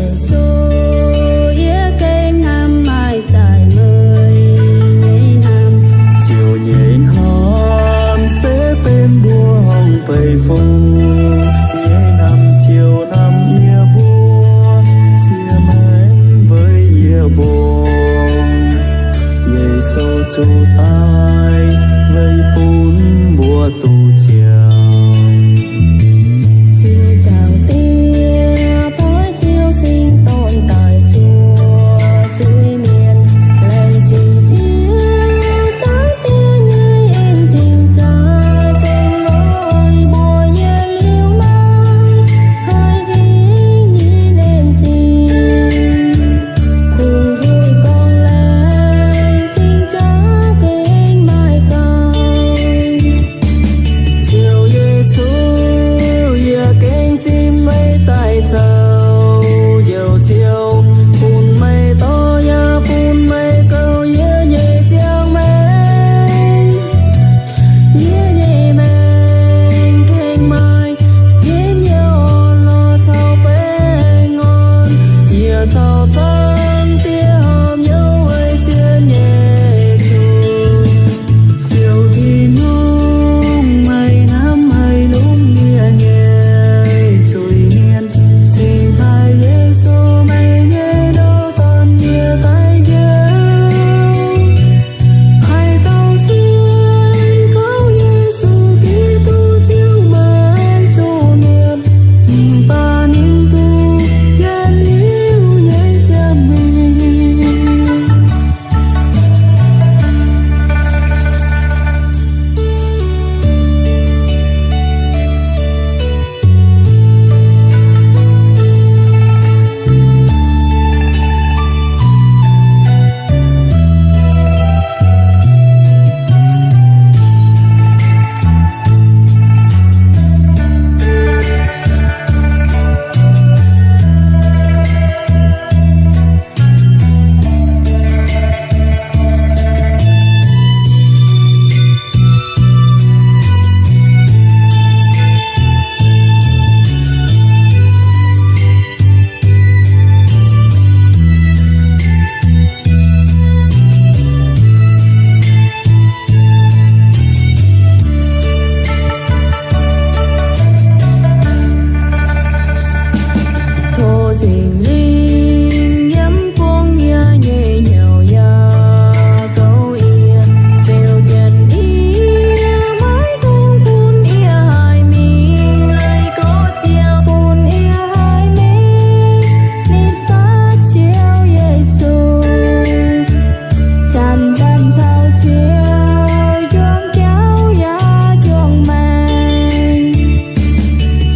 Yesu, yie gengh hnamv maaih zaaix meih nyei hnamv. Ziouv nyei hnamv se benx mbuo hongx beiv fong nyei hnamv. Ziouv hnamv yie mbuo, siev maengc weic yie mbuo. Yesu zuqc daic weic bun mbuo duqv ziangh. Ziouv nzaaux diex, poiv Ziouv sin-dorn daaih zuov zuiz-mienh. Laengz zingh Ziouv, zaangc Diex nyei en-zingh zaaix gengh lorz mbuo yiem liuz naaiv haih fingx nyei en-zingh. Kungx nzuih gorngv laengz zingh zaangc gengh maaih gaux. Ziouv Yesu, yie gengh zipv meih daaih zoux Njoux Ziouv, bun meih dorh yaac bun meih gouv yie nyei ziangh maengc. Yie nyei maengc gengh maaih njien-youh orn-lorqc caux baengh orn. Yie caux Zaangc Diex horpc hnyouv weic zien nyei zuqc. Ziouv Tin-Hungh, meih hnamv meih longc yie nyei zuiz-mienh. Cingx taaih Yesu, meih nyei ndoqc Dorn, yie daic njoux. Haaix dauh sienx kaux Yesu Giduc, ziouc maiv zuqc mietc, mv baac ninh duqv yietc liuz nyei ziangh maengc. Tov Singx Lingh yiem bung yie nyei hnyouv yaac gouv yie, beu jienv yie, maiv dungx bun yie haih mingh, leih gorx-ziouc bun yie haih mingh. Ninh saatv Ziouv Yesu, zanc-zanc caux Ziouv juangc jauv yaac juangc maengc.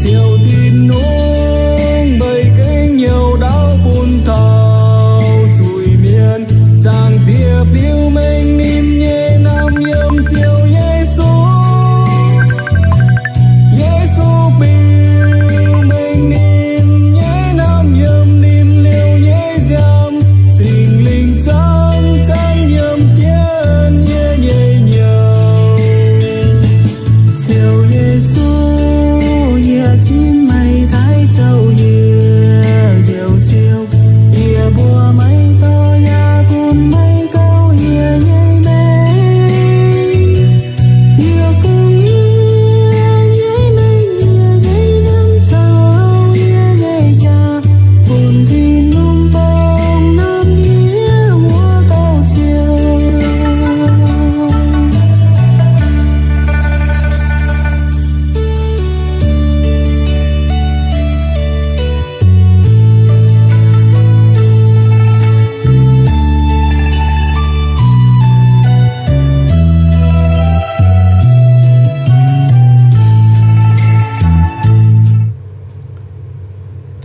Ziouv Tin-Hungh, meih gengh hnyouv ndaauv bun taux zuiz-mienh. Zaangc Diex biux mengh ninh nyei hnamv yiem Ziouv Yesu. Yesu biux mengh ninh nyei hnamv yiem ninh liouh nyei nziaamv. Singx Lingh zanc-zanc yiem jienv yie nyei hnyouv. Ziouv Yesu, yie zipv meih daaih zoux yie Njoux Ziouv. Yie mbuox meih dorh yaac bun meih gouv yie nyei maengc. Yie fungx yie nyei maengc, yie nyei hnamv caux yie nyei jaax bun Tin-Hungh dongh hnamv yie wuov dauh Ziouv.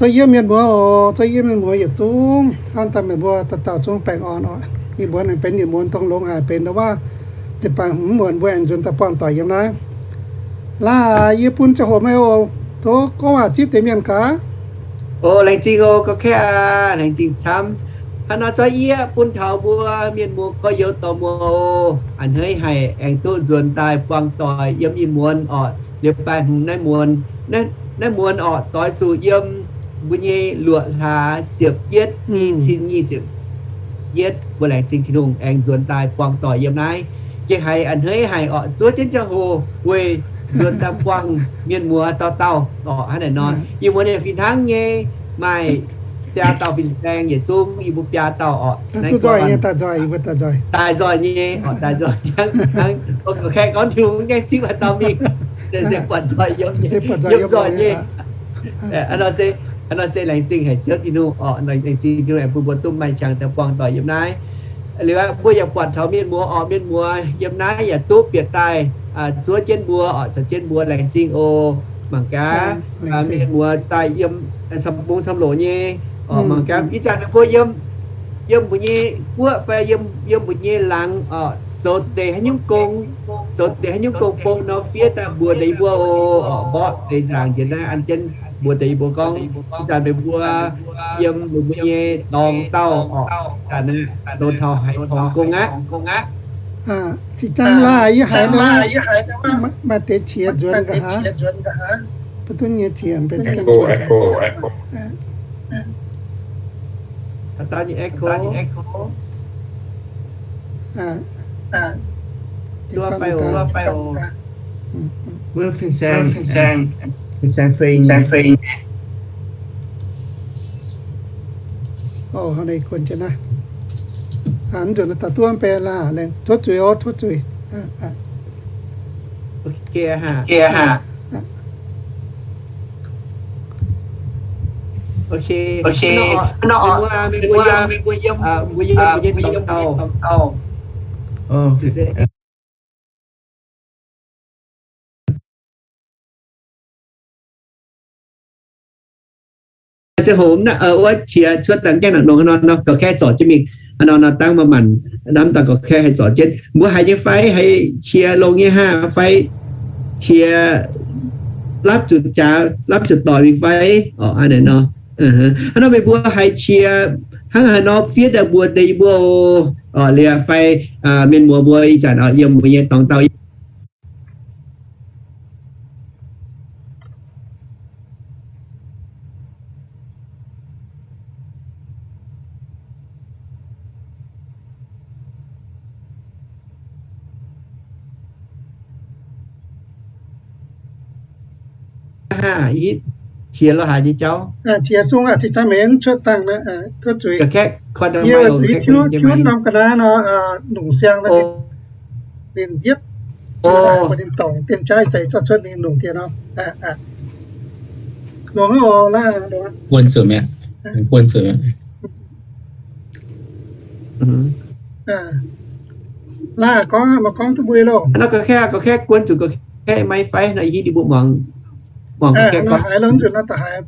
Za'yietv mienh muoz oc, za'yietv mienh muoz yietc zungv, an daaih meih mbuo dauh dauh zungv baengh orn oc. Ih muonz aengx benx ih muonz dongh longx haic, benx ndo wuov, leiz-baaix hmz muonz mbuo aengx nzuonx daaih buangh doic yiem naaiv. Laaix yie bun ziangh hoc meih oc, tov gorngv waac zipv deix mienh gaax. O, laengz zingh oc, gorngv kaeqv aac, laengz zingh camv. Hnangv naaiv zorqv yie bun taux mbuo mienh muoz gorx-youz dorh muoz oc, a'hneiv haic aengx duqv nzuonx daaih buangh doic yiem ih muonz orqc, leiz-baaix hmz naaiv muonz, naaiv muonz orqc, doix zuqc yiem mbuo nyei luoqc hlaax ziepc yietv, i cin nyic ziepc yietv, mbuo laengz zingh Tin-Hungh aengx nzuonx daaih buangh doic yiem naaiv. Gengh haiz a'hneiv haic orqc, zuov jienv ziangh hoc weih nzuonx daaih buangh mienh muoz dauh dauh orqc. Hnangv naaic nor, yie mbuo ninh fih hnangv nyei maaih biaa dauh fin-saeng yietc zungv, yie mbuo biaa dauh orqc. Naaiv duqv nzoih nyei, daaih nzoih, yie mbuo daaih nzoih. Daaih nzoih nyei orqc, daaih nzoih hnangv. Hnangv gorngv kaeqv gorngv Tin-Hungh mv gaengh zipv haaix dauh mingh, se buatc nzoih yiem, yiem nzoih nyei. Hnangv nor se laengz zingh haic Ziouv Tin-Hungh orqc, laengz zingh Tin-Hungh aengx bun mbuo duqv maaih qangx daaih buangh doic yiem naaiv. Liuz aqv, mbuo yaac buatc taux mienh muoz orqc, mienh muoz yiem naaiv yaac duqv bieqc daaih zuov jienv mbuo orqc, caux jienv mbuo laengz zingh oc. Mangc gaax, mienh muoz daaih yiem camv-bung camv-loc nyei orqc. Mangc gaax ih zanc meih mbuo yiem, yiem mbuo nyei guoqv fai yiem, yiem mbuo nyei laangz orqc, zoux deix haaix nyungc gong, zoux deix haaix nyungc gong bou nor fiev daaih mbuox deix yie mbuo oc. Orqc, mborqv deix nzaangc njiec naaiv an jienv mbuox deix yie mbuo gorngv, ih zanc meih mbuo yiem meih mbuo nyei dorngx dauh orqc, ih zanc naaiv zoux taux haaix torngx gong aqv. Zinh ndaangc laah yie haiz nor, maaih deix qiex nzuonx nqa'haav. Mv duqv nyei qiex benx echo. Wuov fin-saeng, fin-saeng fei nyei. Hnangv naaiv guon jienv naaiv. Mv nzunc naaiv daaih duqv mv bei laah, laengz tov zuiz oc, tov zuiz. Ok, mbuo yiem, mbuo yiem, mbuo yiem dorngx dauh. Ziangh hoc wuov qiex cuotv dangh gaengh nangc nongx haaix nor nor, gorqv-kaeqv zorc jienv mingh. Haaix nor nor dangh maaih maanc hnamv daaih gorqv-kaeqv haih zorc jienv. Mbuo haiz nyei fai, haiz qiex longx nyei haah fai, qiex lapv zuqc jaax, lapv zuqc doic mingh fai? Orqc, hnangv naaic nor. Hnangv nor meih mbuo haiz qiex hnangv haaix nor fiev daaih mbuox deix yie mbuo oc. Orqc, liuz fai mienh muoz mbuo ih zanc orqc yiem mbuo nyei dorngx dauh Qiex lo haaix nyei jauv? Qiex sung aqv, zinh daaih mbenc cuotv dangh naaiv, tov zuiz. Yie zuqc hiuv norm ga'naaiv nor, longc siang ninh yietv, ninh dorngc dien jaav zeix zorqv cuotv ninh longc dien nor. Longx oc, laaih longx. Guon zuqc mi'aqv. Guon zuqc mi'aq. Laaih gorngv, maaih gorngv duqv mbuo loh. Hnangv nor gorqv-kaeqv, gorqv-kaeqv guon zuqc gorqv-kaeqv maiv fai nor, hitv ninh mbuo muangx, muangx gorqv-kaeqv gorngv. Haiz longx nzunc nor da'haiz.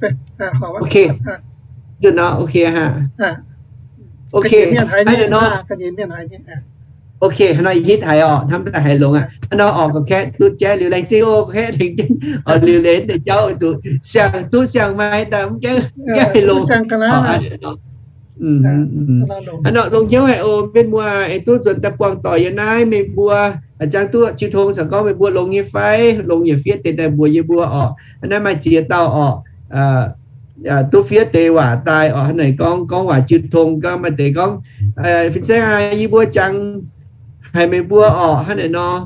Ok. Nzunc nor ok haah. Ok. Mienh haiz nor. Ok, hnangv nor hitv haiz orqc, hnamv daaih haiz longx aqv. Hnangv nor orqc, gorqv-kaeqv duqv jaiv liuz laengz zingh oc, gorqv-kaeqv tengx jienv orqc liuz leiz deix jauv zuqc siang duqv siang maiv daaih mv gaengh, mv gaengh haiz longx. Hnangv nor longx hnyouv haic oc, mienh muoz aengx duqv nzuonx daaih buangh doic yiem naaiv. Meih mbuo a'jangv duqv jiu tong caux gorngv meih mbuo longx nyei fai, longx yaac fiev deix daaih mbuox yie mbuo orqc. Hnangv naaiv maaih ziex dauh orqc, duqv fiev deix waac daaih orqc. Hnangv naaic gorngv, gorngv waac jiu tong, gorngv maaih deix gorngv, fin-saeng aac, yie mbuo jangx haic meih mbuo orqc, hnangv naaic nor.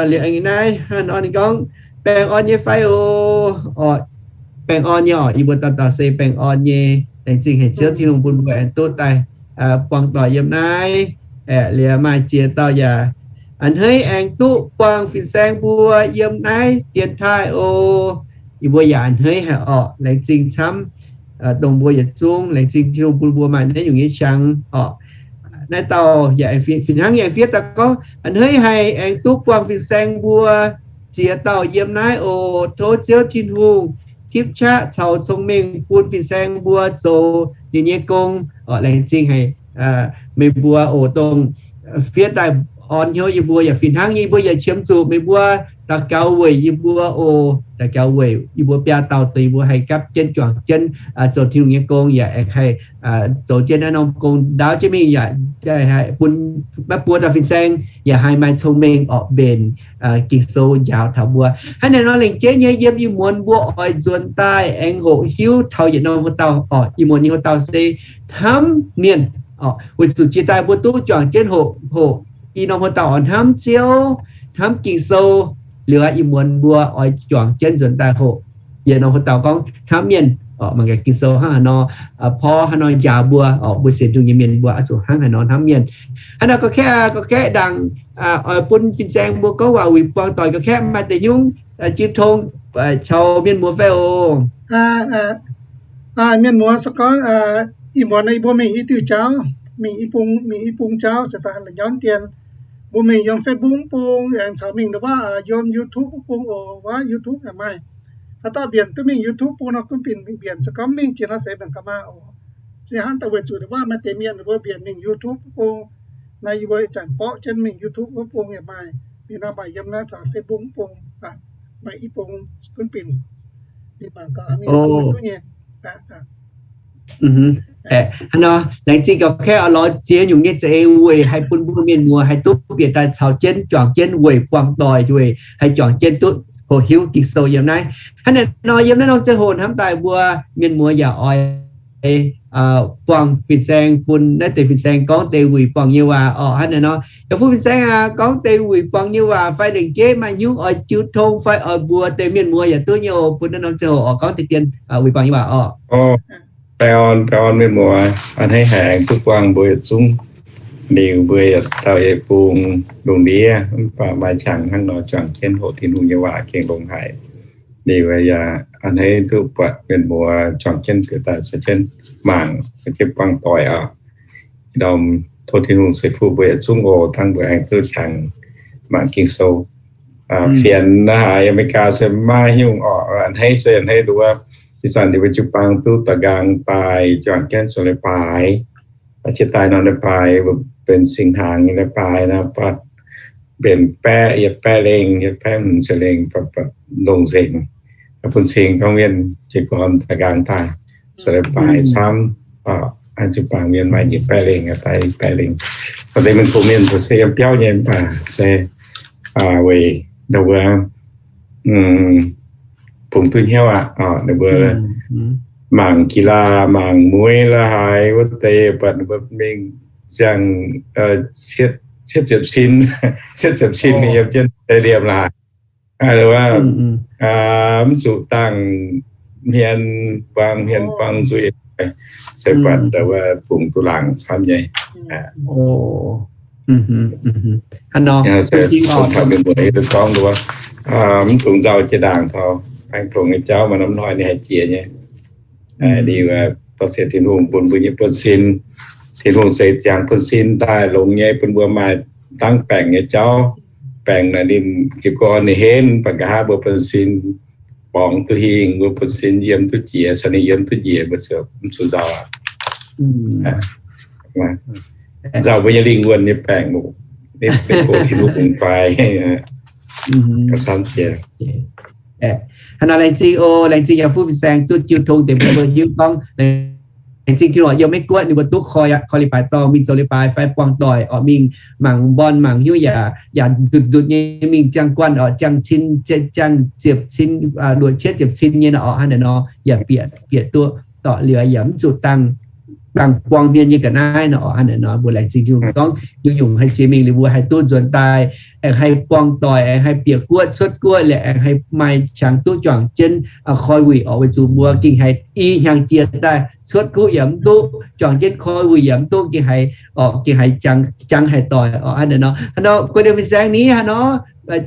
Liuz aengx naaiv hnangv nor ninh gorngv, baengh orn nyei fai oc. Orqc, baengh orn nyei orqc, yie mbuo dauh dauh se baengh orn nyei. Laengz zingh haic Ziouv Tin-Hungh bun mbuo aengx duqv daaih buangh doic yiem naaiv. Aeqv, liuz maaih ziex dauh yaac a'hneiv aengx duqv buangh fin-saeng mbuo yiem naaiv dienx taaih oc. Yie mbuo yaac a'hneiv haic orqc. Laengz zingh camv dongh mbuo yietc zungv. Laengz zingh Tin-Hungh bun mbuo maaih naaiv nyungc nyei qangx orqc. Naaiv dauh yaac fih hnangv yaac fiev daaih gorngv, a'hneiv haic aengx duqv buangh fin-saeng mbuo ziex dauh yiem naaiv oc. Tov Ziouv Tin-Hungh tipv qaqv caux cong-mengh bun fin-saeng mbuo zoux ninh nyei gong. Orqc, laengz zingh haic meih mbuo oc, dongh fiev daaih orn hnyouv yie mbuo yaac fih hnangv. Yie mbuo yaac qiemx zuqc meih mbuo daux gaux weic yie mbuo oc. Daux gaux weic yie mbuo biaa dauh dongh yie mbuo haih gapv jienv juangc jienv zoux Tin-Hungh nyei gong yaac aengx haih zoux jienv naaiv norm gong ndaauv jienv mingh yaac bun maiv buo dauh fin-saeng yaac haih maaih cong-mengh orqc mbenc Ging-Sou njaaux taux mbuo. Hnangv naaiv nor lengc jeiv nyei yiem ih muonz mbuo oix nzuonx daaih aengx hoqc hiuv taux yietc norm hlo dauh orqc. Ih muonz nyei hlo dauh se hnamv mienh orqc, weic zuqc jiex daaih mbuo duqv juangc jienv hoqc, hoqc i norm hlo dauh oix hnamv Ziouv, hnamv Ging-Sou, liuz ih muonz mbuo oix juangc jienv nzuonx daaih hoqc yietc norm hlo dauh gorngv hnamv mienh orqc, mangc gaax Ging-Sou hnangv haaix nor, porv haaix nor njaaux mbuo orqc, mbuo sienx Tin-Hungh nyei mienh mbuo oix zuqc hnangv haaix nor hnamv mienh. Hnangv naaiv nor ga'kaeqv, ga'kaeqv ndaangc oix bun fin-saeng mbuo gorngv waac wuic buangh doic ga'kaeqv maaih deix nyungc jiu tong caux mienh muoz fai oc. Mienh muoz se gorngv ih muonz naaiv mbuo mingh i diuh jauv, mingh i bung, mingh i bung jauv se daaih la'nyaunv dien, mbuo mingh yiem Facebook bung aengx caux mingh nduov waac yiem YouTube bung oc, waac YouTube yaac maaih. Haaix dauh mbienc duqv mingh YouTube bung nor gunv mbienc, mbienc se gorngv mingh jiex nor se mbienc ga'maah oc. Se hnangv daaih weic zuqc nduov waac maaih deix mienh ninh mbuo mbienc mingh YouTube bung. Naaiv yie mbuo ih zanc borqv jienv mingh YouTube wuov bung yaac maaih, mingh nor maaih yiem naaiv caux Facebook bung, maaih i bung gunv binc. Ninh mangc gaax mingh duqv nyei. Hnangv nor laengz zingh gauh kaeqv oix lorz ziex nyungc nyei za'eix weic haih bun mbuo mienh muoz haih duqv bieqc daaih caux jienv juangc jienv weic buangh doic, weic haih juangc jienv duqv hoqc hiuv Ging-Sou yiem naaiv. Hnangv naaiv nor yiem naaiv norm ziangh hoc hnamv daaih mbuo mienh muoz yaac oix buangh fin-saeng, bun naaiv deix fin-saeng gorngv deix wuic buangh nyei waac orqc. Hnangv naaiv nor yaac bun fin-saeng aac gorngv deix wuic buangh nyei waac fai lengc jeiv maaih nyungc oix jiu tong fai oix mbuox deix mienh muoz yaac duqv nyei oc. Bun naaiv norm ziangh hoc oix gorngv deix dien wuic buangh nyei waac orqc. Baengh orn, baengh orn mienh muoz, a'hneiv haiz aengx duqv buangh mbuo yietc zungv. Liuz mbuo yietc dauh yietc bung lungh ndiev mv baac maaih qangx hnangv nor juangc jienv hoqc Tin-Hungh nyei waac gengh longx haic. Liuz yaac a'hneiv duqv buatc mienh muoz juangc jienv bieqc daaih caux jienv mangc, caux jienv buangh doic oc. Ndorm tov Tin-Hungh ceix fuqv mbuo yietc zungv oc, dangh mbuo aengx duqv qangx mangc Ging-Sou. Fienx naaiv haic America se maiv hiuv orqc, a'hneiv se a'hneiv nduov. Ih zanc ninh mbuo jiu-baang duqv da'nqaang daaih juangc jienv zoux leiz-baaix. Jiex daaih nor leiz-baaix benx singx hnaangx nyei leiz-baaix nor, mbenc baeqv, yietc baeqv lengh, yietc baeqv hmz ziepc lengh, longc nzengc. Bun cing gorngv mienh jiez gorn da'nqaang daaih zoux leiz-baaix camv. Jiu-baang mienh maaih nyic baeqv lengh, daaih baeqv lengh. Deix mienh, bungx mienh se yiem biauv nyei mv baac se weic ninh mbuo bungx duqv hnyouv aqv. Ninh mbuo mangc กีฬา, mangc มวย la'haaix wuov deix, buatc ninh mbuo mingh ziangh cietv ziepc cin, cietv ziepc cin yiem jienv stadium la'haaix. Mv zuqc dangh hmien buang, hmien buang nzuih, se buatc wuov bungx duqv laangc camv nyei. Hnangv nor, se bun taux mienh muoz duqv gorngv wuov, mv dungx nzauh jiex ndaangc taux aengx dongh nyei jauv maaih norm hnoi ninh haih jiex nyei. Liuz, dorh sienx Tin-Hungh bun mbuo nyei buonv-sin. Tin-Hungh zeix ziangx buonv-sin daaih longx nyei, bun mbuo maaih dangv baengc nyei jauv. Baengc naaic ninh jiez gorn ninh henv, mv baac nqa'haav mbuo buonv-sin borngz duqv hingh, mbuo buonv-sin yiem duqv jiex, caux ninh yiem duqv njiec, mbuo ziouc mv zuqc nzauh aqv. Nzauh mbuo nyei lingh wuonh nyei baengc oc. Ninh, ninh gox Tin-Hungh fai. Hnangv nor laengz zingh oc, laengz zingh yaac fuqv fin-saeng duqv jiu tong deix mbuo hiuv gorngv laengz zingh Tin-Hungh yiem Meiv Guoqv ninh mbuo duqv koi, koi leiz-baaix dorngh mingh zoux leiz-baaix fai buangh doic orqc, mingh mangc mbon mangc hnyouv yaac, yaac ndutc ndutc nyei mingh ziangh guanh orqc, ziangh cin, ziangh ziepc cin, luoqc cietv ziepc cin nyei nor orqc, hnangv naaic nor yaac bieqc, bieqc duqv dorh liuz yaac mv zuqc dangh, dangh buang hmien nyei ga'naaiv nor orqc, hnangv naaic nor mbuo laengz zingh Tin-Hungh gorngv nyungc-nyungc haih jiex mingh liuz mbuo haih duqv nzuonx daaih, aengx haih buangh doic, aengx haih bieqc guoqv cuotv guoqv, liuz aengx haih maaih qangx duqv juangc jienv koi wuic orqc, weic zuqc mbuo gengh haih i hnyangx jiex daaih cuotv guoqv yaac mv duqv, juangc jienv koi wuic yaac mv duqv, gengh haiz orqc, gengh haiz jangx, jangx haic doic orqc, hnangv naaic nor. Hnangv nor guei liuz fin-saeng ni hnangv nor,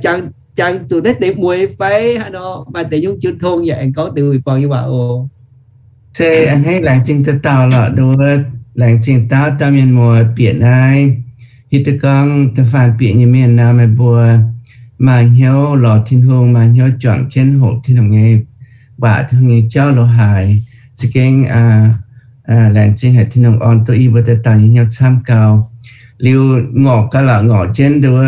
jangx, jangx zuqc naaiv deix mueiz fai hnangv nor maaih deix nyungc jiu tong yaac aengx gorngv deix wuic buangh nyei waac oc. Se a'hneiv laengz zingh dauh dauh lorqc, nduov laengz zingh dauh dauh mienh muoz bieqc naaiv. Hiuv duqv gorngv da'faanh bieqc nyei mienh nor, meih mbuo maaih hnyouv lorz Tin-Hungh, maaih hnyouv juangc jienv hoqc Tin-Hungh nyei waac, Tin-Hungh nyei jauv lo haaix. Za'gengh laengz zingh haic Tin-Hungh orn duqv yie mbuo dauh dauh nyei hnyouv camv gau. Liuz ngorc gau lorqc, ngorc jienv nduov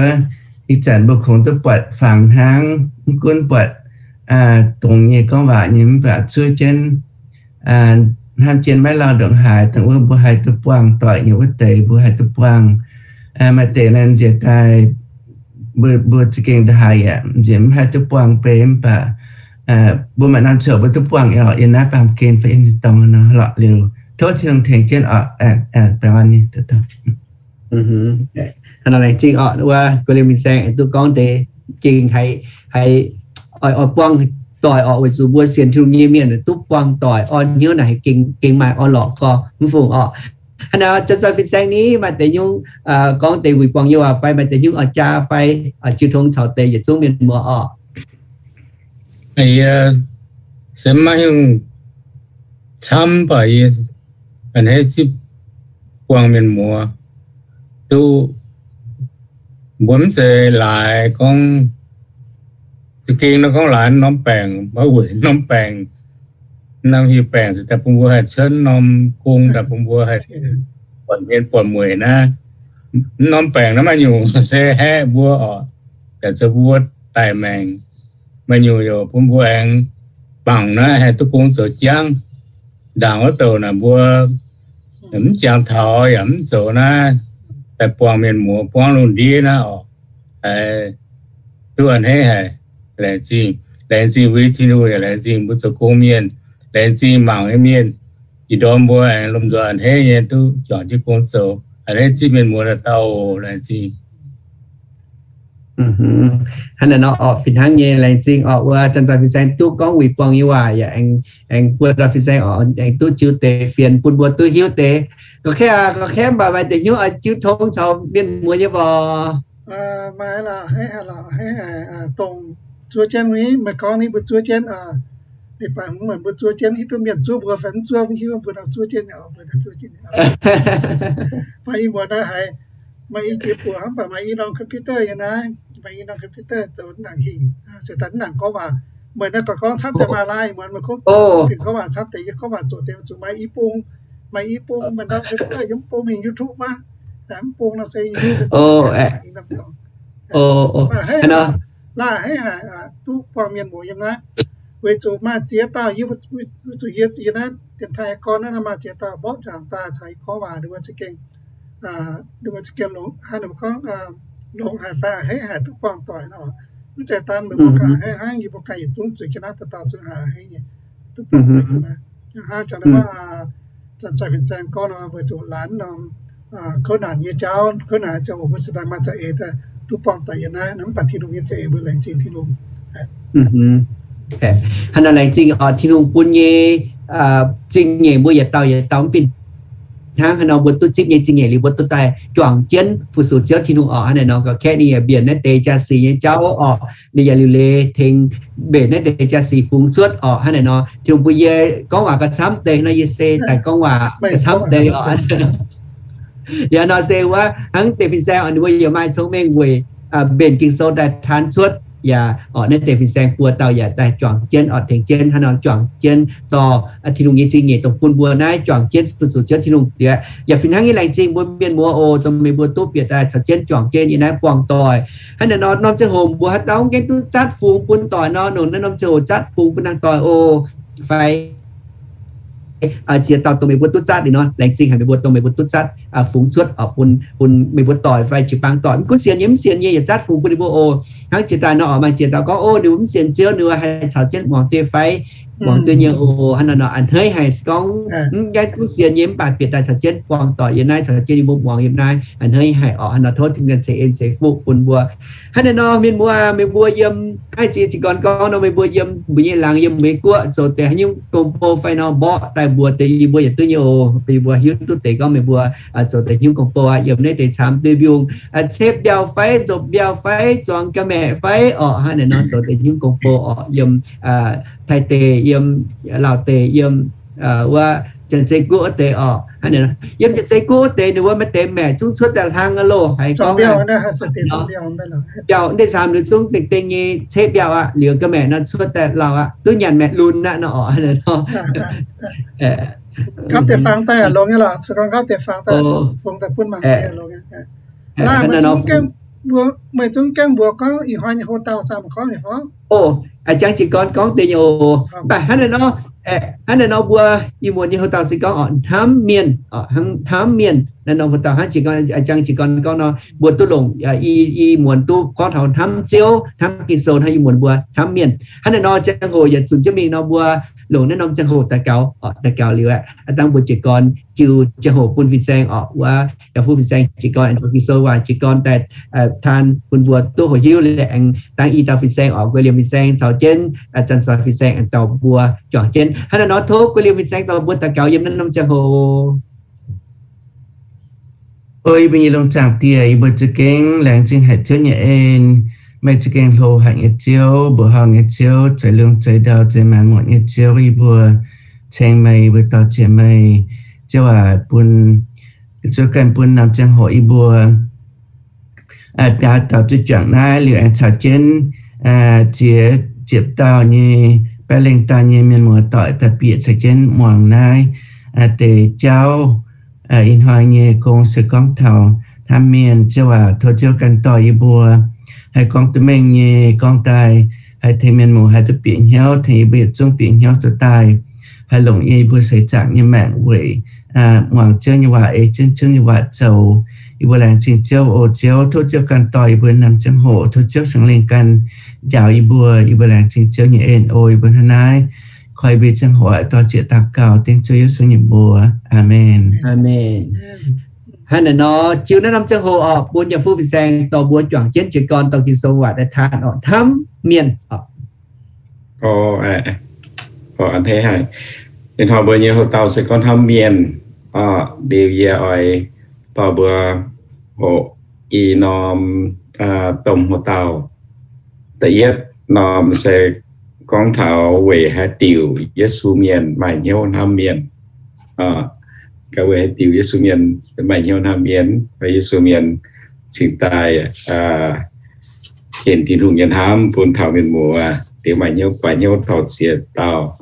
Ih zanc mbuo kungx duqv buatc fangx hnangv, mv gunv buatc dongz nyei gorngv waac nyei mv baac zuov jienv hnamv jienv maiv lauh ndongc haaix, dongh wuov mbuo haih duqv buangh doic nyei wuov deix mbuo haih duqv buangh. Maaih deix naaiv nziex daaih mbuo za'gengh ndongc haaix yaac nziex mv haih duqv buangh bei mv baac mbuo maaih norm ziangh hoc mbuo duqv buangh oc. Yiem naaiv baamh gen fai yiem nyei dorngx nor lorqc liuz, tov Tin-Hungh tengx jienv oc. Baengh orn nyei. Hnangv nor laengz zingh oc, wuov guv liuz fin-saeng aengx duqv gorngv deix gengh haiz, haiz oix, oix buangh doic oc, weic zuqc mbuo sienx Tin-Hungh nyei mienh duqv buangh doic orn hnyouv naaic gengh, gengh maaih orn-lorqc gorx mv fungc oc. Hnangv nor zanc-zanc fin-saeng ni maaih deix nyungc gorngv deix wuic buangh nyei waac fai maaih deix nyungc oix jaa fai oix jiu tong caux deix yietc zungv mienh muoz oc. Yie se maiv hiuv camv baac yie a'hneiv zipv buangh mienh muoz duqv. Mbuo mv zeiz laaix gorngv, za'gengh nor gorngv laaix norm baengc, maiv weic norm baengc, norm hieh baengc se daaih bun mbuo haih cuotv norm gong, daaih bun mbuo haih buatc hmien buatc mueic naaiv. Norm baengc naaiv maaih nyungc se haeqv mbuo oc, daaih zoux mbuo daic maengc. Maaih nyungc yaac bun mbuo aengx mangc naaiv haih duqv gong zoux jangv. Ndaangc wuov douc naaic mbuo mv jangx taux yaac mv zoux naaiv, daaih buangh mienh muoz buangv lungh ndiev naaiv oc. Haiz duqv a'hneiv haic. Laengz zingh, laengz zingh mbuo nyei Tin-Hungh yaac laengz zingh mbuo zoux gong mienh, laengz zingh mangc nyei mienh. Ih ndorm mbuo aengx lomh nzoih a'hneiv nyei duqv juangc jienv gong zoux, a'hneiv zipv mienh muoz dauh dauh oc. Laengz zingh. Hnangv naaiv nor oc, fih hnangv nyei laengz zingh oc, wuov zanc-zanc fin-saeng duqv gorngv wuic buangh nyei waac yaac aengx buo dauh fin-saeng oc, aengx duqv jiu deix fienx bun mbuo duqv hiuv deix. Ga'kaav aqv, ga'kaav mv baac maaih deix hnyouv oix jiu tong caux mienh muoz nyei mv baac maaih lorqc, hneiv haic lorqc, hneiv haic. Dongh zuov jienv ni, meih gorngv ni mbuo zuov jienv, ninh baac mv meih mbuo zuov jienv, hiuv duqv mienh zuov mbuo fai mv zuov, mv hiuv, mbuo nor zuov jienv nyei oc, mbuo nor zuov jienv nyei oc. Maaih i muonz naaiv haiz maaih i jiex buoz hnangv, mv baac maaih i norm computer nyei naaiv, maaih i norm computer zoux naaic hingh, se daaih naaic gorngv waac. Meih naaiv gorngv camv deix maaih lai, i muonz meih gorngv, gorngv waac camv deix, yie gorngv waac zoqc deix, zuqc maaih i bung, maaih i bung, maaih norm computer yiem mv bung mingh YouTube wuov, mv bung nor se Maaih hneiv, laaih hneiv haic, duqv buangh mienh muoz yiem naaiv. Weic zuqc maaih ziex dauh, weic zuqc yie, yie naaiv dienx taaih gorn naaiv maaih ziex dauh mborqv nzaangc daaih caux yie gorngv waac, ninh mbuo za'gengh, ninh mbuo za'gengh longx, ninh mbuo gorngv longx haic fai a'hneiv haic duqv buangh doic nor. Mv zeiz daan meih mbuo ganh a'hneiv hnangv, yie mbuo ganh yietc zungv zueiz jienv naaiv dauh dauh zungv haiz a'hneiv nyei duqv buangh doic yiem naaiv. Hnangv jangx wuov, zanc-zanc fin-saeng gorngv nor, weic zuqc laanh norm kouv naanc nyei jauv, kouv naanc ziangh hoc mbuo se daaih maaih za'eix daaih duqv buangh doic yiem naaiv, mv baac Tin-Hungh nyei za'eix mbuo laengz zingh Tin-Hungh. Hnangv nor laengz zingh oc, Tin-Hungh bun nyei zingh nyeic mbuo yietc dauh yietc dauh mv fih hnangv. Hnangv nor mbuo duqv zipv nyei zingh nyeic liuz mbuo duqv daaih juangc jienv fu-sux Ziouv Tin-Hungh oc. Hnangv naaic nor ga'katv ninh yaac mbienc naaiv deix jaa-sic nyei jauv oc, ninh yaac liuc leiz tengx mbenc naaiv deix jaa-sic fungx cuotv oc. Hnangv naaic nor Tin-Hungh bun yie gorngv waac gauh camv deix nor, yie se daaih gorngv waac gauh camv deix oc. Yaac nor se wuov hnangv deix fin-saeng oc, ninh mbuo yaac maaih cong-mengh weic mbenc Ging-Sou daaih taan cuotv. Yaac oc, naaiv deix fin-saeng buo dauh yaac daaih juangc jienv oc, tengx jienv hnangv nor juangc jienv zorqv Tin-Hungh nyei zingh nyeic dongh bun mbuo naaiv juangc jienv fu-sux Ziouv Tin-Hungh diex. Yaac fih hnangv nyei laengz zingh mbuo mienh muoz oc, dongh meih mbuo duqv bieqc daaih caux jienv juangc jienv yiem naaiv buangh doic. Hnangv naaic nor norm ziangh hoc mbuo haaix dauh mv gaengh duqv zatv fungx bun doic nor, nongc naaiv norm ziangh hoc zatv fungx bun naaiv doic oc. Fai ziex dauh dongh meih mbuo duqv zatv liuz nor, laengz zingh haic meih mbuo dongh meih mbuo duqv zatv fungx cuotv oc, bun, bun meih mbuo doic fai jiu-baang doic, mv gunv sienx nyei mv sienx nyei yaac zatv fungx bun ninh mbuo oc. Hnangv jiex daaih nor oc, maaih ziex dauh gorngv, o, ninh mbuo mv sienx Ziouv, ninh mbuo haih caux jienv muangx dueiv fai muangx dueiv nyei oc. Hnangv naaic nor a'hneiv haic se gorngv mv gaengh gunv sienx nyei mv baac bieqc daaih caux jienv buangh doic yiem naaiv, caux jienv ninh mbuo muangx yiem naaiv, a'hneiv haic oc. Hnangv nor tov Tin-Hungh ceix en ceix fuqv bun mbuo. Hnangv naaiv nor mienh muoz, meih mbuo yiem, hnangv ziex zinh gorn gorngv nor, meih mbuo yiem mbuo nyei laangz yiem Meiv Guoqv zoux deix haaix nyungc gong-bou fai nor, mborqv daaih mbuox deix yie mbuo yietc duqv nyei oc. Yie mbuo hiuv duqv deix gorngv meih mbuo zoux deix haaix nyungc gong-bou aqv, yiem naaiv deix camv dueiv mbiungc, cep mbiauh fai zoux mbiauh fai zuangx ga'maeqc fai oc, hnangv naaic nor zoux deix haaix nyungc gong-bou oc, yiem Taiv deic, yiem Laauh deic, yiem wuov Janx-Zei Guoqv wuov deix oc. Hnangv naaic nor yiem Janx-Zei Guoqv wuov deix ninh wuov maaih deix maeqc zungv cuotv daaih hlang aqv loh. Haiz gorngv biauh, naaiv deix camv liuz zungv dengh dengh nyei cep mbiauh aqv, liuz ga'maeqc nor cuotv daaih lauh aqv, duqv nyanc maeqc lunx aqv nor oc. Hnangv naaic nor nqaapv deix fangx daaih longx nyei lorqc, se gorngv nqaapv deix fangx daaih fungx daaih bun mangc deix longx nyei. Laaih mbuo zungv mv gaengh, mbuo, meih zungv gaengh mbuox gorngv ih hnoi nyei houx-dauh saah, mv gorngv ih hnoi. O, a'jang jiez gorn gorngv deix nyei oc. Mv baac hnangv naaiv nor, hnangv naaiv nor mbuo ih muonz nyei houx-dauh se gorngv oc, hnamv mienh, hnamv mienh. Naaiv norm houx-dauh hnangv jiez gorn, a'jang jiez gorn gorngv nor, mbuo duqv longc, ih muonz duqv gorngv taux hnamv Ziouv, hnamv Ging-Sou hnangv. Ih muonz mbuo hnamv mienh. Hnangv naaiv nor ziangh hoc yietc zunc jienv mingh nor mbuo longc naaiv norm ziangh hoc daux gaux, daux gaux liuz aqv, dangh mbuo jiez gorn jiu ziangh hoc bun fin-saeng oc, wuov yaac bun fin-saeng jiez gorn aengx taux Ging-Sou waac jiez gorn daaih, taan bun mbuo duqv hoqc hiuv. Liuz aengx dangh i dauh fin-saeng oc, guei liemh fin-saeng caux jienv, zanc-zoih fin-saeng aengx dorh mbuo juangc jienv. Hnangv naaiv nor tov guei liemh fin-saeng dorh mbuo daux gaux yiem naaiv norm ziangh hoc. O yie mbuo nyei longx zaangc Diex, yie mbuo za'gengh laengz zingh haic Ziouv nyei en. Meih za'gengh hlo haic nyei Ziouv, mbuoqc horngh nyei Ziouv, zeix lungh zeix ndau, zeix maanc muotc nyei Ziouv. Yie mbuo ceng meih, yie mbuo dor-ziec meih. Ziouv aac, bun, Ziouv ganh bun norm ziangh hoc yie mbuo biaux dauh duqv juangc naaiv liuz aengx caux jienv ziex ziepc dauh nyei, baeqv lengh dauh nyei mienh muoz-doic daaih bieqc caux jienv muangx naaiv deix jauv. Ih hnoi nyei gong se gorngv taux hnamv mienh. Ziouv aac, tov Ziouv ganh dorh yie mbuo haih gorngv duqv mengh nyei gorngv daaih, haih tengx mienh muoz haih duqv bieqc hnyouv, tengx yie mbuo yietc zungv bieqc hnyouv duqv daaih, haih longc yie mbuo seix zaangc nyei maengc weic muangx Ziouv nyei waac, ei jienv Ziouv nyei waac zoux. Yie mbuo laengz zingh Ziouv. O Ziouv, tov Ziouv ganh dorh yie mbuo norm ziangh hoc, tov Ziouv Singx Lingh ganh njaaux yie mbuo. Yie mbuo laengz zingh Ziouv nyei en. O yie mbuo hnangv naaiv koi mbuo ziangh hoc dor-ziec daux gaux dengv Ziouv Yesu nyei mbuox. Aamen. Aamen. Hnangv naaiv nor jiu naaiv norm ziangh hoc oc, bun yaac fuqv fin-saeng dorh mbuo juangc jienv jiez gorn dorh Ging-Sou waac daaih taan oc, hnamv mienh oc. Ih hnoi mbuo nyei hoc-dauh se gorngv hnamv mienh oc. Liuz yie oix dorh mbuo hoqc i norm domh hoc-dauh. Da'yietv norm se gorngv taux weic haaix diuc Yesu mienh maaih hnyouv hnamv mienh. Weic haaix diuc Yesu mienh maaih hnyouv hnamv mienh, Yesu mienh cingx daaih hinc Tin-Hungh nyei hnamv bun taux mienh muoz, liuz maaih hnyouv guaax hnyouv taux ziex dauh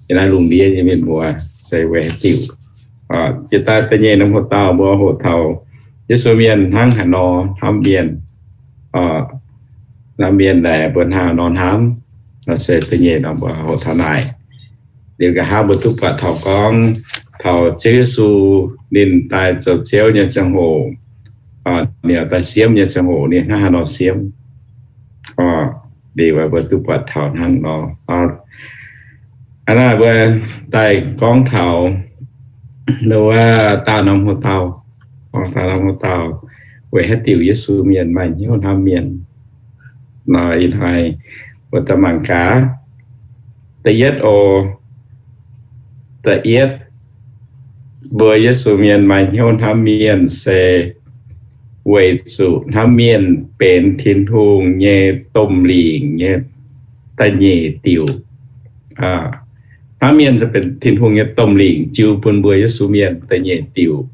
yiem naaiv lungh ndiev nyei mienh muoz se weic haaix diuc. Jiex daaih da'nyeic norm hoc-dauh mbuo hoqc taux Yesu mienh hnangv haaix nor hnamv mienh. Hnamv mienh naaic mbuo hnangv haaix nor hnamv, se da'nyeic norm mbuo hoqc taux naaic. Liuz nqa'haav mbuo duqv buatc taux gorngv taux Ziouv Yesu ninh daaih zoux Ziouv nyei ziangh hoc, ninh daaih siemv nyei ziangh hoc ninh hnangv haaix nor siemv. Liuz mbuo duqv buatc taux hnangv nor. Hnangv naaic mbuo daaih gorngv taux wuov daauh norm hoc-dauh, gorngv taux norm hoc-dauh, weic haaix diuc Yesu mienh maaih hnyouv hnamv mienh. Nor ih hnoi mbuo daaih mangc gaax. Da'yietv oc, da'yietv, mbuo Yesu mienh maaih hnyouv hnamv mienh se weic zuqc hnamv mienh benx Tin-Hungh nyei domh lingc nyei da'nyeic diuc. Hnamv mienh se benx Tin-Hungh nyei domh lingc jiu bun mbuo Yesu mienh da'nyeic diuc.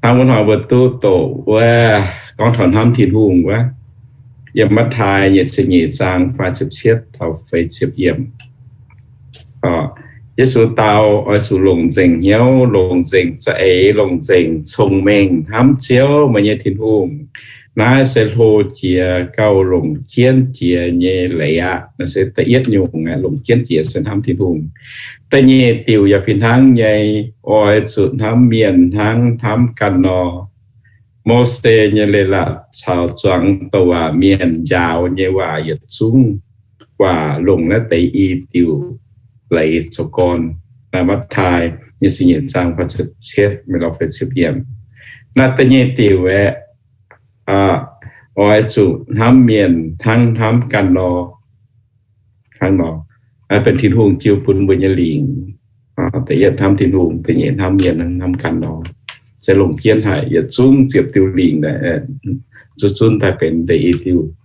Hnangv wuov hnoi mbuo duqv doqc wuov gorngv taux hnamv Tin-Hungh wuov, yiem Matv^taai nyic ziepc nyeic zaang faah ziepc cietv taux feix ziepc yiemc. Yesu dau, oix zuqc longc nzengc hnyouv, longc nzengc za'eix, longc nzengc cong-mengh hnamv Ziouv, meih nyei Tin-Hungh. Naaiv se hlo jiex gauh longc jienv jiex nyei leiz aqv. Naaiv se da'yietv nyungc, longc jienv jiex se hnamv Tin-Hungh. Da'nyeic diuc yaac fih hnangv nyei, oix zuqc hnamv mienh hnangv hnamv ganh nor. Mose nyei leiz-latc caux zuangx douc waac mienh njaaux nyei waac yietc zungv waac longc naaiv deix i diuc leiz zoux gorn. Naaiv Matv^taai nyic ziepc nyeic zaang faah ziepc cietv mingh lorz feix ziepc yiemc. Naaiv da'nyeic diuc aeqv, oix zuqc hnamv mienh hnangv hnamv ganh nor. Hnangv nor, benx Tin-Hungh jiu bun mbuo nyei lingc. Da'yietv hnamv Tin-Hungh, da'nyeic hnamv mienh hnangv hnamv ganh nor. Se longc jienv haic, yietc zungv ziepc diuh lingc, zuqc zunv daaih benx deix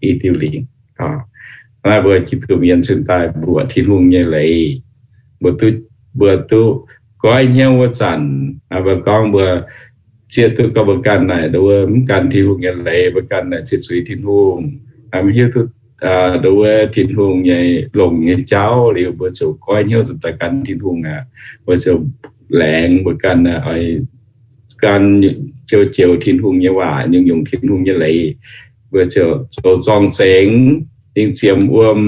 i diuh lingc. Naaiv mbuo Giduc mienh cingx daaih mbuoqc Tin-Hungh nyei leiz, mbuo duqv, mbuo duqv goiv hnyouv wuov zanc, mbuo gorngv mbuo zieqv duqv gorngv mbuo ganh naaic nduov mv gan Tin-Hungh nyei leiz, mbuo ganh naaic zieqv zuiz Tin-Hungh, mv hiuv duqv nduov Tin-Hungh nyei longx nyei jauv liuz, mbuo ziouc goiv hnyouv zuqc daaih gan Tin-Hungh aqv. Mbuo ziouc laengz mbuo ganh oix gan joux-joux Tin-Hungh nyei waac, nyungc-nyungc Tin-Hungh nyei leiz, mbuo ziouc zoux zorng-zengx, ninh ziemx wuom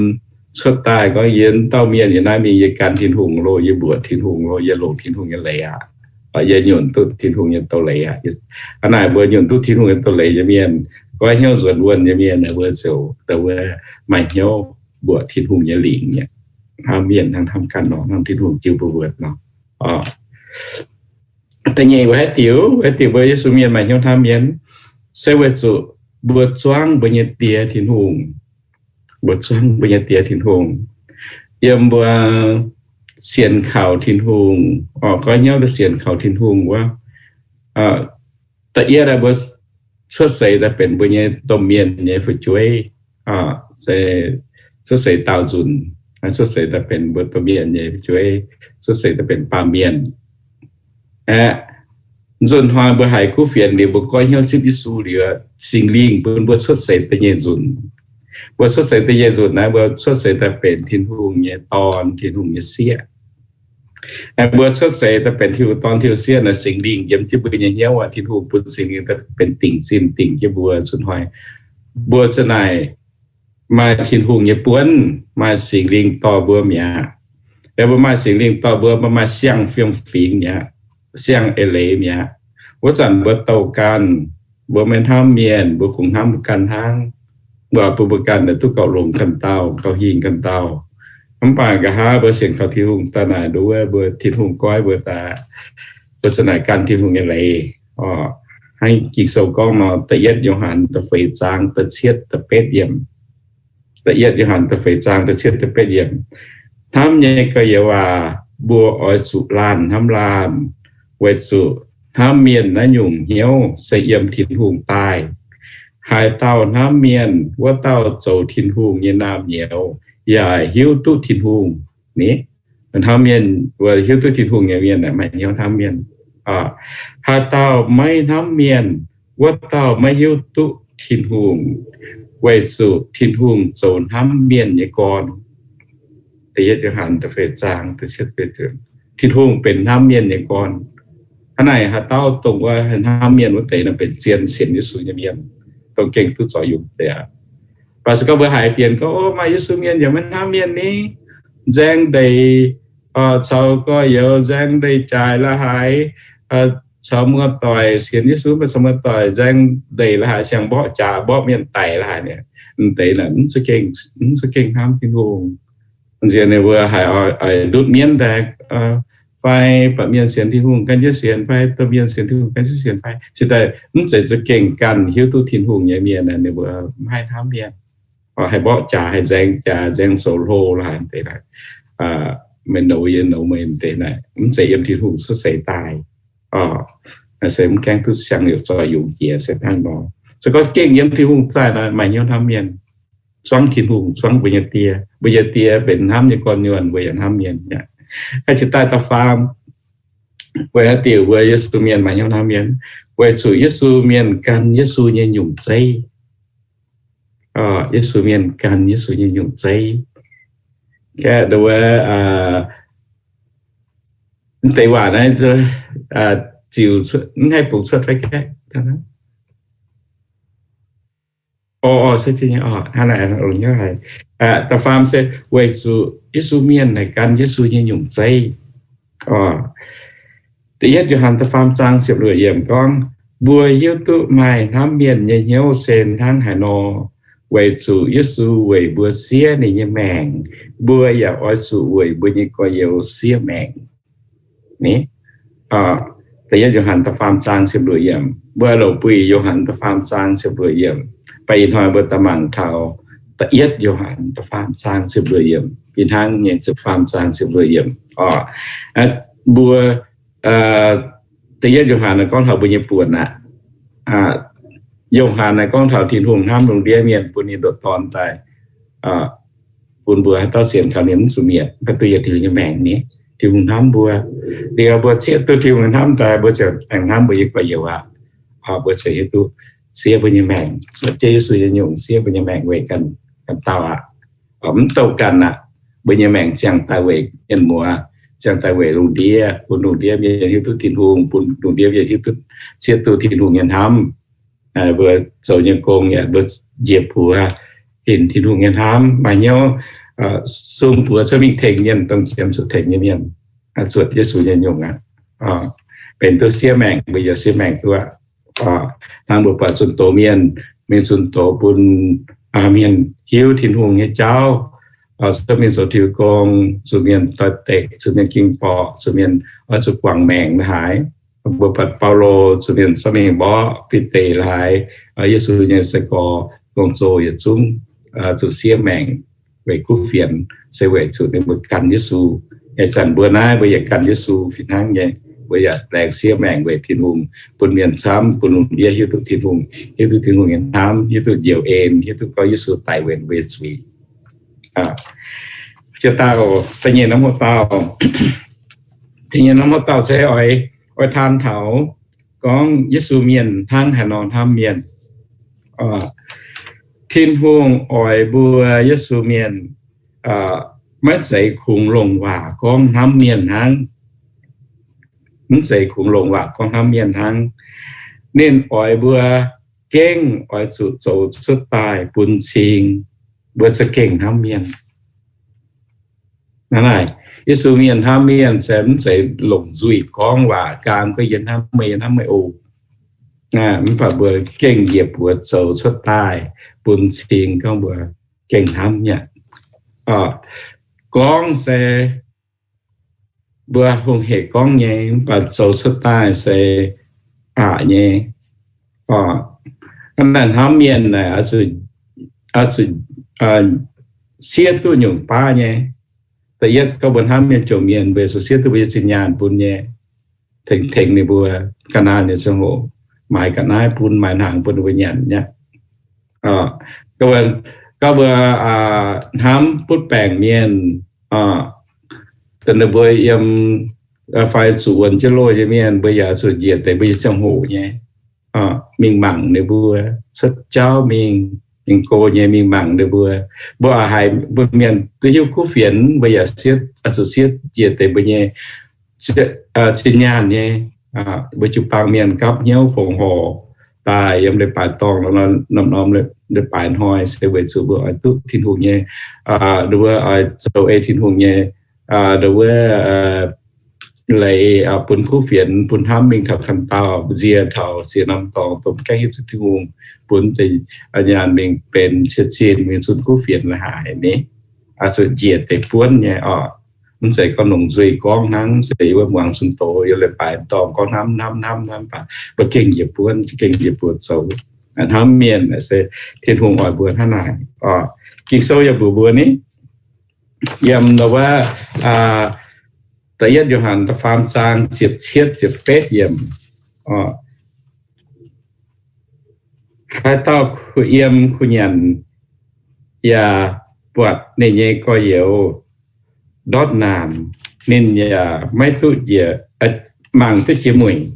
cuotv daaih gorngv, yie dauh mienh yie naaiv mingh yie gan Tin-Hungh loh, yie mbuoqc Tin-Hungh loh, yie longc Tin-Hungh nyei leiz aqv, yie nyunc duqv Tin-Hungh nyei doz-leiz aqv. Hnangv naaic mbuo nyunc duqv Tin-Hungh nyei doz-leiz nyei mienh, goiv hnyouv nzuonx wuonh nyei mienh, mbuo ziouc maaih hnyouv mbuoqc Tin-Hungh nyei lingc nyei. Hnamv mienh hnangv hnamv ganh nor, hnamv Tin-Hungh jiu mbuo wuonh nor. Da'nyeic weic haaix diuc, weic haaix diuc mbuo Yesu mienh maaih hnyouv hnamv mienh, se weic zuqc mbuo zuangv mbuo nyei Die Tin-Hungh. Mbuo zuangv mbuo nyei Die Tin-Hungh, yiem mbuo sienx kaux Tin-Hungh, goiv hnyouv daaih sienx kaux Tin-Hungh wuov. Da'yietv aeqv, mbuo cuotv seix daaih benx mbuo nyei domh mienh nyei fu'jueiv, cuotv seix daauh nzunc, cuotv seix daaih benx mbuo domh mienh nyei fu'jueiv, cuotv seix daaih benx baamh mienh. Aeqv, nzunc hnoi mbuo haiz kuv fienx liuz, mbuo goiv hnyouv zipv Yesu liuz, Singx Lingh bun mbuo cuotv seix da'nyeic nzunc. Mbuo cuotv seix da'nyeic nzunc naaiv, mbuo cuotv seix daaih benx Tin-Hungh nyei dorn, Tin-Hungh nyei sieqv. Mbuo cuotv seix daaih benx Tin-Hungh dorn, Tin-Hungh sieqv naaic, Singx Lingh yiem jienv mbuo nyei hnyouv aqv. Tin-Hungh bun Singx Lingh daaih benx dingc zinh dingc jienv mbuo. Nzunc hnoi mbuo za'naaic maaih Tin-Hungh nyei buonv, maaih Singx Lingh dorh mbuo mi'aqv. Mbuo maaih Singx Lingh dorh mbuo, mbuo maaih siang-fiem-fingx mi'aqv, siang-eix-leiz mi'aqv. Wuov zanc mbuo douh ganh, mbuo maiv hnamv mienh, mbuo kungx hnamv mbuo ganh hnangv. Mbuo bun mbuo ganh naaic duqv gauh longx ganh dauh, gauh hingh ganh dauh. Mv baac nqa'haav mbuo sienx kaux Tin-Hungh daaih naaic, nduov mbuo Tin-Hungh goiv mbuo daaih, mbuo za'naaic gan Tin-Hungh nyei leiz. Hnangv Ging-Sou gorngv nor, da'yietv Yo^han da'feix zaang da'cietv da'betv yiemc. Da'yietv Yo^han da'feix zaang da'cietv da'betv yiemc. Hnamv nyei gorx-youz aac, mbuo oix zuqc laanh hnamv laanh, weic zuqc hnamv mienh naaiv nyungc hnyouv se yiem Tin-Hungh daaih. Haaix dauh hnamv mienh, wuov dauh zoux Tin-Hungh nyei naamh nyouz yaac hiuv duqv Tin-Hungh. Ni, hnamv mienh, hiuv duqv Tin-Hungh nyei mienh maaih hnyouv hnamv mienh. Haaix dauh maiv hnamv mienh, wuov dauh maiv hiuv duqv Tin-Hungh, weic zuqc Tin-Hungh zoux hnamv mienh nyei gorn. Tin-Hungh benx hnamv mienh nyei gorn. Hnangv naaic, haaix dauh dongh wuov hnamv mienh wuov deix nor benx zien sienx Yesu nyei mienh, dongh gengh duqv zorc yungz deix aqv. Baac se gorngv mbuo haiz fienx gorngv, o, maaih Yesu mienh yaac maiv hnamv mienh ni, nzaeng ndeic caux gorx-youz, nzaeng ndeic jaaix la'haaix, caux muoz-doic, sienx Yesu mv baac caux muoz-doic nzaeng ndeic la'haaix, siang-mborqv jaax mborqv mienh daic la'haaix, mv deix naaic mv za'gengh hnamv Tin-Hungh. Nziex ninh mbuo haiz oix ndutv mienv daaih, fai baamh mienh sienx Tin-Hungh gan jienv sienx, fai domh mienh sienx Tin-Hungh gan jienv sienx fai, cingx daaih mv zeiz za'gengh ganh hiuv duqv Tin-Hungh nyei mienh, ninh mbuo maiv haih hnamv mienh. Haih mborqv jaax, haih nzaeng jaax, nzaeng sou hlo la'haaix deix naaic, meih nouz yie nouz meih deix naaic, mv zeiz yiem Tin-Hungh cuotv seix daaih. Se mv gaengh duqv siang-youc zorc yungz jiex se hnangv nor. Se gorngv gengh yiem Tin-Hungh zaih nor, maaih hnyouv hnamv mienh, zuangv Tin-Hungh, zuangv mbuo nyei Die. Mbuo nyei Die benx hnamv nyei gorn-nyuonh, mbuo yaac hnamv mienh aqv. Jiex daaih da'faam, weic haaix diuc mbuo Yesu mienh maaih hnyouv hnamv mienh? Weic zuqc Yesu mienh gan Yesu nyei nyungc zeiv. Yesu mienh gan Yesu nyei nyungc zeiv. Gaeqv nduov, mv deix waac naaiv ziux, mv haih bungx cuotv fai gaeqv? Da'faam se weic zuqc Yesu mienh naaic gan Yesu nyei nyungc zeiv. Da'yietv Yo^han da'faam zaang ziepc luoqc yiemc gorngv, mbuo hiuv duqv maaih hnamv mienh nyei hnyouv se hnangv haaix nor, weic zuqc Yesu weic mbuo siev ninh nyei maengc, mbuo yaac oix zuqc weic mbuo nyei gorx-youz siev maengc. Ni, da'yietv Yo^han da'faam zaang ziepc luoqc yiemc, mbuo louc buih Yo^han da'faam zaang ziepc luoqc yiemc. Baac ih hnoi mbuo daaih mangc taux da'yietv Yo^han da'faam zaang ziepc luoqc yiemc, fih hnangv nyei ziepc faam zaang ziepc luoqc yiemc. Mbuo da'yietv Yo^han naaiv gorngv taux mbuo nyei buonc aqv. Yo^han naaiv gorngv taux Tin-Hungh hnamv lungh ndiev mienh bun ninh nduqc Dorn daaih, bun mbuo haaix dauh sienx kaux ninh mv zuqc mietc, mv baac duqv yietc diuh nyei maengc ni. Tin-Hungh hnamv mbuo. Liuz mbuo zieqv duqv Tin-Hungh hnamv daaih, mbuo ziouc aengx hnamv mbuo nyei gorx-youz aqv. Mbuo ziouc hiuv duqv siev mbuo nyei maengc, cuotv jienv Yesu nyei nyungc siev mbuo nyei maengc weic ganh, ganh dauh aqv. Mv douh ganh aqv. Mbuo nyei maengc ziangh daaih weic mienh muoz, ziangh daaih weic lungh ndiev, bun lungh ndiev mienh hiuv duqv Tin-Hungh, bun lungh ndiev mienh hiuv duqv, siev duqv Tin-Hungh nyei hnamv. Mbuo zoux nyei gong yaac mbuo njiec buoz hinc Tin-Hungh nyei hnamv, maaih hnyouv sung buoz cuotv mingh tengx mienh, dongh jiem zuqc tengx nyei mienh, zuotc Yesu nyei nyungc aqv. Benx duqv siev maengc, mbuo yaac siev maengc duqv aqv. Hnangv mbuo buatc zunh doz mienh, mingh zunh doz bun mienh hiuv Tin-Hungh nyei jauv, cuotv mingh zoux diuh gong, zuqc mienh doix-dekc, zuqc mienh ging borqc, zuqc mienh oix zuqc guangc maengc la'haaix. Mbuo buatc Baulo zuqc mienh cuotv mingh mborqv Bide la'haaix, Yesu nyei sai-gorx, gong-zoh yietc zungv zuqc siev maengc weic kuv fienx, se weic zuqc ninh mbuo gan Yesu. Ih zanc mbuo naaiv mbuo yaac gan Yesu fih hnangv nyei. Mbuo yaac laengz siev maengc weic Tin-Hungh, bun mienh camv, bun lungh ndiev hiuv duqv Tin-Hungh, hiuv duqv Tin-Hungh nyei hnamv, hiuv duqv njoux en, hiuv duqv gorngv Yesu daic weic ninh mbuo nyei zuiz. Jiex dauh, da'nyeic norm hoc dauh, da'nyeic norm hoc dauh se oix, oix taan taux gorngv Yesu mienh hnangv haaix nor hnamv mienh. Tin-Hungh oix mbuo Yesu mienh maiv zeiz kungx longc waac gorngv hnamv mienh hnangv. Mv zeiz kungx longc waac gorngv hnamv mienh hnangv. Ninh oix mbuo gengh oix zuqc zoux cuotv daaih bun cing mbuo za'gengh hnamv mienh. Naaiv, Yesu mienh hnamv mienh se mv zeiz longc nzuih gorngv waac gaam gorngv yie hnamv meih, yie hnamv meih oc. Mv baac mbuo gengh njiec buoz zoux cuotv daaih bun cing gorngv mbuo gengh hnamv mi'aqv. Gorngv se mbuo hungh hec gorngv nyei, mv baac zoux cuotv daaih se aqc nyei. Hnamv mienh naaic oix zuqc siev duqv nyungc baav nyei. Da'yietv gorngv mbuo hnamv mienh jomc mienh, mbuo zuqc siev duqv mbuo nyei zinh nyaanh bun nyei, tengx tengx ninh mbuo ga'naaiv nyei ziangh hoc, maaiz ga'naaiv bun, maaiz hnaangx bun ninh mbuo nyanc nyei. Gorngv mbuo hnamv butv baengc mienh, dongh ninh mbuo yiem fai zuqc wuonx jienv loh nyei mienh, mbuo yaac zuqc njiec deix mbuo nyei ziangh hoc nyei, mingh mangc ninh mbuo, cuotv jauv mingh, mingh go nyei mingh mangc ninh mbuo. Mbuo haiz mbuo mienh duqv hiuv kuv fienx, mbuo yaac zuqc siev njiec deix mbuo nyei zinh nyaanh nyei. Mbuo jiu-baang mienh gapv hnyouv fongc horc daaih yiem leiz-baaix dorngh, norm-norm leiz-baaix hnoi se weic zuqc mbuo oix duqv Tin-Hungh nyei, ninh mbuo oix zoux ei Tin-Hungh nyei, ninh mbuo leiz bun kuv fienx, bun hnamv mingh taux ganh dauh, nzie taux siec norm dorngx, domh gaengh hiuv duqv Tin-Hungh, bun deix nyaanh mingh benx cie zinh mingh zunh kuv fienx la'haaix ni. Zuqc njiec deix buonv nyei oc. Mv zeiz gorngv longc nzuih gorngv hnangv, se yie mbuo muangx zunh doz yiem leiz-baaix dorngh gorngv hnamv hnamv hnamv hnamv baac mbuo gengh njiec buonv, gengh njiec buonv zoux. Hnamv mienh se Tin-Hungh oix mbuo hnangv naaic oc. Ging-Sou yaac mbuox mbuo ni, yiem wuov Da'yietv Yo^han da'faam zaang ziepc cietv ziepc betv yiemc, haaix dauh kuh yiem kuh nyanc yaac buatc ninh nyei gorx-youz ndortv naanc, ninh yaac maiv duqv njiec, mangc duqv jiex mueic.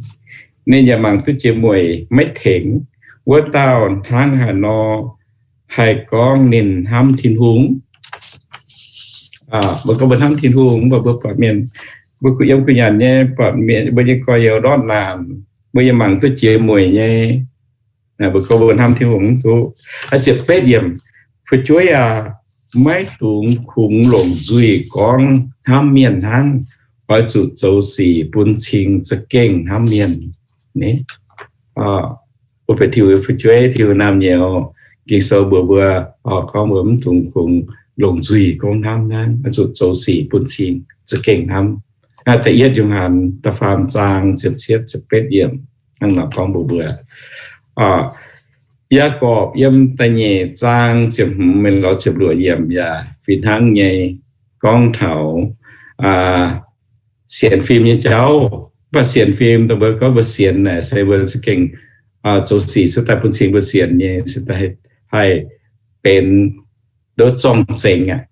Ninh yaac mangc duqv jiex mueic maiv tengx. Wuov dauh hnangv haaix nor haih gorngv ninh hnamv Tin-Hungh? Mbuo gorngv mbuo hnamv Tin-Hungh, mv baac mbuo buatc mienh, mbuo kuh yiem kuh nyanc nyei, buatc mienh, mbuo nyei gorx-youz ndortv naanc, mbuo yaac mangc duqv jiex mueic nyei, mbuo gorngv mbuo hnamv Tin-Hungh mv duqv. Ziepc betv yiemc, fu'jueiv aac, maiv dungx kungx longc nzuih gorngv hnamv mienh hnangv. Oix zuqc zoux sic bun cing za'gengh hnamv mienh. Mbuo benx Tin-Hungh fu'jueiv, Tin-Hungh naamh nyouz, Ging-Sou mbuox mbuo, gorngv mbuo mv dungx kungx longc nzuih gorngv hnamv hnangv, oix zuqc zoux sic bun cing za'gengh hnamv. Da'yietv Yo^han da'faam zaang ziepc cietv ziepc betv yiemc hnangv nor gorngv mbuox mbuo. Yaagorpc yiem da'nyeic zaang ziepc hmz mingh lorz ziepc luoqc yiemc yaac fih hnangv nyei gorngv taux sienx fim nyei jauv. Mv baac sienx fim dongh mbuo gorngv mbuo sienx naaic se mbuo za'gengh zoux sic cuotv daaih bun cing mbuo sienx nyei, se daaih haih benx nduov zorng-zengx aqv.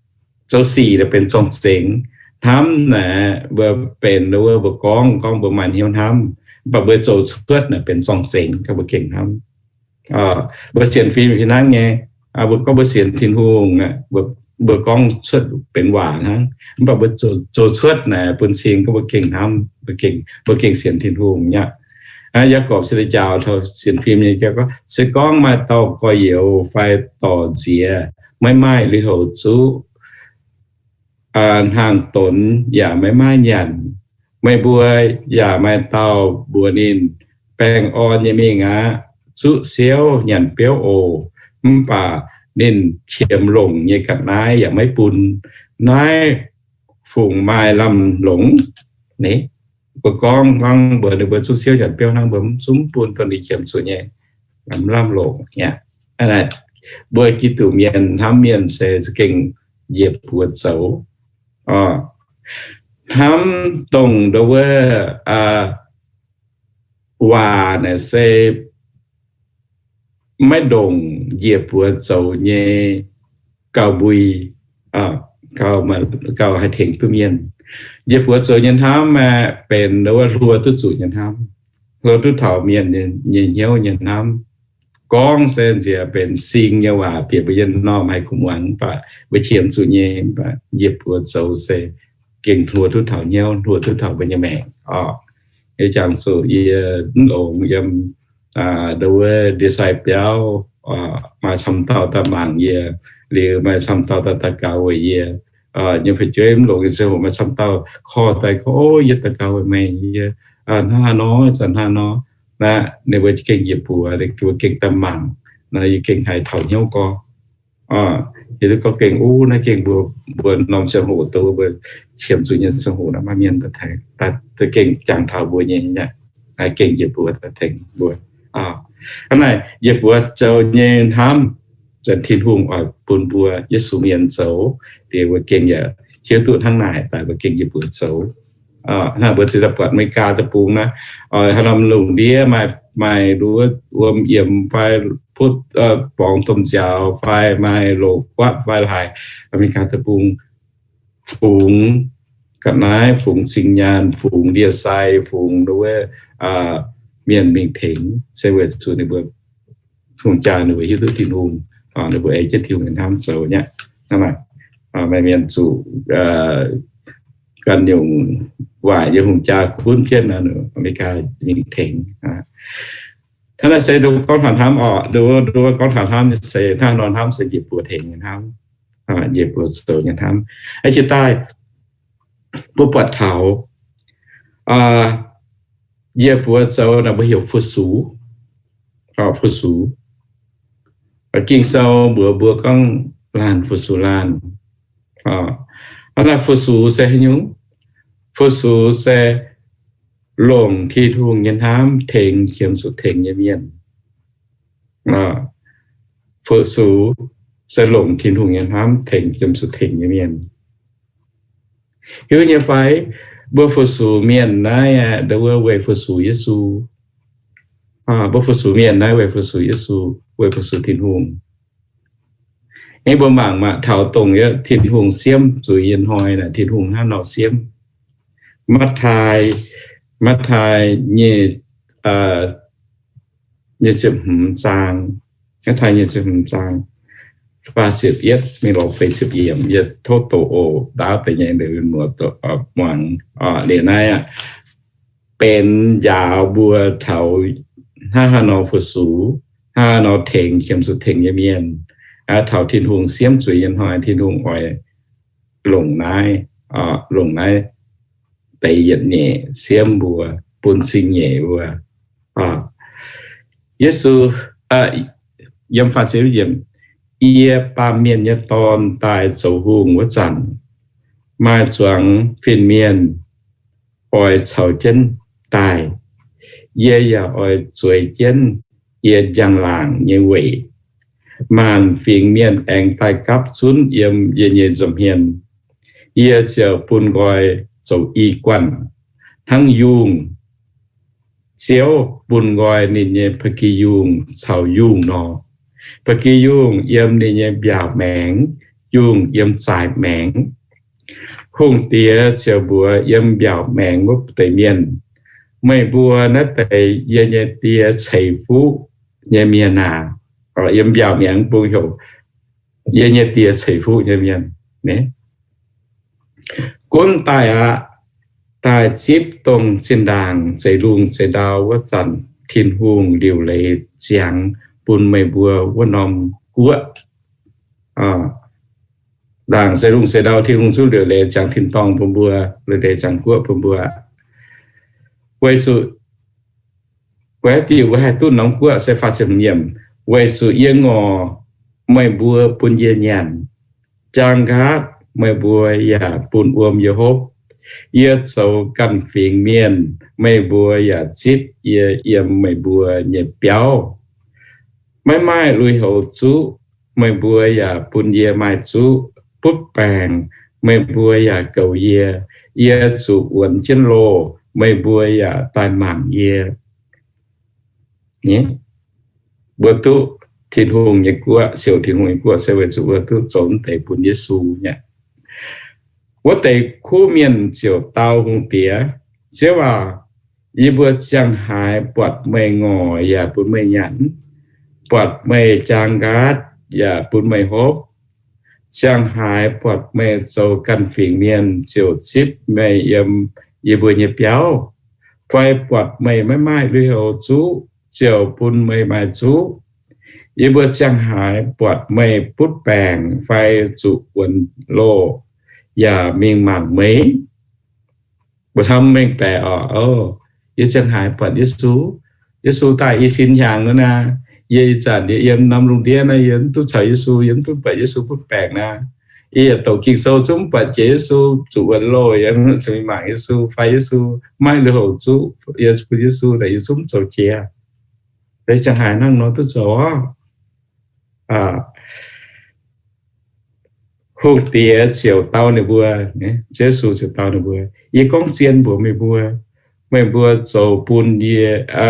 Zoux sic naaic benx zorng-zengx. Hnamv naaic mbuo benx nduov mbuo gorngv, gorngv mbuo maaih hnyouv hnamv, mv baac mbuo zoux cuotv naaic benx zorng-zengx, gorngv mbuo gengh hnamv. Mbuo sienx fim fih hnangv nyei. Mbuo gorngv mbuo sienx Tin-Hungh aqv, mbuo mbuo gorngv cuotv benx waac hnangv. Mv baac mbuo zoux cuotv naaic bun cing gorngv mbuo gengh hnamv, mbuo gengh sienx Tin-Hungh nyei aqv. Yaagorpc se deix njaaux taux sienx fim nyei, se gorngv maaih dauh gorx-youz fai dorc nziex maiv maaih lui-houx zuqv, hnaangx-donx yaac maiv maaih nyanc, meih mbuo yaac maaih dauh mbuox ninh, Baengh orn nyei mingh aqv. Zuqv siouv nyanc biouv oc. Mv baac ninh qiemx longc nyei ga'naaiv yaac maiv bun. Naaiv fungc maaih lamh longc? Mbuo gorngv, gorngv mbuox ninh mbuo zuqv siouv nyanc biouv hnangv, mbuo mv zungv bun dongh ninh qiemx zuqc nyei, mv lamh longc aqv. Mbuo Giduc mienh hnamv mienh se za'gengh njiec buoz zoux. Hnamv dongh ndo wuov waac naaic se maiv ndongc njiec buoz zoux nyei gauh mbui, gauh haih tengx duqv mienh. Njiec buoz zoux nyei hnamv aeqv, benx ndo wuov hluo duqv zuqc nyei hnamv, hluo duqv taux mienh nyei hnyouv nyei hnamv. Gorngv se nziex benx sing nyei waac bieqc mbuo yiem norm haih kuv muangx, mv baac mbuo qiemx zuqc nyei. Mv baac njiec buoz zoux se gengh hluo duqv taux hnyouv, hluo duqv taux mbuo nyei maengc oc. Yie jangx zuqc yie mv longx yiem ndo wuov ndie-sai biauv, maaih camv dauh daaih mangc yie, liuz maaih camv dauh daaih daux gaux weic yie. Nyei fu'jueiv mv longx nyei ziangh hoc maaih camv dauh korv daaih gorngv, O, yie daux gaux weic meih, yie hnangv haaix nor, zanc hnangv haaix nor. Naaiv ninh mbuo gengh njiec buoz, ninh mbuo gengh daaih mangc, naaiv yie gengh haiz taux hnyouv gorx. Yie duqv gorngv gengh, O, naaiv gengh mbuo, mbuo norm ziangh hoc, dongh mbuo qiemx zuqc nyei ziangh hoc naaiv maaih mienh daaih tengx, daaih gengh jangx taux mbuo nyei aqv. Naaiv gengh njiec buoz daaih tengx mbuo. Hnangv naaic njiec buoz zoux nyei hnamv, Tin-Hungh oix bun mbuo Yesu mienh zoux, liuz mbuo gengh yaac hiuv duqv hnangv naaic daaih mbuo gengh njiec buoz zoux. Hnangv mbuo zinh daaih buatc America deic-bung naaiv, haaix norm lungh ndiev maaih, maaih nduov wuom yiemx fai butv borngz domh nziaaux fai maaih loz-guaatv fai laaix, America deic-bung fungx ga'naaiv, fungx zinh nyaanh, fungx ndie-sai, fungx nduov mienh mingh tengx, se weic zuqc ninh mbuo hungh jaa ninh mbuo hiuv duqv Tin-Hungh, ninh mbuo ei jienv Tin-Hungh nyei hnamv zoux nyei. Hnangv naaic, maaih mienh zuqc ganh nyungc waaic nyei hungh jaa gunv jienv America mingh tengx. Hnangv naaic se nduov gorngv taux hnamv oc, nduov gorngv taux hnamv se hnangv nor, hnamv se njiec buoz tengx nyei hnamv, njiec buoz zoux nyei hnamv. Aa, jiex daaih mbuo buatc taux njiec buoz zoux naaic mbuo heuc fu-sux, fu-sux. Ging-Sou mbuox mbuo gorngv laanh fu-sux laanh. Hnangv naaic fu-sux se haaix nyungc? Fu-sux se longc Tin-Hungh nyei hnamv tengx qiemx zuqc tengx nyei mienh. Fu-sux se longc Tin-Hungh nyei hnamv tengx qiemx zuqc tengx nyei mienh. Hiuv nyei fai, mbuo fu-sux mienh naaiv aqv, ndo wuov weic fu-sux Yesu. Mbuo fu-sux mienh naaiv weic fu-sux Yesu, weic fu-sux Tin-Hungh. Aengx mbuo mangc maah, taux dongh Tin-Hungh siemv zuiz nyei hnoi naaic, Tin-Hungh hnangv nor siemv. Matv^taai, Matv^taai nyei, nyei ziepc hmz zaang, Matv^taai nyei ziepc hmz zaang, faah ziepc yietv mingh lorz feix ziepc yiemc, yie tov doqc oc, ndaauv deix nyei mbuo muangx. Liuz naaiv aqv, benx njaaux mbuo taux hnangv haaix nor fu-sux, hnangv haaix nor tengx qiemx zuqc tengx nyei mienh. Taux Tin-Hungh siemv zuiz nyei hnoi, Tin-Hungh oix longc naaiv, longc naaiv deix yietc nyeic siemv mbuo, bun zingh nyeic mbuo. Yesu, yiem, yiem, Yie, Baamh Mienh nyei Dorn, daaih zoux hungh wuov zanc, maaih zuangx fin-mienh oix caux jienv daaih. Yie yaac oix zueiz jienv yie njang-laangc nyei weic. Maanc fingx mienh aengx daaih gapv zunv yiem yie nyei nza'hmien. Yie ziouc bun nqoi zoux i guanh hnangv yungh. Ziouv bun nqoi ninh nyei ba'gi yungh caux yungh nor. Ba'gi yungh yiem ninh nyei mbiaauc maengx, yungh yiem zaaix maengx. Hungh diex ziouc mbuox yiem mbiaauc maengx wuov deix mienh, Meih mbuo naaiv deix yie nyei Die ceix fuqv nyei mienh aac. Yiem mbiaauc maengx bung heuc yie nyei Die ceix fuqv nyei mienh. Gunv daaih aqv, daaih zipv dongh zinh ndaangc zeix lungh zeix ndau wuov zanc, Tin-Hungh liuc leiz ziangx bun meih mbuo wuov norm guoqv. Ndaangc zeix lungh zeix ndau Tin-Hungh zuqc liuc leiz ziangx tin-dorngh bun mbuo, liuc leiz ziangx guoqv bun mbuo. Weic zuqc, weic haaix diuc mbuo haih duqv norm guoqv se faah ziepc hmz yiemc, weic zuqc yie ngorc meih mbuo bun yie nyanc, jaang nqaatv meih mbuo yaac bun wuom yie hopv. Yie zoux ganh fingx mienh, meih mbuo yaac zipv yie yiem meih mbuo nyei biauv. Maiv maaih lui-houx zuqv, meih mbuo yaac bun yie maaih zuqv. Butv baengc, meih mbuo yaac goux yie. Yie zuqc wuonx jienv loh, meih mbuo yaac daaih mangc yie. Mbuo duqv Tin-Hungh nyei guoqv, siouc Tin-Hungh nyei guoqv se weic zuqc mbuo duqv zoux mv deix bun Yesu nyei. Wuov deix kuv mienh ziouc dau hungh diex, Ziouv aac, yie mbuo ziangh haaix buatc meih ngorc yaac bun meih nyanc, buatc meih jaang nqaatv yaac bun meih hopv? Ziangh haaix buatc meih zoux ganh fingx mienh ziouc zipv meih yiem yie mbuo nyei biauv? Fai buatc meih maiv maaih lui-houx zuqv ziouc bun meih maaih zuqv? Yie mbuo ziangh haaix buatc meih butv baengc fai zuqc wuonx loh yaac mingh mangc meih? Mbuo hnamv mengh baeqc oc, yie ziangh haaix buatc Yesu, Yesu daaih i sin hnyangx naaic, yie ih zanc yie yiem norm lungh ndiev naaiv, yie mv duqv caux Yesu, yie mv duqv buatc Yesu butv baengc naaic. Yie yietc douc Ging-Sou zungv mv buatc jiex Yesu zuqc wuonx loh, yie mv zuqc mingh mangc Yesu fai Yesu maiv lui-houx zuqv yie bun Yesu, yie zungv mv zoux jiex. Ziangh haaix hnangv nor duqv zoux oc. Hungh diex ziouc dau ninh mbuo, Yesu ziouc dau ninh mbuo, Yie gorngv zien mbuox meih mbuo, meih mbuo zoux bun,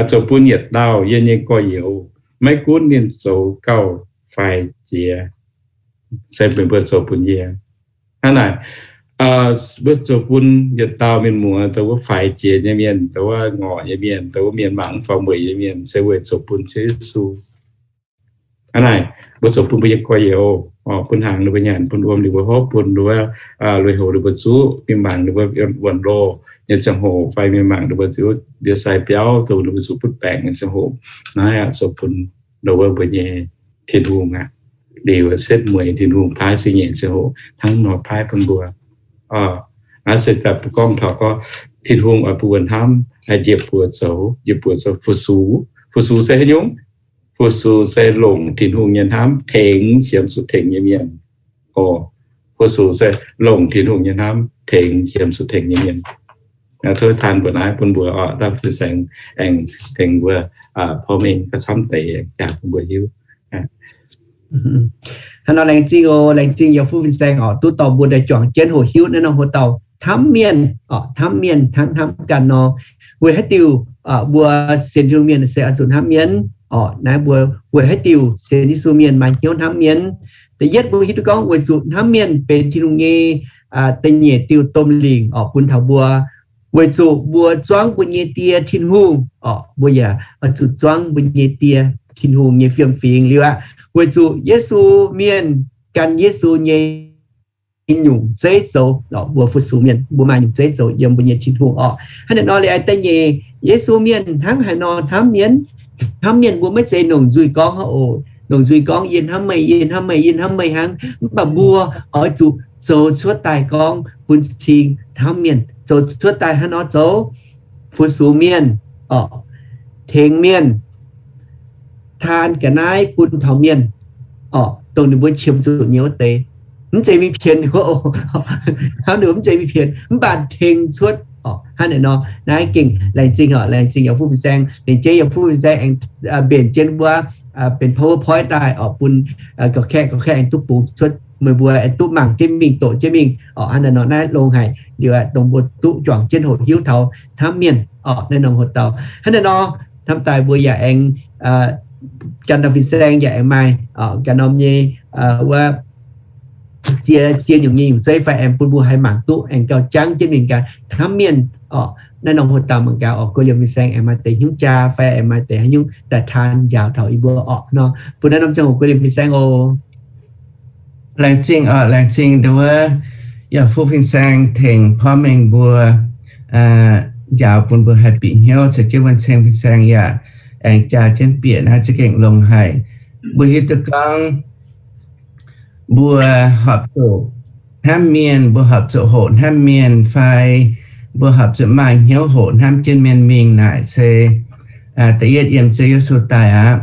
zoux bun yietc dauh yie nyei gorx-youz, maiv gunv ninh zoux gauh faix jiex, se meih mbuo zoux bun yie. Hnangv naaic, mbuo zoux bun yietc dauh mienh muoz, dongh wuov faix jiex nyei mienh, dongh wuov ngorc nyei mienh, dongh wuov mienh mangc mv faaux mueic nyei mienh, se weic zoux bun Ziouv Yesu. Hnangv naaic, mbuo zoux bun mbuo nyei gorx-youz, bun hnaangx ninh mbuo nyanc, bun wuom ninh mbuo hopv, bun wuov lui-houx ninh mbuo zuqv, mingh mangc ninh mbuo wuonx loh nyei ziangh hoc, fai mingh mangc ninh mbuo ndie-sai biauv, dongh ninh mbuo zuqc butv baengc nyei ziangh hoc. Naaiv aqv, zoux bun ndongc wuov mbuo nyei Tin-Hungh aqv. Liuz setv mueiz Tin-Hungh paaiv zingh nyeic ziangh hoc hnangv nor paaiv bun mbuo. Naaiv se daaih mbuo gorngv taux gorngv Tin-Hungh oix bun mbuo hnamv, njiec buoz zoux, njiec buoz zoux fu-sux. Fu-sux se haaix nyungc? Fu-sux se longc Tin-Hungh nyei hnamv tengx qiemx zuqc tengx nyei mienh. Fu-sux se longc Tin-Hungh nyei hnamv tengx qiemx zuqc tengx nyei mienh. Tov taan mbuo naaiv bun mbuo oc, dapv sin saeng aengx tengx mbuo porv mengh gauh camv deix jaax bun mbuo hiuv. Hnangv nor laengz zingh oc, laengz zingh yaac fuqv fin-saeng oc, duqv dorh mbuo daaih juangc jienv hoqc hiuv naaiv norm hoc dauh hnamv mienh oc, hnamv mienh hnangv hnamv ganh nor. Weic haaix diuc mbuo sienx Tin-Hungh mienh se oix zuqc hnamv mienh oc? Naaiv mbuo weic haaix diuc sienx Yesu mienh maaih hnyouv hnamv mienh? Da'yietv mbuo hiuv duqv gorngv weic zuqc hnamv mienh benx Tin-Hungh nyei da'nyeic diuh domh lingc oc bun taux mbuo. Weic zuqc mbuo zuangv mbuo nyei Die Tin-Hungh oc, mbuo yaac oix zuqc zuangv mbuo nyei Die Tin-Hungh nyei fiem-fingx liuz aqv. Weic zuqc Yesu mienh gan Yesu nyei nyungc zeiv zoux, mbuo fu-sux mienh mbuo maaih nyungc zeiv zoux yiem mbuo nyei Tin-Hungh oc. Hnangv naaiv nor liuz da'nyeic, Yesu mienh hnangv haaix nor hnamv mienh? Hnamv mienh mbuo maiv zeiz longc nzuih gorngv hnangv oc. Longc nzuih gorngv yie hnamv meih, yie hnamv meih, yie hnamv meih hnangv. Mv baac mbuo oix zuqc zoux cuotv daaih gorngv bun cing hnamv mienh. Zoux cuotv daaih hnangv nor zoux, fu-sux mienh oc, tengx mienh, taan ga'naaiv bun taux mienh oc, dongh ninh mbuo qiemx zuqc nyei wuov deix. Mv zeiz mingh pienx, hnamv ninh mbuo mv zeiz mingh pienx, mv baac tengx cuotv oc. Hnangv naaiv nor naaiv gengh laengz zingh oc, laengz zingh yaac fuqv fin-saeng, laengz zingh yaac fuqv fin-saeng aengx mbenc jienv wuov benx PowerPoint daaih oc bun gorqv-kaeqv, gorqv-kaeqv aengx duqv bungx cuotv, meih mbuo aengx duqv mangc jienv mingh, doqc jienv mingh oc. Hnangv naaiv nor naaiv longx haic liuz aeqv, dongh mbuo duqv juangc jienv hoqc hiuv taux hnamv mienh oc. Naaiv norm hoc dauh hnangv naaiv nor, hnamv daaih mbuo yaac aengx gan norm fin-saeng yaac aengx maaih gan norm nyei wuov ziex, ziex nyungc nyei nyungc zeiv fai aengx bun mbuo haih mangc duqv aengx gauh jangv jienv mingh gaax hnamv mienh oc. Naaiv norm hoc dauh mangc gaax oc, guei liemh fin-saeng aengx maaih deix hnyouv jaa fai aengx maaih deix haaix nyungc daaih taan njaaux taux yie mbuo oc nor. Bun naaiv norm ziangh hoc guei liemh fin-saeng oc. Laengz zingh oc, laengz zingh ndau wuov yaac fu fin-saeng tengx porv mengh mbuo njaaux bun mbuo haih bieqc hnyouv caux jienv wuonh ceng fin-saeng yaac aengx jaa jienv bieqc naaiv za'gengh longx haic. Mbuo hiuv duqv gorngv mbuo horpc zuqc hnamv mienh, mbuo horpc zuqc hoqc hnamv mienh fai mbuo horpc zuqc maaih hnyouv hoqc hnamv jienv mienh mingh naaic se da'yietv yiem Ziouv Yesu daaih aqv.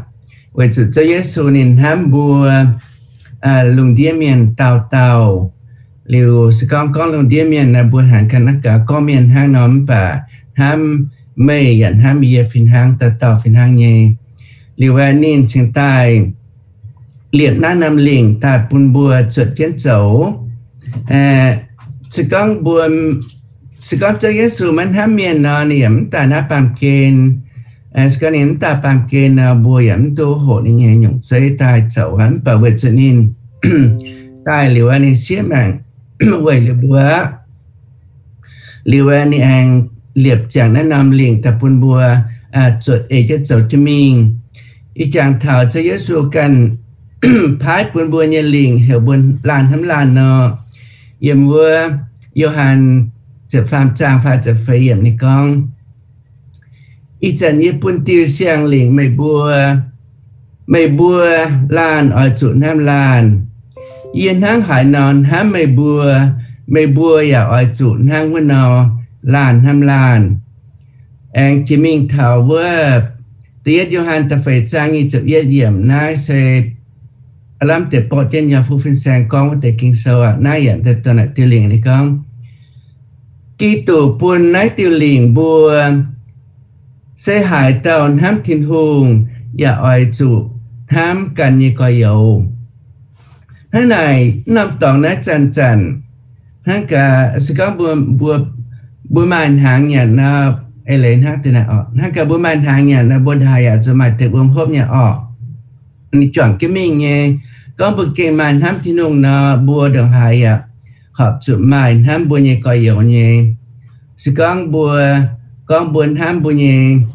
Weic zuqc Ziouv Yesu ninh hnamv mbuo lungh ndiev mienh dauh dauh. Liuz se gorngv gorngv lungh ndiev mienh naaic, mbuo hnangv ganh naaiv gaax gorngv mienh hnangv nor, mv baac hnamv meih yaac hnamv yie fih hnangv, dauh dauh fih hnangv nyei. Liuz aeqv, ninh cingx daaih liepc naaiv norm lingc daaih bun mbuo zuotc jienv zoux. Se gorngv mbuo, se gorngv Ziouv Yesu maiv hnamv mienh nor, ninh yaac mv daaih naaiv baamh gen. Se gorngv ninh mv daaih baamh gen nor, mbuo yaac mv duqv hoqc ninh nyei nyungc zeiv daaih zoux aqv. Mv baac weic zuqc ninh daaih liuz aeqv, ninh siev maengc weic liuz mbuo aqv. Liuz aeqv, ninh aengx liepc ziangx naaiv norm lingc daaih bun mbuo zuotc ei jienv zoux jienv mingh. Ih jangx taux Ziouv Yesu ganh paaiv bun mbuo nyei lingc heuc mbuo laanh hnamv laanh nor, yiem wuov Yo^han ziepc faam zaang faah ziepc feix yiemc ninh gorngv, Ih zanc yie bun diuh siang-lingc meih mbuo. Meih mbuo laanh oix zuqc hnamv laanh. Yie hnangv haaix nor hnamv meih mbuo, meih mbuo yaac oix zuqc hnangv wuov nor laanh hnamv laanh. Aengx jiex mingh taux wuov da'yietv Yo^han da'feix zaang nyic ziepc yietv yiemc naaiv se aav lamh deix borqv jienv nyei fu fin-saeng gorngv wuov deix Ging-Sou aqv. Naaiv yaac daaih dongh naaic diuh lingc ninh gorngv, Giduc bun naaiv diuh lingc mbuo, se haaix dauh hnamv Tin-Hungh yaac oix zuqc hnamv ganh nyei gorx-youz. Hnangv naaic, norm dorngx naaiv zanc-zanc, hnangv gaax se gorngv mbuo, mbuo maaih hnaangx nyanc nor, eix leiz hnangv deix naaic oc, hnangv gaax mbuo maaih hnaangx nyanc nor, mbuo ndongc haaix yaac zuqc maaih deix wuom hopv nyei oc. Ninh juangc jienv mingh nyei. Gorngv mbuo gengh maaih hnamv Tin-Hungh nor, mbuo ndongc haaix yaac horpc zuqc maaih hnamv mbuo nyei gorx-youz nyei. Se gorngv mbuo, gorngv mbuo hnamv mbuo nyei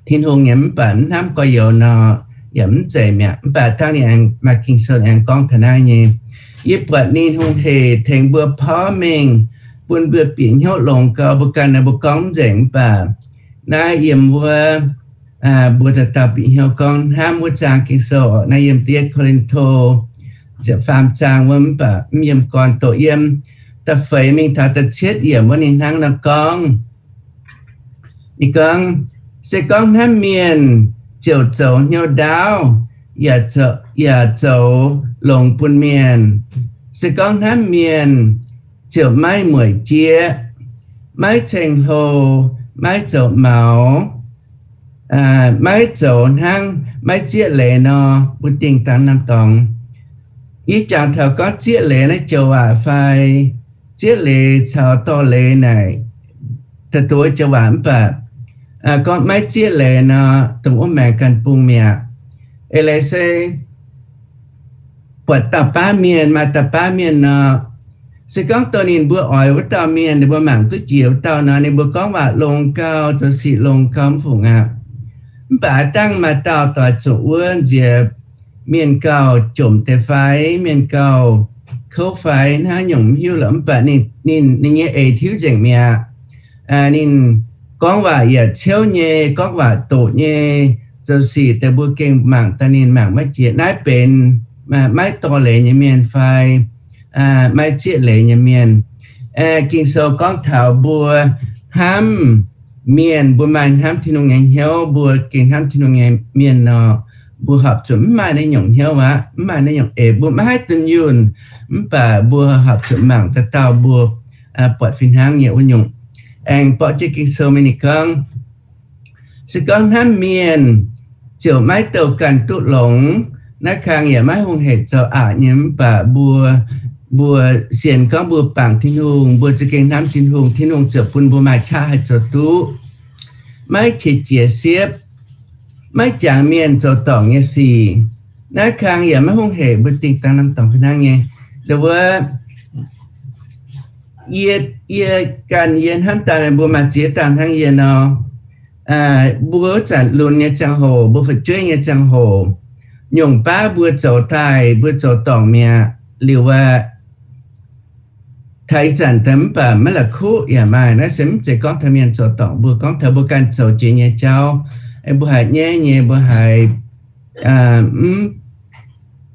Tin-Hungh nyei mv baac mv hnamv gorx-youz nor, yaac mv zeiz mi'aqv. Mv baac dangh ninh aengx maaih Ging-Sou aengx gorngv taux naaiv nyei, yie buatc ninh hungh hec tengx mbuo porv mengh, bun mbuo bieqc hnyouv longx gau. Mbuo ganh naaiv mbuo gorngv mv nzengc mv baac naaiv yiem wuov mbuo dauh dauh bieqc hnyouv gorngv hnamv wuov zaang Ging-Sou oc. Naaiv yiem da'yietv Ko^lin^to ziepc faam zaang wuov, mv baac mv yiem gorn, doqc yiem da'feix mingh taux da'cietv yiemc wuov ninh hnangv nor gorngv. Ninh gorngv, Se gorngv hnamv mienh ziouc zoux hnyouv ndaauv, yaac zoux longx bun mienh. Se gorngv hnamv mienh ziouc maiv mueic jieqv, maiv ceng-hlo, maiv zoux maux, maiv zoux hnangv maiv zieqv leiz nor, mbuo dingh dangx norm dorngx. Yie jangx taux gorngv zieqv leiz naaiv joux waac fai zieqv leiz caux dorh leiz naaic, da'duqv joux waac mv baac gorngv maiv zieqv leiz nor, dongh wuov maengx ganh bung mi'aqv. Eix leiz se buatc dauh baav mienh, maaih dauh baav mienh nor, se gorngv dongh ninh mbuo oix wuov dauh mienh, ninh mbuo mangc duqv jiex wuov dauh nor, ninh mbuo gorngv waac longx gau, zoux sic longx gau mv fungc aqv. Mv baac dangh maaih dauh doix zuqc wuov nziex mienh gauh jomc deix fai mienh gauh kouv fai hnangv nyungc mv hiuv lorqc, mv baac ninh, ninh nyei eix tiuv nzengc mi'aqv. Ninh gorngv waac yaac ciouv nyei, gorngv waac doqc nyei, zoux sic deix mbuo gengh mangc daaih ninh mangc maiv jiex. Naaiv benx maiv dorh leiz nyei mienh fai maiv zieqv leiz nyei mienh. Ging-Sou gorngv taux mbuo hnamv mienh, mbuo maaih hnamv Tin-Hungh nyei hnyouv, mbuo gengh hnamv Tin-Hungh nyei mienh nor, mbuo horpc zuqc mv maaih naaiv nyungc hnyouv aqv, mv maaih naaiv nyungc eix. Mbuo maiv haih dunh yunh, mv baac mbuo horpc zuqc mangc daaih dauh mbuo buatc fih hnangv nyei wuov nyungc. Aengx borqv jienv Ging-Sou mingh ninh gorngv, se gorngv hnamv mienh ziouc maiv douh ganh duqv longx. Naaiv kang yaac maiv hungh hec zoux aqc nyei, mv baac mbuo, mbuo sienx gorngv mbuo bangc Tin-Hungh, mbuo za'gengh hnamv Tin-Hungh, Tin-Hungh ziouc bun mbuo maaih qaqv haih zoux duqv. Maiv qiex jiez siepv, maiv jangx mienh zoux dorngc nyei sic. Naaiv kang yaac maiv hungh hec, mbuo dingh dangx norm dorngx fih hnangv nyei. Ndau wuov, yie, yie ganh yie hnamv daaih mbuo maaih ziex dauh hnangv yie nor, mbuo wuov zanc lunx nyei ziangh hoc, mbuo fu'jueiv nyei ziangh hoc, nyungc baav mbuo zoux daaih mbuo zoux dorngc mi'aqv. liuz aqv. Taux ih zanc daaih mv baac maiv la'kuqv yaac maaih. Naaiv se mv zeiz gorngv taux mienh zoux dorngc, mbuo gorngv taux mbuo ganh zoux jiex nyei jauv. Mbuo haiz nyaiv nyei, mbuo haiz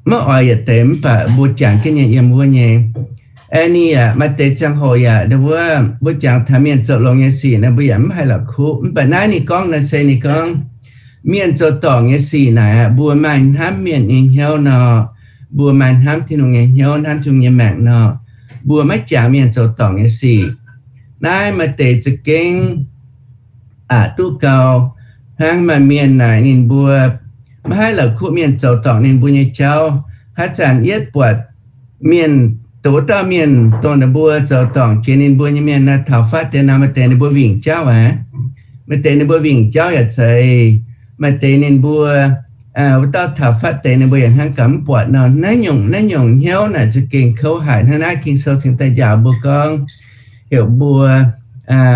maiv oix yietc deix, mv baac mbuo jangx jienv nyei yiem wuov nyei. Aeqv, ninh yaac maaih deix ziangh hoc yaac wuov, mbuo jangx taux mienh zoux longx nyei sic naaic, mbuo yaac mv haih la'kuqv. Mv baac naaiv ninh gorngv naaic se ninh gorngv, mienh zoux dorngc nyei sic naaic aqv, mbuo maaih hnamv mienh nyei hnyouv nor, mbuo maaih hnamv Tin-Hungh nyei hnyouv, hnamv Tin-Hungh nyei maengc nor, mbuo maiv jangx mienh zoux dorngc nyei sic. Naaiv maaih deix za'gengh aqc duqv gau. Hnangv maaih mienh naaic ninh mbuo maiv haih la'kuqv mienh zoux dorngc ninh mbuo nyei jauv. Haaix zanc yietv buatc mienh, dongh wuov dauh mienh dongh ninh mbuo zoux dorngc jiex ninh mbuo nyei mienh naaic, taux fatv deix nor, maaih deix ninh mbuo wingc jauv aqv. Maaih deix ninh mbuo wingc jauv yaac zeiz. Maaih deix ninh mbuo wuov dauh taux fatv deix ninh mbuo yaac hnangv gaax mv buatc nor. Naaiv nyungc, naaiv nyungc hnyouv naaic za'gengh kouv haic. Hnangv naaiv Ging-Sou cingx daaih njaaux mbuo gorngv, heuc mbuo,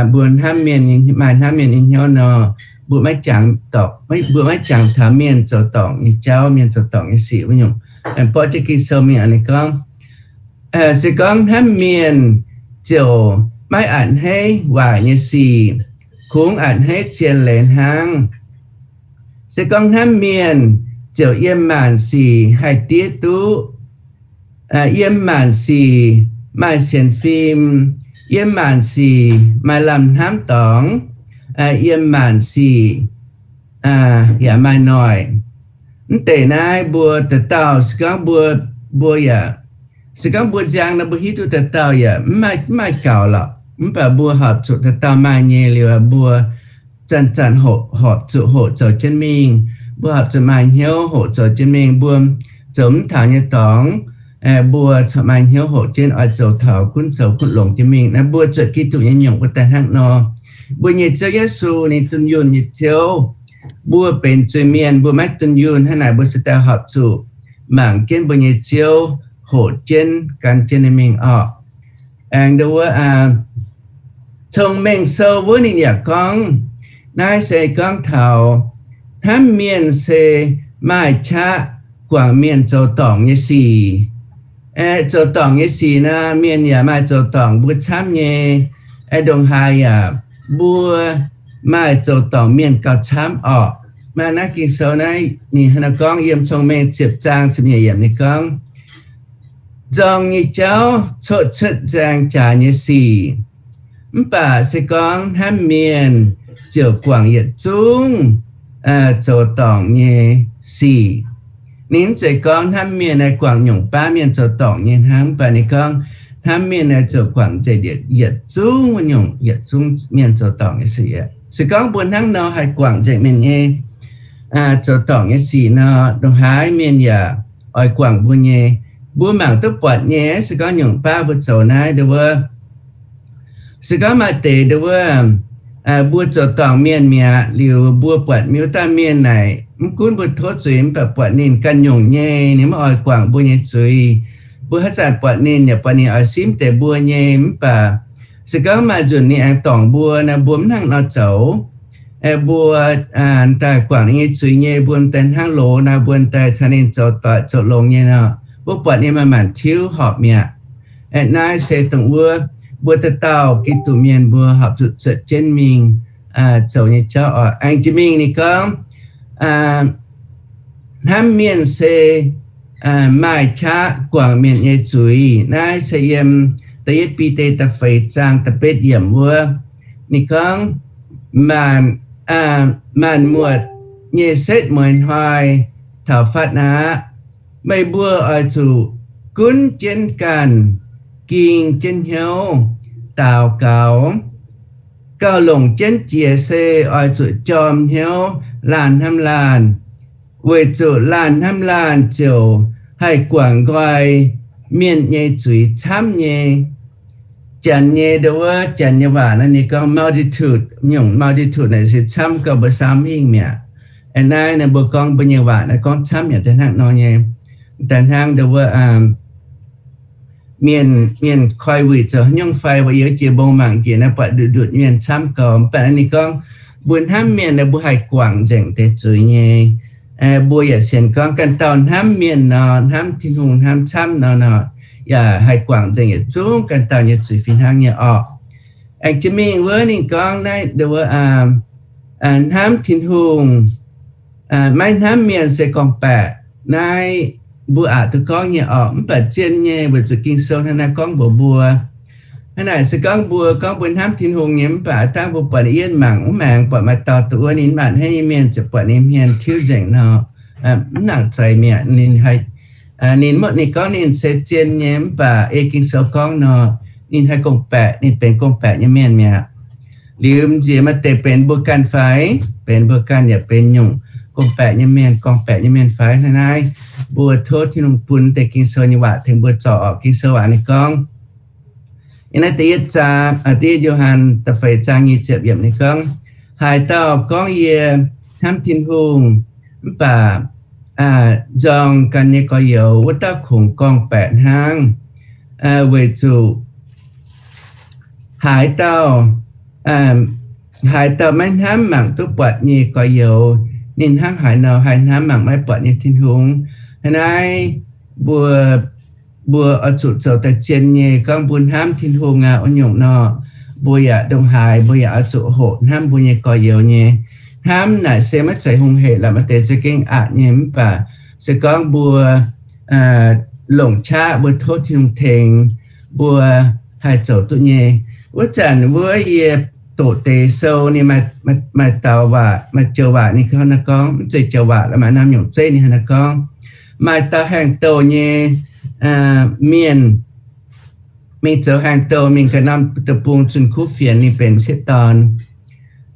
mbuo hnamv mienh, maaih hnamv mienh nyei hnyouv nor, mbuo maiv jangx dorngc, mbuo maiv jangx taux mienh zoux dorngc nyei jauv, mienh zoux dorngc nyei sic wuov nyungc. Aengx borqv jienv Ging-Sou mingh ninh gorngv, se gorngv hnamv mienh ziouc maiv a'hneiv waaic nyei sic, kungx a'hneiv zien leiz hnangv. Se gorngv hnamv mienh ziouc yiem maanc sic haih diev duqv, yiem maanc sic maaih sienx fim, yiem maanc sic maaih lamh hnamv dorngx, yiem maanc sic yaac maaih noic. Mv deix naaiv mbuo dauh dauh, se gorngv mbuo, mbuo yaac, se gorngv mbuo nziang nor, mbuo hiuv duqv dauh dauh yaac mv maaih gaux lorqc. Mv baac mbuo horpc zuqc dauh dauh maaih nyei liuz, mbuo zanc-zanc horpc zuqc hoqc zoux jienv mingh. Mbuo horpc zuqc maaih hnyouv hoqc zoux jienv mingh. Mbuo zoux mv taux nyei dorngx, mbuo corc maaih hnyouv hoqc jienv oix zoux taux gunv zoux gunv longx jienv mingh. Naaiv mbuo zuotc Giduc nyei nyungc mbuo daaih hnangv nor. Mbuo nyei Ziouv Yesu ninh dunh yunh nyei Ziouv. Mbuo benx zuiz-mienh, mbuo maiv dunh yunh, hnangv naaic mbuo se daaih horpc zuqc mangc jienv mbuo nyei Ziouv hoqc jienv gan jienv ninh mingh orqc. Aengx wuov, Cong-Mengh Sou wuov ninh yaac gorngv, naaiv se gorngv taux hnamv mienh se maaih qaqv guangc mienh zoux dorngc nyei sic. Zoux dorngc nyei sic nor, mienh yaac maaih zoux dorngc mbuo camv nyei. Ndongc haaix yaac mbuo maaih zoux dorngc mienh gauh camv orqc. Maaih naaiv Ging-Sou naaiv ninh hnangv naaiv gorngv yiem Cong-Mengh ziepc zaang ziepc nyeic yiemc ninh gorngv, nzorng nyei jauv coqv cuotv nzaeng jaax nyei sic, mv baac se gorngv hnamv mienh ziouc guangc yietc zungv zoux dorngc nyei sic. Ninh mv zeiz gorngv hnamv mienh naaiv guangc nyungc baav mienh zoux dorngc nyei hnangv, mv baac ninh gorngv hnamv mienh naaiv ziouc guangc nzengc yietc zungv wuov nyungc, yietc zungv mienh zoux dorngc nyei sic. Se gorngv mbuo hnangv nor haih guangc nzengc mienh nyei zoux dorngc nyei sic nor, ndongc haaix mienh yaac oix guangc mbuo nyei. Mbuo mangc duqv buatc nyei, se gorngv nyungc baav mbuo zoux naaiv ndau wuov, se gorngv maaih deix ndau wuov, mbuo zoux dorngc mienh mi'aqv liuz, mbuo buatc miuc dauh mienh naaic, mv gunv mbuo tov zuiz mv baac buatc ninh ganh nyungc nyei, ninh maiv oix guangc mbuo nyei zuiz. Mbuo haaix zanc buatc ninh yaac buatc ninh oix simv deix mbuo nyei, mv baac se gorngv maaih nzunc ninh aengx dorngc mbuo nor, mbuo mv hnangv nor zoux. Mbuo daaih guangc ninh nyei zuiz nyei, mbuo daaih hnangv loz nor, mbuo daaih caux ninh zoux doic zoux longx nyei nor, mbuo buatc ninh maaih maanc tiuv horpc mi'aqv. Naaiv se dongh wuov mbuo dauh dauh Giduc mienh mbuo horpc zuqc zuotc jienv mingh zoux nyei jauv oc. Aengx jiex mingh ninh gorngv, hnamv mienh se maaih qaqv guangc mienh nyei zuiz. Naaiv se yiem da'yietv Bide da'feix zaang da'betv yiemc wuov. Ninh gorngv, maanc, maanc muotc nyei setv mueiz hnoi taux fatv aqv. Meih mbuo oix zuqc gunv jienv ganh, ging jienv hnyouv, daux gaux, gauh longc jienv jiex se oix zuqc jorm hnyouv laanh hnamv laanh, weic zuqc laanh hnamv laanh ziouc haih guangc nqoi mienh nyei zuiz camv nyei. Janx nyei ndau wuov, Janx nyei waac naaiv ninh gorngv multitude, nyungc multitude naaic se camv gauh mbuo saamv hingh mi'aqv. Naaiv naaiv mbuo gorngv mbuo nyei waac naaiv gorngv camv yaac daaih hnangv nor nyei. Daaih hnangv ndau wuov, mienh, mienh koi wuic zoux haaix nyungc fai, mbuo yiem jiex mbong mangc jiex naaiv buatc ndutc ndutc mienh camv gau. Mv baac naaiv ninh gorngv mbuo hnamv mienh naaiv mbuo haih guangc nzengc deix zuiz nyei. Mbuo yaac sienx gorngv ganh dauh hnamv mienh nor, hnamv Tin-Hungh hnamv camv nor nor, yaac haih guangc nzengc yietc zungv ganh dauh nyei zuiz fih hnangv nyei orqc. Aengx jiex mingh wuov ninh gorngv naaiv, hnamv Tin-Hungh, maiv hnamv mienh se gorngv-baeqc. Naaiv mbuo aqc duqv gorngv nyei orqc, mv baac zien nyei weic zuqc Ging-Sou hnangv naaiv gorngv mbuox mbuo. Hnangv naaic se gorngv mbuo gorngv mbuo hnamv Tin-Hungh nyei, mv baac dangh mbuo buatc ninh yiem mangc mv maengx, buatc maaih dauh duqv wuov ninh maaih hnangv nyei mienh ziouc buatc ninh mienh tiuv nzengc nor, mv nangc zeiz mi'aqv. Ninh muoqv ninh gorngv ninh se zien nyei, mv baac ei Ging-Sou gorngv nor, ninh haih gorngv-baeqc, ninh benx gorngv-baeqc nyei mienh mi'aqv. Liuz m'nziex maaih deix benx mbuo ganh fai? Benx mbuo ganh yaac benx nyungc gorngv-baeqc nyei mienh, gorngv-baeqc nyei mienh fai? Hnangv naaiv, mbuo tov Tin-Hungh bun deix Ging-Sou nyei waac tengx mbuo zorc orqc. Ging-Sou waac ninh gorngv, yiem naaiv da'yietv zaang, da'yietv Yo^han da'feix zaang nyic ziepc yiemc ninh gorngv, haaix dauh gorngv, Yie hnamv Tin-Hungh, mv baac nzorng ganh nyei gorx-youz, wuov dauh kungx gorngv-baeqc hnangv, weic zuqc haaix dauh, haaix dauh maiv hnamv mangc duqv buatc nyei gorx-youz, ninh hnangv haaix nor haih hnamv mangc maiv buatc nyei Tin-Hungh? Hnangv naaiv, mbuo, mbuo oix zuqc zoux daaih zien nyei gorngv mbuo hnamv Tin-Hungh aqv wuov nyungc nor, mbuo yaac ndongc haaix mbuo yaac oix zuqc hoqc hnamv mbuo nyei gorx-youz nyei. Hnamv naaic se maiv zeiz hungh hec lorqc, maaih deix za'gengh aqc nyei, mv baac se gorngv mbuo longc qaqv mbuo tov Tin-Hungh tengx, mbuo haih zoux duqv nyei. Wuov zanc wuov yie doqc deix sou ninh maaih, maaih daux waac, maaih joux waac ninh hnangv naaiv gorngv, mv zeiz joux waac la'maah, norm nyungc zeiv ninh hnangv naaiv gorngv, maaih dauh haengh douh nyei mienh mingh zoux haengh douh, mingh ganh norm deic-bung zunh kuv fienx, ninh benx m'sieqv dorn.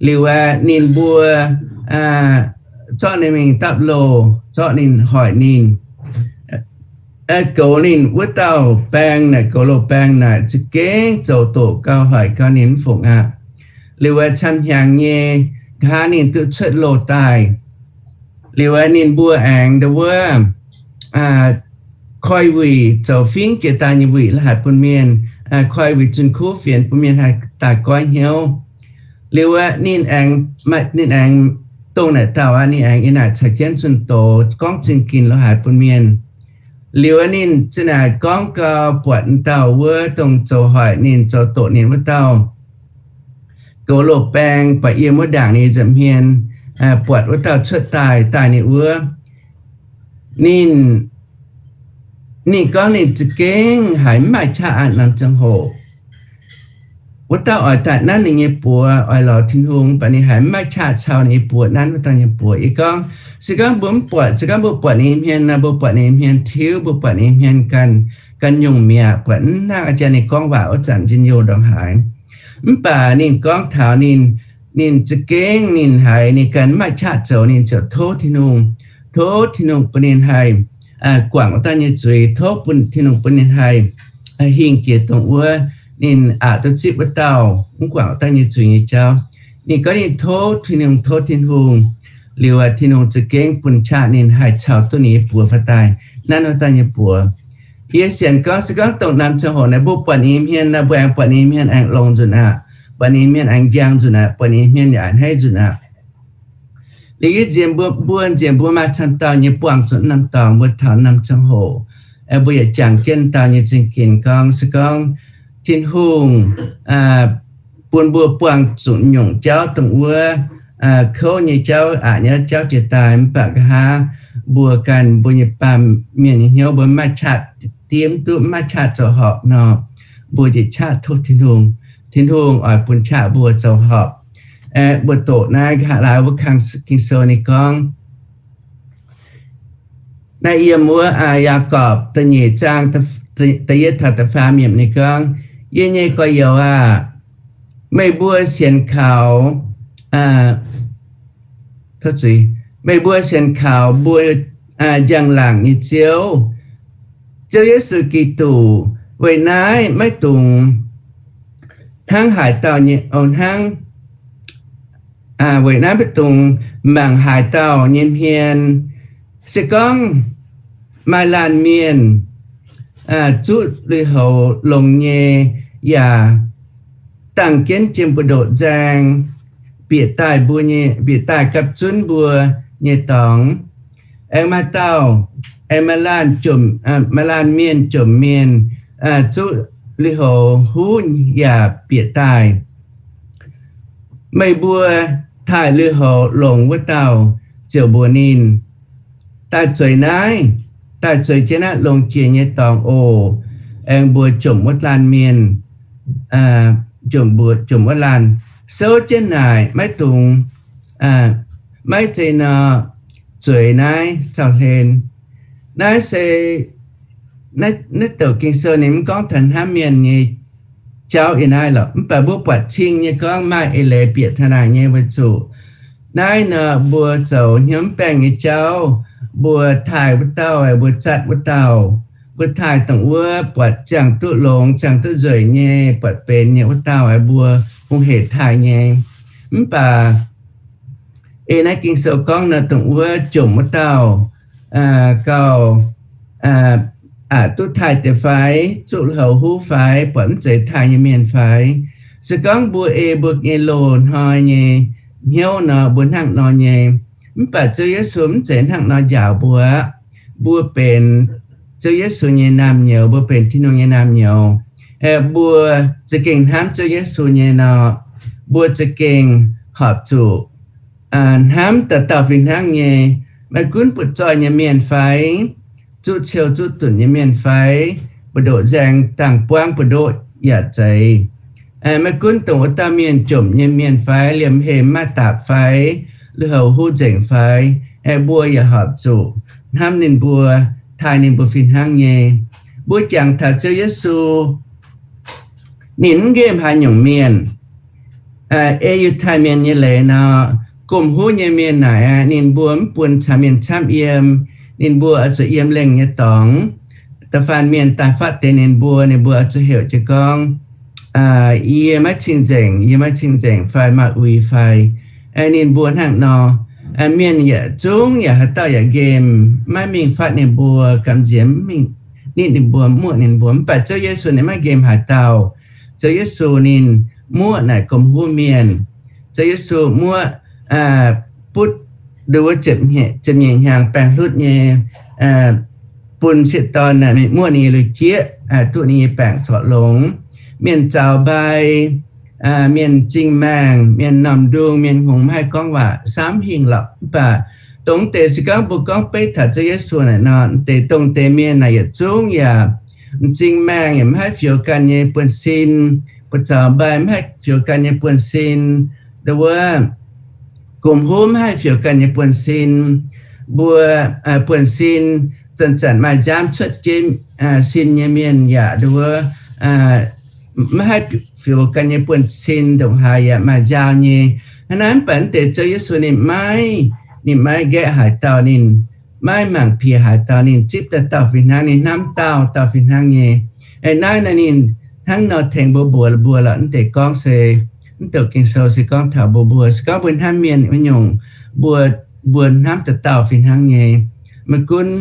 Liuz aeqv, ninh mbuo zorqv ninh mingh dapv loh, zorqv ninh, hoic ninh, goux ninh. Wuov dauh baeng naaic, goux loh baeng naaic za'gengh zoux doqc gauh hoic gauh ninh mv fungc aqv. Liuz aeqv, camv-hnyangx nyei nqa'haav ninh duqv cuotv loh daaih. Liuz aeqv, ninh mbuo aengx ndau wuov koi wuic, zoux fingx jiex daaih nyei wuic la'haic bun mienh, koi wuic zunh kuv fienx bun mienh haih daaih goiv hnyouv. Liuz aeqv, ninh aengx, ninh aengx dongh naaic dauh aqv, ninh aengx yiem naaic caux jienv zunh doz gorngv zingh ginx lo haaix bun mienh. Liuz aeqv, ninh za'naaic gorngv gau, buatc dauh wuov dongh zoux hoic ninh, zoux doqc ninh wuov dauh goux loh baeng, buatc yiem wuov ndaangc ninh nza'hmien, buatc wuov dauh cuotv daaih, daaih ninh wuov, ninh, ninh gorngv ninh za'gengh haiz mv maaih qaqv aqv. Norm ziangh hoc wuov dauh oix daaih nanv ninh nyei buoz, oix lorz Tin-Hungh, mv baac ninh haiz mv maaih qaqv cau ninh nyei buoz, nanv wuov dauh nyei buoz. Yie gorngv, se gorngv mbuo mv buatc, se gorngv mbuo buatc ninh nyei hmien nor, mbuo buatc ninh nyei hmien tiuv, mbuo buatc ninh nyei hmien ganh, ganh nyungc mi'aqv, buatc mv hnangv a'jang ninh gorngv waac wuov zanc njien-youh ndongc haaix. Mv baac ninh gorngv taux ninh, ninh za'gengh ninh haiz ninh ganh mv maaih qaqv zoux, ninh ziouc tov Tin-Hungh, tov Tin-Hungh bun ninh haih guangc wuov dauh nyei zuiz, tov bun Tin-Hungh bun ninh haih hingh jiex dongh wuov ninh aqc duqv zipv wuov dauh mv guangc wuov dauh nyei zuiz nyei jauv. Ninh gorngv ninh tov Tin-Hungh, tov Tin-Hungh, liuz aeqv, Tin-Hungh za'gengh bun qaqv ninh haih cau duqv ninh nyei buoz fai daaih nanv wuov dauh nyei buoz. Yie sienx gorngv, se gorngv dongh norm ziangh hoc naaic mbuo buatc ninh nyei hmien nor, mbuo aengx buatc ninh nyei hmien aengx longx nzunc aqv, buatc ninh nyei hmien aengx njang nzunc aqv, buatc ninh nyei hmien yaac a'hneiv nzunc aqv. Liuz yie nziex mbuo, mbuo nziex mbuo maaih camv dauh nyei buangh zuqc norm dorngx mbuo taux norm ziangh hoc, mbuo yaac jangx jienv dauh nyei zingh ginx gorngv, se gorngv Tin-Hungh bun mbuo buangh zuqc nyungc jauv dongh wuov kouv nyei jauv, aqc nyei jauv jiex daaih, mv baac nqa'haav mbuo ganh mbuo nyei baamh mienh nyei hnyouv mbuo mv maaih qaqv diev duqv, mv maaih qaqv zoux horpc nor, mbuo njiec qaqv tov Tin-Hungh. Tin-Hungh oix bun qaqv mbuo zoux horpc. Aeqv, mbuo doqc naaiv nqa'haav laaix wuov kang Ging-Sou ninh gorngv, naaiv yiem wuov Yaagorpc da'nyeic zaang da'yietv taux da'faam yiemc ninh gorngv, Yie nyei gorx-youz aah! Meih mbuo sienx kaux, meih mbuo sienx kaux mbuo njang-laangc nyei Ziouv, Ziouv Yesu Giduc. Weic naaiv maiv dungx hnangv haaix dauh nyei, o, hnangv, weic naaiv maiv dungx mangc haaix dauh nyei hmien. Se gorngv maaih laanh mienh zuqv lui-houx longx nyei, yaac dangh jienv jiem buoz-ndoqv nzaeng, bieqc daaih mbuo nyei, bieqc daaih gapv zunv mbuo nyei dorngx. Aengx maaih dauh, aengx maaih laanh jomc, maaih laanh mienh jomc mienh, zuqv lui-houx huv yaac bieqc daaih. Meih mbuo taaih lui-houx longx wuov dauh ziouc mbuox ninh, Daaih zueiz naaiv, daaih zueiz jienv naaiv longx jiex nyei dorngx oc. Aengx mbuox jomc wuov laanh mienh, jomc mbuox jomc wuov laanh, Souv jienv naaic, maiv dungx, maiv zeiz nor, zueiz naaiv cau hlen. Naaiv se, naaiv douc Ging-Sou ninh mv gorngv taux hnamv mienh nyei jauv yiem naaiv lorqc. Mv baac mbuo buatc cing nyei gorngv maaih eix leiz bieqc taux naaic nyei weic zuqc naaiv nor mbuo zoux hnyouv mv baengh nyei jauv, mbuo taaih wuov dauh, mbuo zatv wuov dauh, mbuo taaih dongh wuov buatc ziangh duqv longx, ziangh duqv nzueic nyei, buatc benx nyei wuov dauh, mbuo hungh heic taaih nyei. Mv baac ei naaiv Ging-Sou gorngv nor, dongh wuov jomc wuov dauh gauh aqc duqv taaih deix fai, zuqv lui-houx huv fai, buatc mv zeiz taaih nyei mienh fai. Se gorngv mbuo ei mbuo nyei loz-hnoi nyei hnyouv nor, mbuo hnangv nor nyei. Mv baac Ziouv Yesu mv zeiz hnangv nor njaaux mbuo aqv. Mbuo benx Ziouv Yesu nyei naamh nyouz, mbuo benx Tin-Hungh nyei naamh nyouz. Mbuo za'gengh hnamv Ziouv Yesu nyei nor, mbuo za'gengh horpc zuqc hnamv dauh dauh fih hnangv nyei. Maiv gunv butv-zoih nyei mienh fai, zuqv ciou zuqv dunc nyei mienh fai, buoz-ndoqv nzaeng dangh buangv buoz-ndoqv yaac zeiz. Maiv gunv dongh wuov dauh mienh jomc nyei mienh fai, liemh hemx maaih dapc fai, lui-houx huv nzengc fai, mbuo yaac horpc zuqc hnamv ninh mbuo, taaih ninh mbuo fih hnangv nyei. Mbuo jangx taux Ziouv Yesu, ninh mv nqemh haaix nyungc mienh. Ei Yiutai Mienh nyei leiz nor, gomh huv nyei mienh naaic, ninh mbuo mv bun caux mienh camv yiem. Ninh mbuo oix zuqc yiem lengh nyei dorngx. Da'faanh mienh daaih fatv deix ninh mbuo, ninh mbuo oix zuqc heuc jiez gorngv, Yie maiv cing-nzengc, yie maiv cing-nzengc fai maaih uix fai. Ninh mbuo hnangv nor, mienh yietc zungv yaac haaix dauh yaac nqemh, maiv mingh fatv ninh mbuo, gamh nziex mv mingh nitv ninh mbuo, muoqv ninh mbuo. Mv baac Ziouv Yesu ninh maiv nqemh haaix dauh. Ziouv Yesu ninh muoqv naaic gomh huv mienh. Ziouv Yesu muoqv butv nduov ziepc nyeic hnyangx baengc hlutv nyei, bun sieqv dorn naaic mingh muoqv ninh nyei lui-jieqv, duqv ninh nyei baengc corc longx. Mienh zaux mbai, mienh m'zing maengh, mienh m'normh ndung, mienh hngongx maiv haih gorngv waac, samv hingh lorqc. Mv baac dongh deix se gorngv mbuo gorngv beiv taux Ziouv Yesu naaic nor, deix dongh deix mienh naaic yietc zungv yaac m'zing maengh, yaac maiv haih fioux ganh nyei buonv-sin, buoz-zaux mbai maiv haih fioux ganh nyei buonv-sin, nduov gomh huv maiv haih fioux ganh nyei buonv-sin. Mbuo buonv-sin zanc-zanc maaih nziaamv cuotv jienv sin nyei mienh yaac nduov maiv haih fioux ganh nyei buonv-sin, ndongc haaix yaac maaih nziaaux nyei. Hnangv naaiv mv baac naaiv deix Ziouv Yesu ninh maiv, ninh maiv nqaeqv haaix dauh, ninh maiv mangc piex haaix dauh, ninh zipv dauh dauh fih hnangv, ninh hnamv dauh dauh fih hnangv nyei. Aeqv, naaiv naaiv ninh hnangv nor tengx mbuo mbuox mbuo lorqc. Naaiv deix gorngv se, naaiv douc Ging-Sou se gorngv taux mbuo mbuo, se gorngv mbuo hnamv mienh wuov nyungc, mbuo, mbuo hnamv dauh dauh fih hnangv nyei. Maiv gunv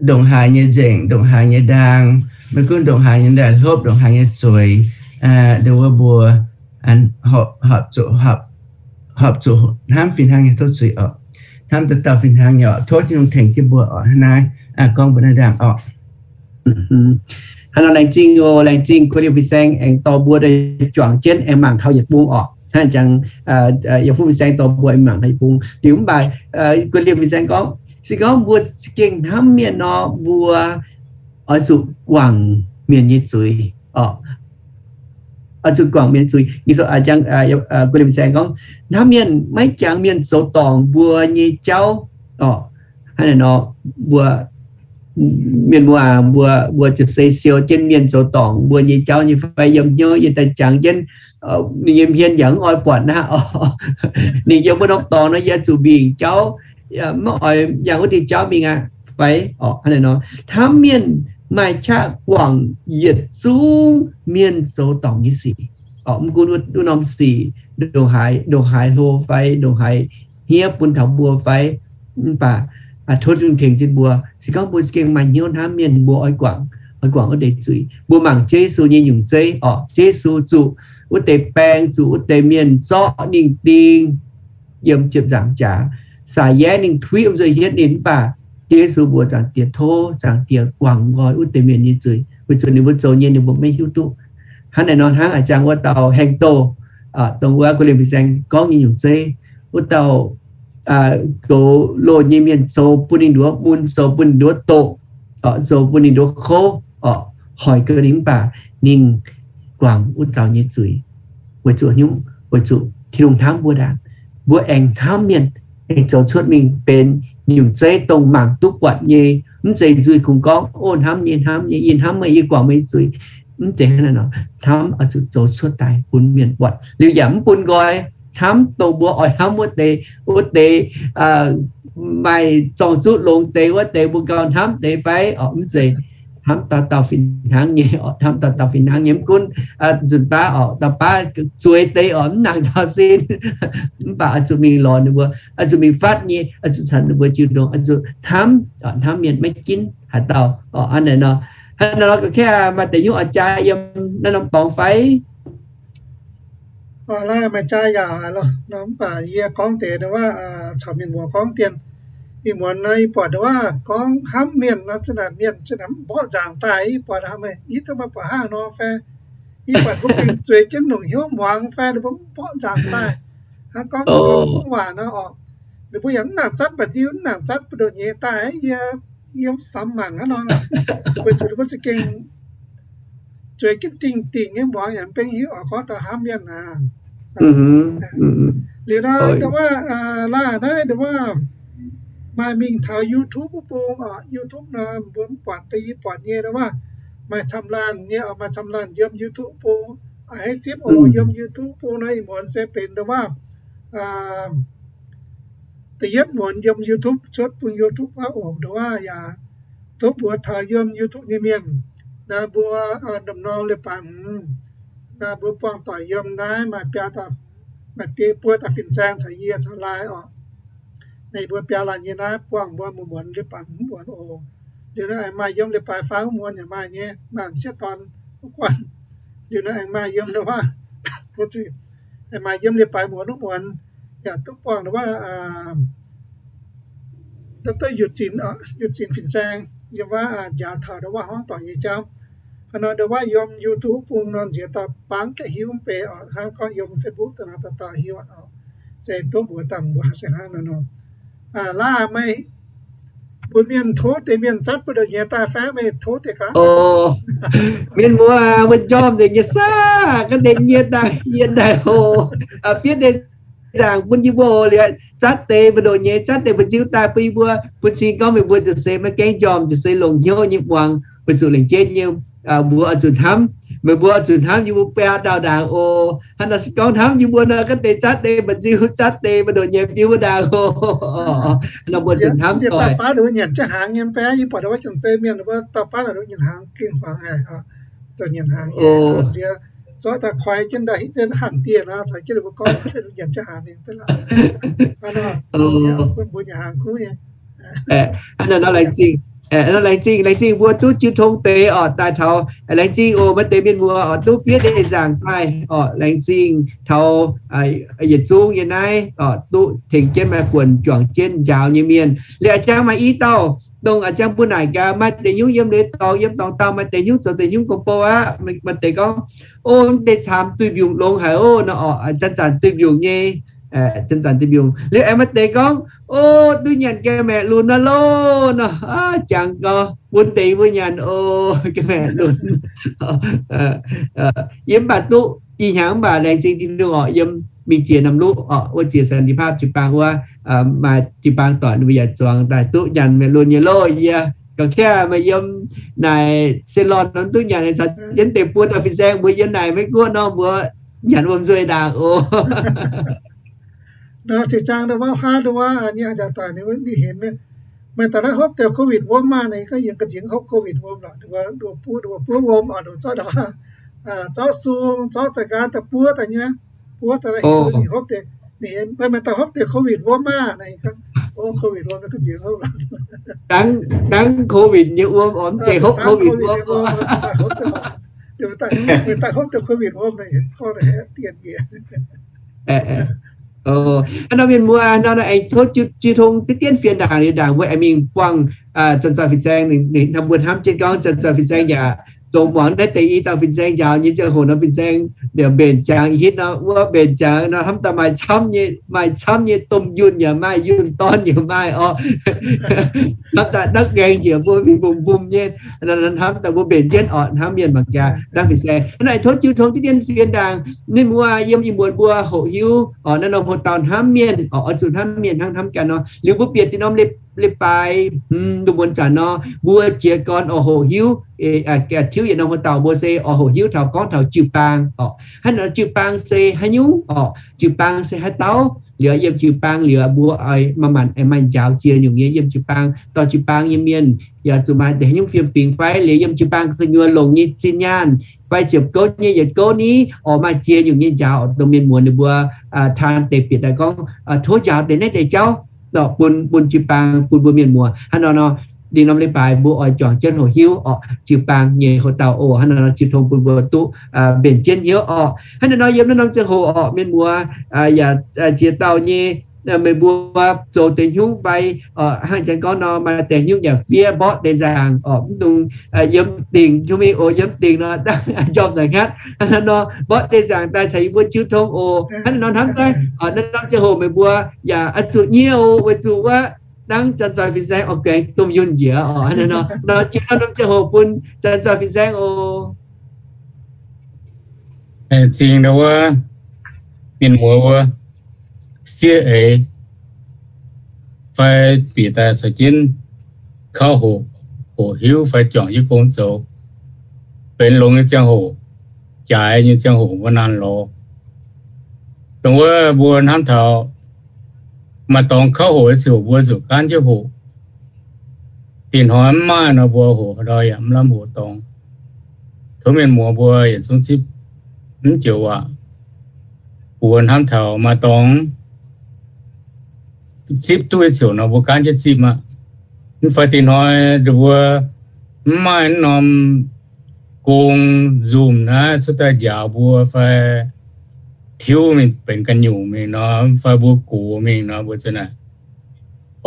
ndongc haaix nyei nzengc, ndongc haaix nyei ndaang, maiv gunv ndongc haaix nyei ndaaih hlopv, ndongc haaix nyei zueiz, nduov mbuo horpc zuqc hnamv fih hnangv nyei tov zuiz oc. Hnamv dauh dauh fih hnangv nyei oc. Tov Tin-Hungh tengx jienv mbuo oc. Hnangv naaiv gorngv mbuo naaiv ndaangc oc. Hnangv nor laengz zingh oc, laengz zingh Guoqv Liemh Fin-Saeng aengx dorh mbuo daaih juangc jienv aengx mangc taux yietc bung oc. Hnangv jangx, Yiem Fuqv Fin-Saeng dorh mbuo aengx mangc taux yietc bung liuz mv baac Guoqv Liemh Fin-Saeng gorngv, se gorngv mbuo za'gengh hnamv mienh nor, mbuo oix zuqc guangc mienh nyei zuiz oc. Oix zuqc guangc mienh nyei zuiz. Guoqv Liemh Fin-Saeng gorngv, hnamv mienh maiv jangx mienh zoux dorngc mbuo nyei jauv oc. Hnangv naaic nor, mbuo mienh muoz, mbuo, mbuo ziouc se siou jienv mienh zoux dorngc mbuo nyei jauv nyei fai? Yiem hnyouv yie daaih jangx jienv, ninh nyei hmien yaac mv oix buatc aqv oc. Ninh yiem wuov norm dorngx nor, yie zuqc mingh jauv, mv oix yangh wuov diuh jauv mingh aqv fai? Oc, hnangv naaic nor, hnamv mienh maaih qaqv guangc yietc zungv mienh zoux dorngc nyei sic. Mv gunv wuov norm sic ndongc haaix, ndongc haaix hlo fai ndongc haaix hniev bun taux mbuo fai, mv baac tov Tin-Hungh tengx jienv mbuo. Se gorngv mbuo za'gengh maaih hnyouv hnamv mienh, mbuo oix guangc, oix guangc wuov deix zuiz. Mbuo mangc Ziouv Yesu nyei nyungc zeiv oc. Ziouv Yesu zuqc wuov deix baeng, zuqc wuov deix mienh zorqv ninh ding yiem ziepc nzaangc jaax, saax yaev ninh, tuiv wuom nzuih hietv ninh. Mv baac Ziouv Yesu mbuox Zaangc Diex, tov Zaangc Diex guangc nqoi wuov deix mienh nyei zuiz. weic zuqc ninh mbuo zoux nyei ninh mbuo maiv hiuv duqv. Hnangv naaic nor hnangv a'jang wuov dauh Heng Douh, dongh wuov Gu'lienh Fin-Saeng gorngv nyei nyungc zeiv, wuov dauh goux loz nyei mienh zoux bun ninh nduov mun, zoux bun ninh nduov doqc, zoux bun ninh nduov kouv, hoic gau ninh mv baac ninh guangc wuov dauh nyei zuiz. Weic zuqc nyungc, weic zuqc Tin-Hungh hnamv mbuo ndaangc. Mbuo aengx hnamv mienh, aengx zoux cuotv mingh benx nyungc zeiv dongh mangc duqv buatc nyei, mv zeiz nzuih kungx gorngv, Ov, hnamv nyei, hnamv nyei, yie hnamv meih, yie guangc meih zuiz. Mv zeiz hnangv naaic nor. Hnamv oix zuqc zoux cuotv daaih bun mienh buatc liuz yaac mv bun nqoi. Hnamv dongh mbuo oix hnamv wuov deix, wuov deix maaih zorng-zuqv longx deix wuov deix mbuo gauh hnamv deix fai? Mv zeiz. Hnamv dauh dauh fih hnangv nyei, hnamv dauh dauh fih hnangv nyei. Mv gunv nzunc baav oc, dauh baav zueiz deix oc, mv nangc taux sin, mv baac oix zuqc mingh lorz ninh mbuo, oix zuqc mingh fatv nyei, oix zuqc caux ninh mbuo jiu ndongx, oix zuqc hnamv, hnamv mienh maiv ginv haaix dauh. Hnangv naaic nor, hnangv naaiv nor ga'kengv maaih deix nyungc oix jaa yiem naaiv norm dorngx fai? Maaih jaa yaac nor, mv baac yie gorngv deix ndongc wuov, caux mienh muoz gorngv dien, ih muonz nor yie buatc ndongc wuov gorngv hnamv mienh nor, zinh ndaangc mienh zinh ndaangc mv mborqv nzaangc daaih. Yie buatc hnangv meih, yie duqv maaih buatc hnangv nor fai, yie buatc mbuo gengh zueiz jienv longc hnyouv muangx fai, ninh mbuo mv mborqv nzaangc daaih. Hnangv gorngv mbuo gorngv waac nor oc, ninh mbuo yaac mv nangc zatv mba'nziu, mv nangc zatv buoz-ndoqv nyei daaih, yie, yie samx mangc hnangv nor, weic zuqc ninh mbuo za'gengh zueiz jienv dingh dingh nyei muangx yaac mv baac hiuv oix gorngv taux hnamv mienh aqv. Liuz nor ndongc wuov, laaix naaiv ndongc wuov, maaih mingh taux YouTube bung oc, YouTube nor mbuo mv buatc, mv baac yie buatc nyei ndongc wuov, maaih camv laanh nyei oc, maaih camv laanh yiem YouTube bung, a'hneiv zipv oc, yiem YouTube bung nor ih muonz se benx ndongc wuov da'yietv muonz yiem YouTube cuotv bun YouTube wuov oc, ndongc wuov yaac tov mbuox taux yiem YouTube nyei mienh, naaiv mbuo ndorm norm leiz-baaix hmz, naaiv mbuo buangh doic yiem naaiv maaih biaa, maaih biei buo dauh fin-saeng caux yie caux Laaih oc. Naaiv mbuo biaa laanh nyei naaiv buangh mbuo muonz muonz leiz-baaix hmz muonz oc. Liuz naaiv aengx maaih yiem leiz-baaix faam muonz yaac maaih nyei, maaih m'sieqv dorn wuov guanh. Liuz naaiv aengx maaih yiem ndongc wuov, aengx maaih yiem leiz-baaix muonz wuov muonz, yaac duqv buangh ndongc wuov Doctor Yutc Zinx, Yutc Zinx fin-saeng yiem wuov njaaux taux ndongc wuov horngh doic nyei jauv. Hnangv nor ndongc wuov yiem YouTube bung nor nziex dauh bangv ga'hiuv mv bei oc, hnangv gorngv yiem Facebook da'naaiv dauh dauh hiuv oc. Se duqv mbuox daaih mbuo se hnangv nor nor. Laaix meih mbuox mienh tov deix mienh zatv buoz-ndoqv nyei daaih fai meih tov deix gaax? Mienh muoz, mbuo njormh nzengc nyei saah, ga'ndeix nyie daaih, yie daaih oc. Fiev deix nzaangc bun yie mbuo oc, liuz zatv deix buoz-ndoqv nyei, zatv deix mba'nziu daaih bun yie mbuo, bun cing gorngv meih mbuo ziouc se maiv gaengh njormh, ziouc se longc hnyouv nyei muangx, weic zuqc lengc jeiv nyei mbuo oix zuqc hnamv, meih mbuo oix zuqc hnamv yie mbuo biaa dauh ndaangc oc. Hnangv nor se gorngv hnamv yie mbuo nor, ga'ndeix zatv deix mba'nziu, zatv deix buoz-ndoqv nyei bun yie mbuo ndaangc oc. Hnangv nor mbuo zuqc hnamv doic. Dauh baav nyanc jienv hnaangx nyei mv baac, yie buatc wuov jomc zei mienh mbuo dauh baav nyanc hnaangx gengh huangx haic, zoux nyanc hnaangx nyei. Nziex zorqv daaih koi jienv daaih hitv jienv hanh dieh nor, caux jienv ninh mbuo gorngv nyanc jienv hnaangx mingh deix lorqc. Hnangv nor, mbuo nyanc hnaangx kuv nyei. Hnangv nor laengz zingh, laengz zingh, laengz zingh mbuo duqv jiu tong deix oc, daaih taux, laengz zingh oc, maaih deix mienh muoz oc, duqv fiev deix nzaangc daaih oc, laengz zingh taux yietc zungv yiem naaiv oc, duqv tengx jienv maaih buonc juangc jienv njaaux nyei mienh. Liuz a'jang maaih i dauh dongh a'jang mbuo naaic gaax, maaih deix nyungc yiem leiz-dorngx, yiem dorngx dauh maaih deix nyungc zoux deix nyungc gong-bou aqv. Maaih deix gorngv, O, mv deix caamx duih mbiungc longx haic oc nor oc, zanc-zanc duih mbiungc nyei, zanc-zanc duih mbiungc. Liuz aengx maaih deix gorngv, O, duqv nyanc ga'maeqc lunx nor loh nor, jangx gau, bun deix mbuo nyanc oc, ga'maeqc lunx. Yie mv baac duqv ih hnyangx mv baac laengz zingh Tin-Hungh oc, yiem mingh jiex norm luqv oc, wuov jiex สันติภาพ jiu-baang wuov, maaih jiu-baang doic ninh mbuo yaac zuangx daaih duqv nyanc maeqc lunx nyei loh. Yie gauh kaav meih yiem naaic se lorh nor duqv nyanc, caux jienv deix buo dauh fin-saeng mbuo yiem naaic Meiv Guoqv nor mbuo nyanc wuom-nzuih ndaangc oc. Nor ziex zaang ndau wuov huaav ndau wuov nyei a'jang doic ninh hemx mienh, meih daaih naaiv hopv deix Covid wuom maah? Ninh gorngv yie ga'nziex hopv Covid wuom lorqc. Ninh mbuo buov, ninh mbuo buov wuom oc, ninh zorqv, zorqv sung, zorqv za'gaax daaih buov daaih nyei, buov daaih hopv deix, ninh hemx, meih daaih hopv deix Covid wuom maah? Ninh gorngv, O, Covid wuom, ninh ga'nziex hopv lorqc. Dangv Covid nyei wuom oc, mv zeiz hopv Covid wuom. Meih daaih hopv deix Covid wuom, gorngv diex. Hnangv nor mienh muoz, hnangv nor aengx tov jiu tong diqv dienv fienx ndaangc liuz ndaangc mbuo aengx mingh buangh zanc-zanc fin-saeng, ninh hnamv mbuo hnamv jienv gorngv zanc-zanc fin-saeng yaac dongh muangx naaiv deix i dauh fin-saeng njaaux nyei ziangh hoc nor, fin-saeng yaac mbenc jangx hitv nor, wuov mbenc jangx nor, hnamv daaih maaih camv nyei, maaih camv nyei domh yunh yaac maaih, yunh dorn yaac maaih orqc. Hnamv daaih naaiv ngaengc njiec mbuo mingh mbum mbum nyei, hnamv daaih mbuo mbenc jienv orqc, hnamv mienh mangc gaax dangv fin-saeng. Hnangv naaic tov jiu tong diqv dien fienx ndaangc ninh mbuo yiem ih muonz mbuo hoqc hiuv orqc, naaiv norm hoc dauh hnamv mienh orqc, oix zuqc hnamv mienh hnangv hnamv ganh nor. Liuz mbuo bieqc dinh norm leiz-baaix, mv, dongh muonz zanc nor, mbuo jiez gorn oix hoqc hiuv, tiuv yietc norm hoc dauh mbuo se oix hoqc hiuv taux gorngv taux jiu-baang orqc. Hnangv nor jiu-baang se haaix nyungc orqc? Jiu-baang se haaix dauh? Liuz yiem jiu-baang liuz mbuo oix manc-manc maaih njaaux ziex nyungc nyei yiem jiu-baang. Dorh jiu-baang nyei mienh yaac zuqc maaih deix haaix nyungc fiem-fingx fai liuz yiem jiu-baang gu'nyuoz longc nyei zinh nyaanh fai ziepc gouv nyei yietc gouv ni, oix maaih ziex nyungc nyei njaaux dongh mienh muoz ninh mbuo taan deix bieqc daaih gorngv tov njaaux deix naaiv deix jauv bun, bun jiu-baang, bun mbuo mienh muoz. Hnangv nor nor, dinh norm leiz-baaix mbuo oix juangc jienv hoqc hiuv orqc, jiu-baang nyei hoc dauh oc. Hnangv nor nor jiu tong bun mbuo duqv mbenc jienv hnyouv orqc. Hnangv naaiv nor yiem naaiv norm ziangh hoc orqc, mienh muoz yaac ziex dauh nyei, meih mbuo zoux deix hnyouv fai hnangv janx gorngv nor, maaih deix hnyouv yaac fiev mborqv deix nzaangc orqc, mv dungx yiem dingc, hnyouv mingh oc, yiem dingc nor dangh njormh naaic hngaqv. Hnangv nor mborqv deix nzaangc daaih caux yie mbuo jiu tong oc. Hnangv naaiv nor hnamv daaih naaiv norm ziangh hoc meih mbuo yaac oix zuqc nyie oc, weic zuqc wuov dangv janx-zoih fin-saeng orqc, guaengx domh yunh njiec orqc. Hnangv naaiv nor, nor jiu norm ziangh hoc bun janx-zoih fin-saeng oc. Zingh ndau wuov mienh muoz wuov, siev eix fai bieqc daaih caux jienv kauv hoqc, hoqc hiuv fai juangc jienv gong zoux, benx longx nyei ziangh hoc, jaaix nyei ziangh hoc mbuo naanh lorz. Dongh wuov mbuo hnamv taux maaih dorngx kauv hoqc nyei ziouc mbuo zuqc gaanv jienv hoqc. Dinh hnoi mv maaih nor mbuo hoqc haaix ndau yaac mv lamh hoqc dorngx. Tov mienh muoz mbuo yietc zungv zipv mv joux waac. Mbuo hnamv taux maaih dorngx zipv duqv nyei ziouc nor mbuo gaanv jienv zipv aqv. Mv fai dinh hnoi mbuo mv maaih norm gong nzumh naaiv cuotv daaih njaaux mbuo fai tiuv mingh benx ganh nyungc mingh nor, mv fai mbuo gox mingh nor, mbuo ziouc naaic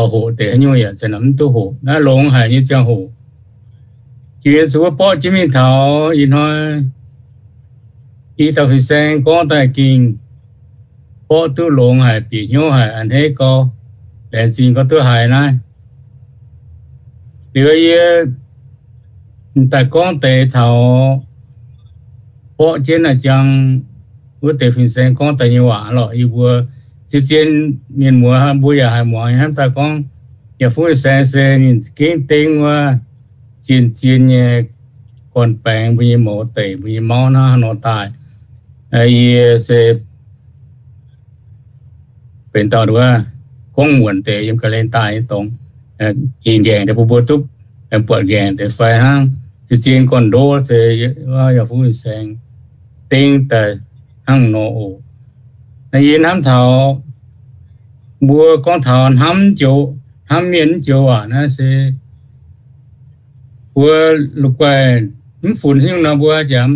oix hoqc deix haaix nyungc yaac ziouc naaic mv duqv hoqc. Naaiv longx haic nyei ziangh hoc. Jiex mienh zuqc wuov borqv jienv mingh taux ih hnoi i dauh fin-saeng gorngv daaih gengh borqv duqv longx haic, bieqc hnyouv haic, a'hneiv gau, laengz zingh gau duqv haiz naaiv. Liuz yie daaih gorngv deix taux borqv jienv naaiv jangx wuov deix fin-saeng gorngv daaih nyei waac lorqc. Yie mbuo zien-zien mienh muoz mbuo yaac haiz muangx hnamv daaih gorngv yaac fuqv fin-saeng se ninh gengh dengv wuov zien-zien nyei gorn-baengx mbuo nyei mouz deic mbuo nyei mauv hnangv haaix nor daaih. Yie se benx dauh wuov gorngv muonc deix yiem ga'hlen daaih nyei dorngx, hinc ngaengc deix bun mbuo duqv buatc ngaengc deix fai hnangv. Se zien gorn-ndoqv se yaac fuqv fin-saeng dengv daaih hnangv nor oc. Yie hnamv taux mbuo gorngv taux hnamv joux, hnamv mienh mv joux waac naaiv se mbuo la'guaih mv funx haaix nyungc nor mbuo jaax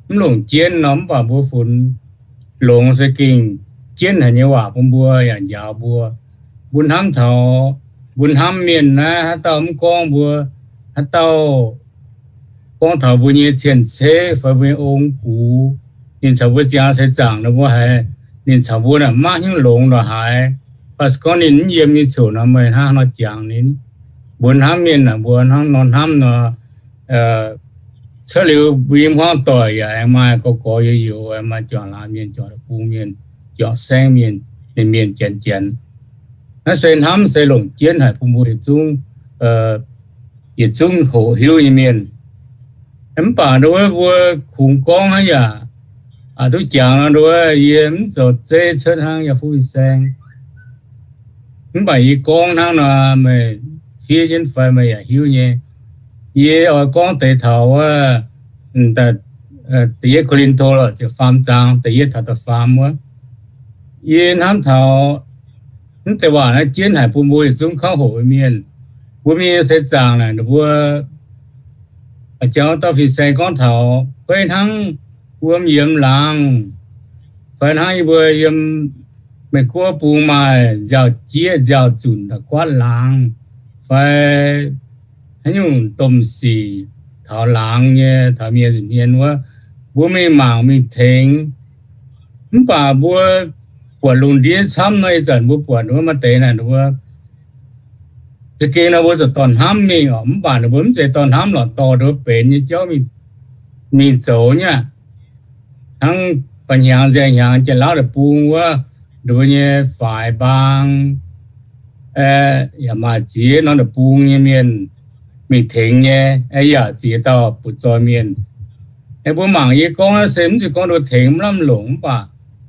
mv longc jienv nor, mv baac mbuo funx longx se gengh jienv haic nyei waac bun mbuo yaac njaaux mbuo. Mbuo hnamv taux, mbuo hnamv mienh naaiv, haaix dauh mv gorngv mbuo, haaix dauh gorngv taux mbuo nyei cien-ceqv fai mbuo nyei ong-gux, ninh caux mbuo ziangx seix zaangc nor mbuo haiz ninh caux mbuo naaic maiv haaix nyungc longx ndongc haaix, mv baac se gorngv ninh mv yiem nyei ziouc nor meih hnangv haaix nor jangx ninh? Mbuo hnamv mienh naaic mbuo hnangv nor hnamv nor, cuotv liuz mbuo nyei hmuangv doic yaac aengx maaih gorx-gorx youz-youz, aengx maaih juangc laangz mienh, juangc deic-bung mienh, juangc saengv mienh, ninh mienh janx-janx. Naaiv se hnamv se longc jienv haic bun mbuo yietc zungv, yietc zungv hoqc hiuv nyei mienh. Mv baac nduov mbuo kungx gorngv hnangv yaac duqv jangx nor, nduov yie mv zoux zeiv cuotv hnangv yaac fuqv fin-saeng. Mv baac yie gorngv hnangv nor meih fiev jienv fai meih yaac hiuv nyei. Yie oix gorngv deix taux wuov da'yietv Ko^lin^to ziepc faam zaang da'yietv taux da'faam wuov. Yie hnamv taux mv deix waac naaiv jienv haic bun mbuo yietc zungv kauv hoqc nyei mienh. Mbuo mingh seix zaangc naaic ninh mbuo jangx wuov dauh fin-saeng gorngv taux beiv hnangv wuom yiemx laangz, fai hnangv yie mbuo yiem Meiv Guoqv bung maaih nziaaux-jieqv nziaaux-zunc da'guaatv laangz, fai haaix nyungc domh sic taux laangz nyei, taux mienh nza'hmien wuov, mbuo mingh mangc mingh tengx. Mv baac mbuo buatc lungh ndiev camv nor, ih zanc mbuo buatc wuov maaih deix naaic wuov, za'gengh nor mbuo zuqc dorh hnamv mingh oc. Mv baac ninh mbuo mv zeiz dorh hnamv lorqc, dorh ninh mbuo benx nyei jauv mingh zoux nyei aqv. Hnangv ba'hnyangx nziaauc hnyangx Janx-Laauv deic-bung wuov, ninh mbuo nyei faix mbaang yaac maaih ziex norm deic-bung nyei mienh mingh tengx nyei, yaac ziex dauh butv-zoih mienh. Mbuo mangc yie gorngv naaiv se mv zeiz gorngv ninh mbuo tengx mv lamh longc, mv baac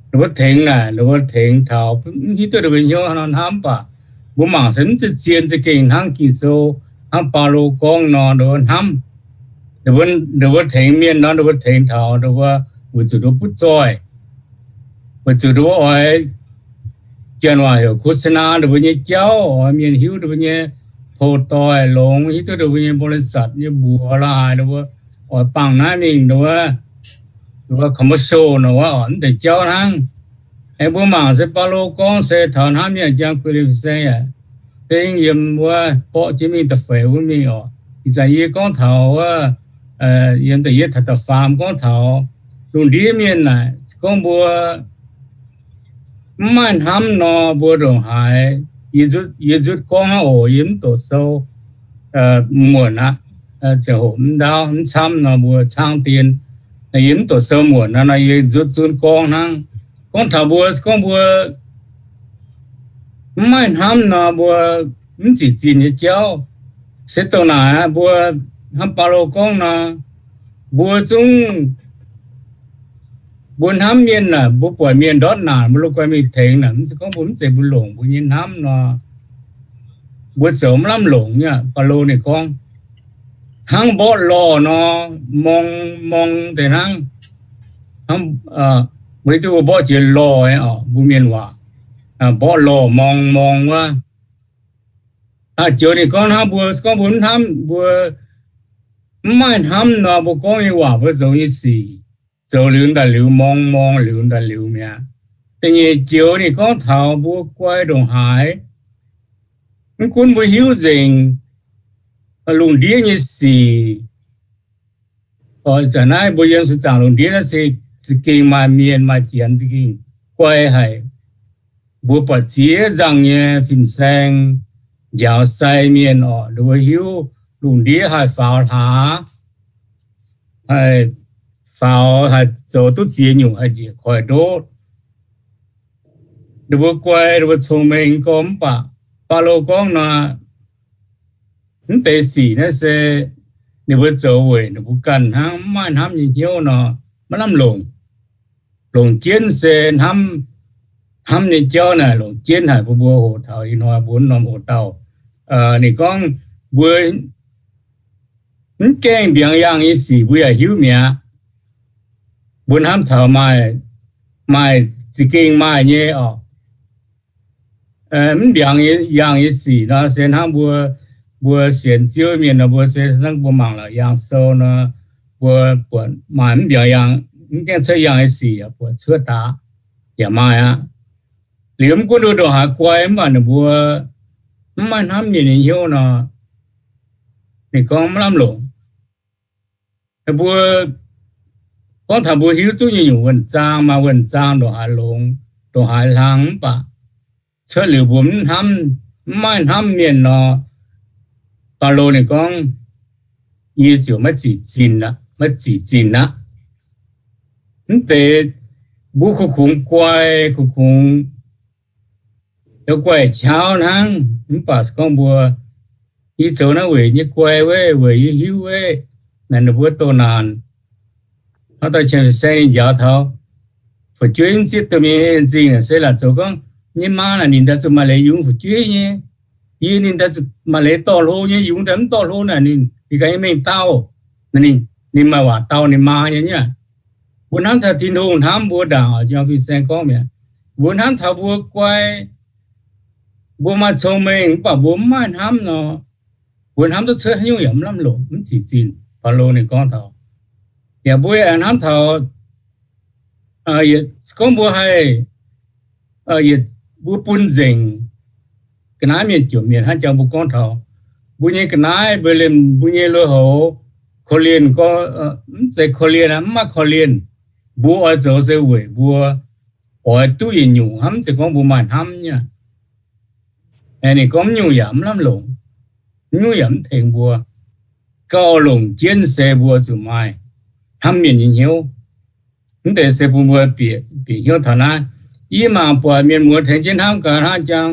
ninh mbuo tengx naaic, ninh mbuo tengx taux mv hiuv duqv ninh mbuo hnyouv nor hnamv. Mv baac mbuo mangc se mv zeiz zien, za'gengh hnangv Ging-Sou, hnangv Baulo gorngv nor, ninh mbuo hnamv, ninh mbuo tengx mienh nor, ninh mbuo tengx taux ninh mbuo weic zuqc ninh mbuo butv zoih, weic zuqc ninh mbuo oix, Janx waac heuc โฆษณา ninh mbuo nyei jauv, oix mienh hiuv ninh mbuo nyei pou-doic longx, hiuv duqv ninh mbuo nyei บริษัท nyei mbuox la'haaix, ninh mbuo oix bangc naaiv mingh, ninh mbuo commercial nor wuov, mv deix jauv hnangv. Aengx mbuo mangc se Baulo gorngv se taux hnamv mienh jangx guei liuz fin-saeng yaac dengv yiem wuov borqv jienv mingh da'feix wuov mingh oc. Ih zanc yie gorngv taux wuov, yiem da'yietv taux da'faam gorngv taux lungh ndiev mienh naaic, gorngv mbuo mv maaih hnamv nor, mbuo ndongc haaix, yie nzutv gorngv hnangv oc, yie mv doqc sou muonc aqv, ziangh hoc mv ndaauv mv camv nor mbuo caangv dien. Yie mv doqc sou muonc aqv nor, yie nzutv zunv gorngv hnangv. Gorngv taux mbuo, gorngv mbuo mv maaih hnamv nor, mbuo mv zic zinh nyei jauv. Se dongh naaic aqv, mbuo hnamv Baulo gorngv nor, mbuo zungv mbuo hnamv mienh naaic, mbuo buatc mienh ndortv naanc, mbuo la'guaih mingh tengx naaic, mv zeiz gorngv mbuo mv zeiz mbuo longc mbuo nyei hnamv nor, mbuo zoux mv lamh longc nyei aqv. Baulo ninh gorngv, hnangv mborqv lorh nor, morng morng deix hnangv. Mbuo hiuv duqv mbuo mborqv jiex lorh oc, mbuo mienh waac, mborqv lorh morng morng wuov. Joux ninh gorngv hnangv mbuo, gorngv mbuo mv hnamv, mbuo mv maaih hnamv nor, mbuo gorngv nyei waac, mbuo zoux nyei sic, zoux liuz daaih liuz morng morng, liuz daaih liuz mi'aqv. Da'nyeic joux ninh gorngv taux mbuo guai ndongc haaix, mv gunv mbuo hiuv nzengc lungh ndiev nyei sic, zanc naaiv mbuo yiem se zaangc lungh ndiev naaiv se za'gengh maaih mienh maaih janx za'gengh guai haic. Mbuo buatc ziex nzangc nyei fin-saeng, njaaux sai mienh oc, ninh mbuo hiuv lungh ndiev haih faaux hlaax, haih faaux, haih zoux duqv ziex nyungc, haih njiec koiv ndoqv. Ninh mbuo guai, ninh mbuo cong-mengh gorngv, mv baac Baulo gorngv nor, mv deix sic naaiv se ninh mbuo zoux weic ninh mbuo ganh hnangv, mv maaih hnamv nyei hnyouv nor, maiv lamh longc. Longc jienv se hnamv, hnamv nyei jauv naaic longc jienv haic. Mbuo mbuo hoqc taux ih hnoi mbuo norm hoc dauh, ninh gorngv mbuo mv gaengh mbiaangx yangh nyei sic mbuo yaac hiuv mi'aqv. Mbuo hnamv taux maaih, maaih za'gengh maaih nyei oc. Mv mbiaangx yangh nyei sic nor se hnangv mbuo, mbuo sienx Ziouv mienh nor mbuo se hnangv mbuo mangc la'maah yangh sou nor, mbuo buatc maaih mv mbiaangx yangh, mv gaengh cuotv yangh nyei sic yaac buatc cuotv daaih, yaac maaih aqv. Liuz mv gunv ndongc haaix guai mv baac ninh mbuo mv maaih hnamv mienh nyei hnyouv nor, ninh gorngv maiv lamh longc. Mbuo gorngv taux mbuo hiuv duqv nyei nyungc wuonh zaang, maaih wuonh zaang ndongc haaix longx, ndongc haaix hlang mv baac cuotv liuz mbuo mv hnamv, mv maaih hnamv mienh nor, Baulo ninh gorngv, yie ziouc maiv zic zinh aqv, maiv zic zinh aqv. Mv deix mbuo kungx-kungx guai, kungx-kungx guai qaqv hnangv, mv baac gorngv mbuo, yie zoux naaiv weic nyei guai weic, weic yie hiuv weic, naaic ninh mbuo doh naanc. Hnangv dauh cien-saeng ninh njaaux taux fu'jueiv mv zieqv domh mienh en-zingh naaic se laaic zoux gorngv, nyei maa naaic ninh daaih zuqc maaih leiz yungz fu'jueiv nyei. Yie ninh daaih zuqc maaih leiz dorh hlo nyei, yungz daaih mv dorh hlo naaic ninh, ninh ganh nyei mengh dauh, ninh maaih waac dau ninh maa nyei nyei. Mbuo hnamv taux Tin-Hungh hnamv mbuo ndaangc, yangh fin-saeng gorngv mi'aqv, mbuo hnamv taux mbuo guai, mbuo maaih cong-mengh mv baac mbuo mv maaih hnamv nor, mbuo hnamv duqv cuotv haaix nyungc yaac mv lamh longc, mv zic zinh. Baulo ninh gorngv taux, yaac mbuo yaac hnamv taux, gorngv mbuo haih, yietc mbuo bun nzengc ga'naaiv mienh jomc mienh hnangv jangx mbuo gorngv taux mbuo nyei ga'naaiv, mbuo liemh mbuo nyei lui-houx, korv-lienh gorngv, mv zeiz korv-lienh aqv, mv maaih korv-lienh. Mbuo oix zoux se weic mbuo oix duqv yietc nyungc hnamv, mv zeiz gorngv mbuo maaih hnamv nyei. Ninh gorngv mv nyungc yaac mv lamh longc, mv nyungc yaac mv tengx mbuo. Gauh longc jienv se mbuo zuqc maaih hnamv mienh nyei hnyouv. Mv deix se bun mbuo bieqc hnyouv taux naaiv. Yie mangc buatc mienh muoz tengx jienv hnamv gaax hnangv jang,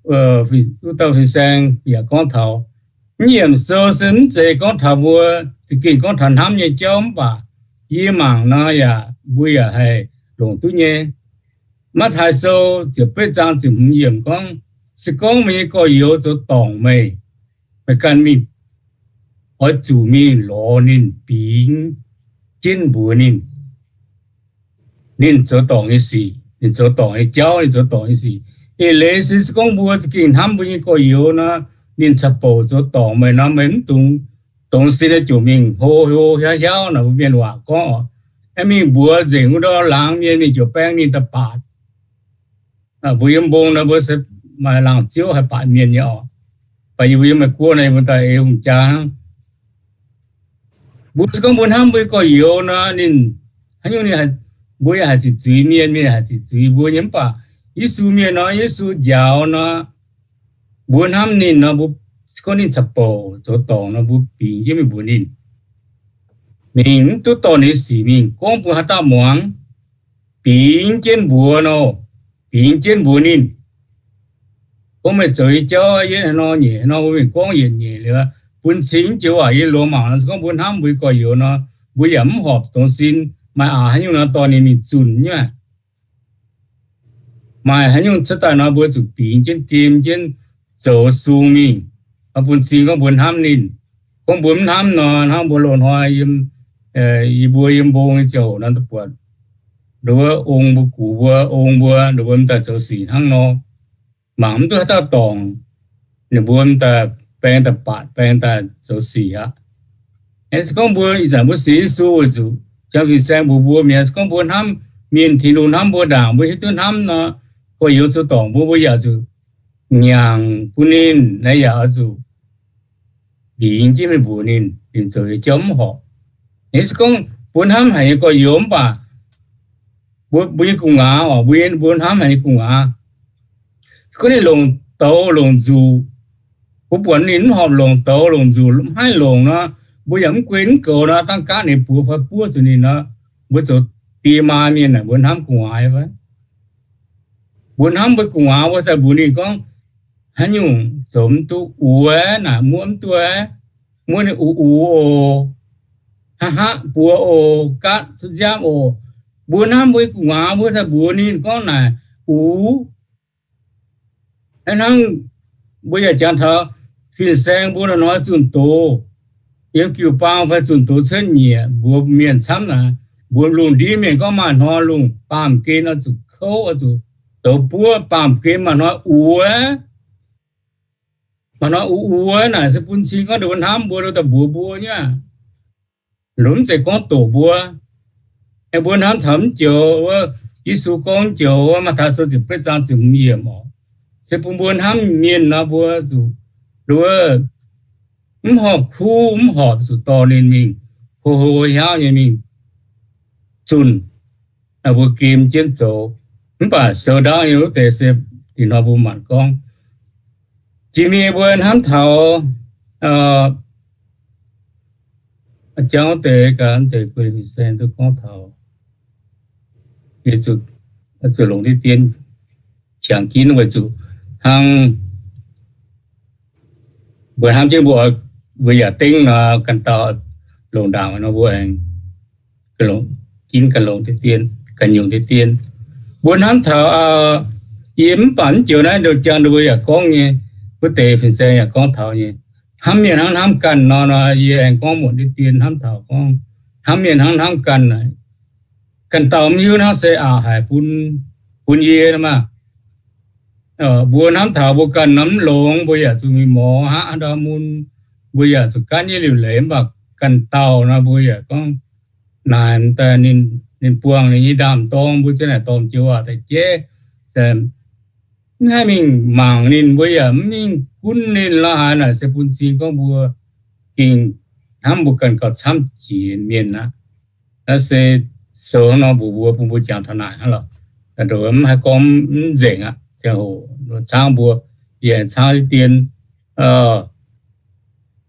wuov dauh fin-saeng yaac gorngv taux, mv yiemc sou se mv zeiz gorngv taux mbuo za'gengh gorngv taux hnamv nyei jauv mv baac yie mangc nor yaac mbuo yaac haih longc duqv nyei. Matv^taai Sou ziepc betv zaang ziepc hmz yiemc gorngv, se gorngv meih nyei gorx-youz zoux dorngc meih, meih ganh mingh, oix zuqc mingh lorz ninh, bingx jienv mbuox ninh, ninh zoux dorngc nyei sic, ninh zoux dorngc nyei jauv, ninh zoux dorngc nyei sic. Eix leiz se, se gorngv mbuo za'gengh hnamv mbuo nyei gorx-youz nor, ninh caux bouc zoux dorngc meih nor, meih mv dungx, dongz sin ziouc mingh hlo hlo hiauv hiauv naaic, mbuo mienh waac gorngv oc. Aengx mingh mbuox nzengc wuov ndorm laangz mienh, mingh ziouc baeng ninh daaih baatc. Mbuo yiem mbong nor mbuo se maaih laangz ziouv haih baatc mienh nyei oc. Mv baac yie mbuo yiem Meiv Guoqv nor, yie mbuo daaih ei hungh jaa hnangv. Mbuo se gorngv mbuo hnamv mbuo nyei gorx-youz nor, ninh haaix nyungc ninh, mbuo yaac haih ziqc zuiz mienh, mienh yaac haih ziqc zuiz mbuo nyei. Mv baac Yesu mienh nor, Yesu njaaux nor, mbuo hnamv ninh nor, mbuo se gorngv ninh caux bouc zoux dorngc nor, mbuo bingx jienv mingh mbuox ninh, mingh mv duqv dorh ninh sic mingh gorngv bun haaix dauh muangx, bingx jienv mbuox nor, bingx jienv mbuox ninh. Gorngv meih zoux nyei jauv yietv haaix nor nyeic haaix nor, mbuo mingh gorngv yietc nyeic liuz, bun cing joux aac, yie loz mangc nor, se gorngv mbuo hnamv mbuo nyei gorx-youz nor, mbuo yaac mv horpc dongz sin maaih aqc haaix nyungc nor dorh ninh mingh zunh nyei. Maaih haaix nyungc cuotv daaih nor, mbuo zuqc bingx jienv, gem jienv, zoux sung mingh, bun cing gorngv mbuo hnamv ninh. Gorngv mbuo mv hnamv nor, hnangv mbuo loz-hnoi yiem, yie mbuo yiem mbong nyei ziangh hoc nor, buatc nduov ong mbuo, gux mbuo, ong mbuo, nduov mbuo m'daaih zoux sic hnangv nor, mangc mv duqv haaix dauh dorngc, ninh mbuo m'daaih baeng daaih baatc, baeng daaih zoux sic aqv. Se gorngv mbuo ih zanc mbuo sienx Yesu weic zuqc jang fin-saeng mbuox mbuo mi'aqv, se gorngv mbuo hnamv mienh, Tin-Hungh hnamv mbuo ndaangc, mbuo hiuv duqv hnamv nor, gorx-youz zoux dorngc mbuo, mbuo yaac zuqc nyanc bun ninh, naaiv yaac oix zuqc bingx jienv mingh mbuox ninh, ninh zoux nyei jauv mv horpc. Se gorngv mbuo hnamv haic nyei gorx-youz mv baac mbuo nyei gu'nguaaz oc, mbuo, mbuo hnamv haic nyei gu'nguaaz, gorngv ninh longc douz longc nzuqc, mbuo buatc ninh mv horpc longc douz longc nzuqc, mv haih longc nor, mbuo yaac mv guen mv goux nor, dangh gaatv ninh buoz fai buov zuqc ninh nor, mbuo zoux die maa mienh naaic mbuo hnamv gu'nguaaz fai? Mbuo hnamv mbuo gu'nguaaz, mbuo daaih mbuox ninh gorngv, haaix nyungc zoux mv duqv, uix naaic muoqv mv duqv, muoqv ninh uv uv oc, haav haav buoz oc, gaatv cuotv nziaamv oc. Mbuo hnamv mbuo nyei gu'nguaaz, mbuo daaih mbuox ninh gorngv naaic uv. Hnangv mbuo yaac jangx taux fin-saeng mbuo hnoi-hnoi zunh doz, yiem jiu-baang fai zunh doz cuotv nyieqc, mbuox mienh camv naaic, mbuox lungh ndiev mienh gorngv maaih hnoi lungh baamh gen oix zuqc kouv, oix zuqc douz buov, baamh gen maaih hnoi uv, maaih hnoi uv uv naaic se bun cing gorngv ninh mbuo hnamv mbuo, daaih mbuox mbuo nyei aqv. Longc mv zeiz gorngv doqc mbuo. Aengx mbuo hnamv taux mv joux wuov, Yesu gorngv mv joux wuov, Matv^taai Sou ziepc betv zaang ziepc hmz yiemc oc, se bun mbuo hnamv mienh nor, mbuo zuqc nduov mv horpc kuv, mv horpc zuqc dorh ninh mingh hlo hlo hiauv nyei mingh zunh, mbuo gem jienv zoux. Mv baac sou ndaauv nyei wuov deix se ih hnoi mbuo maanc gorngv. Jiex mingh mbuo hnamv taux jangv wuov deix gaax, wuov deix guei fin-saeng duqv gorngv taux, zuqc longc diqv dien qangx ginv weic zuqc hnangv mbuo hnamv jienv mbuo, mbuo yaac dengv nor, ganh dauh longc ndaangc nor, mbuo aengx ginv ganh longc diqv dien, ganh nyungc diqv dien. Mbuo hnamv taux, yie mv baac mv joux naaiv ndoh jangx mbuo yaac gorngv nyei, wuov deix fin-saeng yaac gorngv taux nyei, hnamv mienh hnangv hnamv ganh nor, nor yie aengx gorngv muonc diqv dien hnamv taux gorngv hnamv mienh hnangv hnamv ganh. Ganh dauh mv hiuv hnangv se aqc haic bun, bun yie maah. Mbuo hnamv taux mbuo ganh nor mv longx, mbuo yaac zuqc mingh morz haav ndau mun, mbuo yaac zuqc gaanv nyei liuc leiz, mv baac ganh dauh nor mbuo yaac gorngv naaic daaih ninh buangh ninh nyei ndaam-dorng, mbuo ziouc naaic dorh joux waac daaih jeiv, mv haih mingh mangc ninh, mbuo yaac mv mingh gunv ninh lorqc haaix. Naaic se bun cing gorngv mbuo gengh hnamv mbuo ganh gauh camv jiex mienh aqv. Naaiv se sou nor mbuox mbuo, bun mbuo jangx taux naaic hnangv lorqc. Mv haih gorngv mv nzengc aqv. Ziangh hoc caangv mbuo, yie aengx caangv deix dien,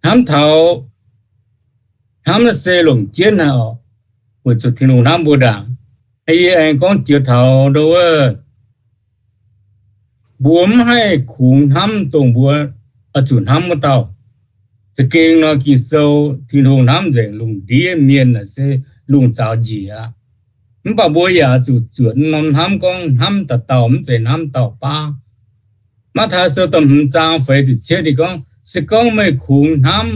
hnamv taux, hnamv naaiv se longc jienv haic oc, weic zuqc Tin-Hungh hnamv mbuo ndaangc. Yie aengx gorngv jiex taux ndo wuov, mbuo mv haih kungx hnamv dongh mbuo oix zuqc hnamv wuov dauh. Za'gengh nor Ging-Sou, Tin-Hungh hnamv nzengc lungh ndiev mienh naaic se lungh zaux njiec aqv. Mv baac mbuo yaac zuqc zuotc norm hnamv gorngv hnamv dauh dauh, mv zeiz hnamv dauh baav. Matv^taai Sou da'hmz zaang feix ziepc cietv ninh gorngv, se gorngv meih kungx hnamv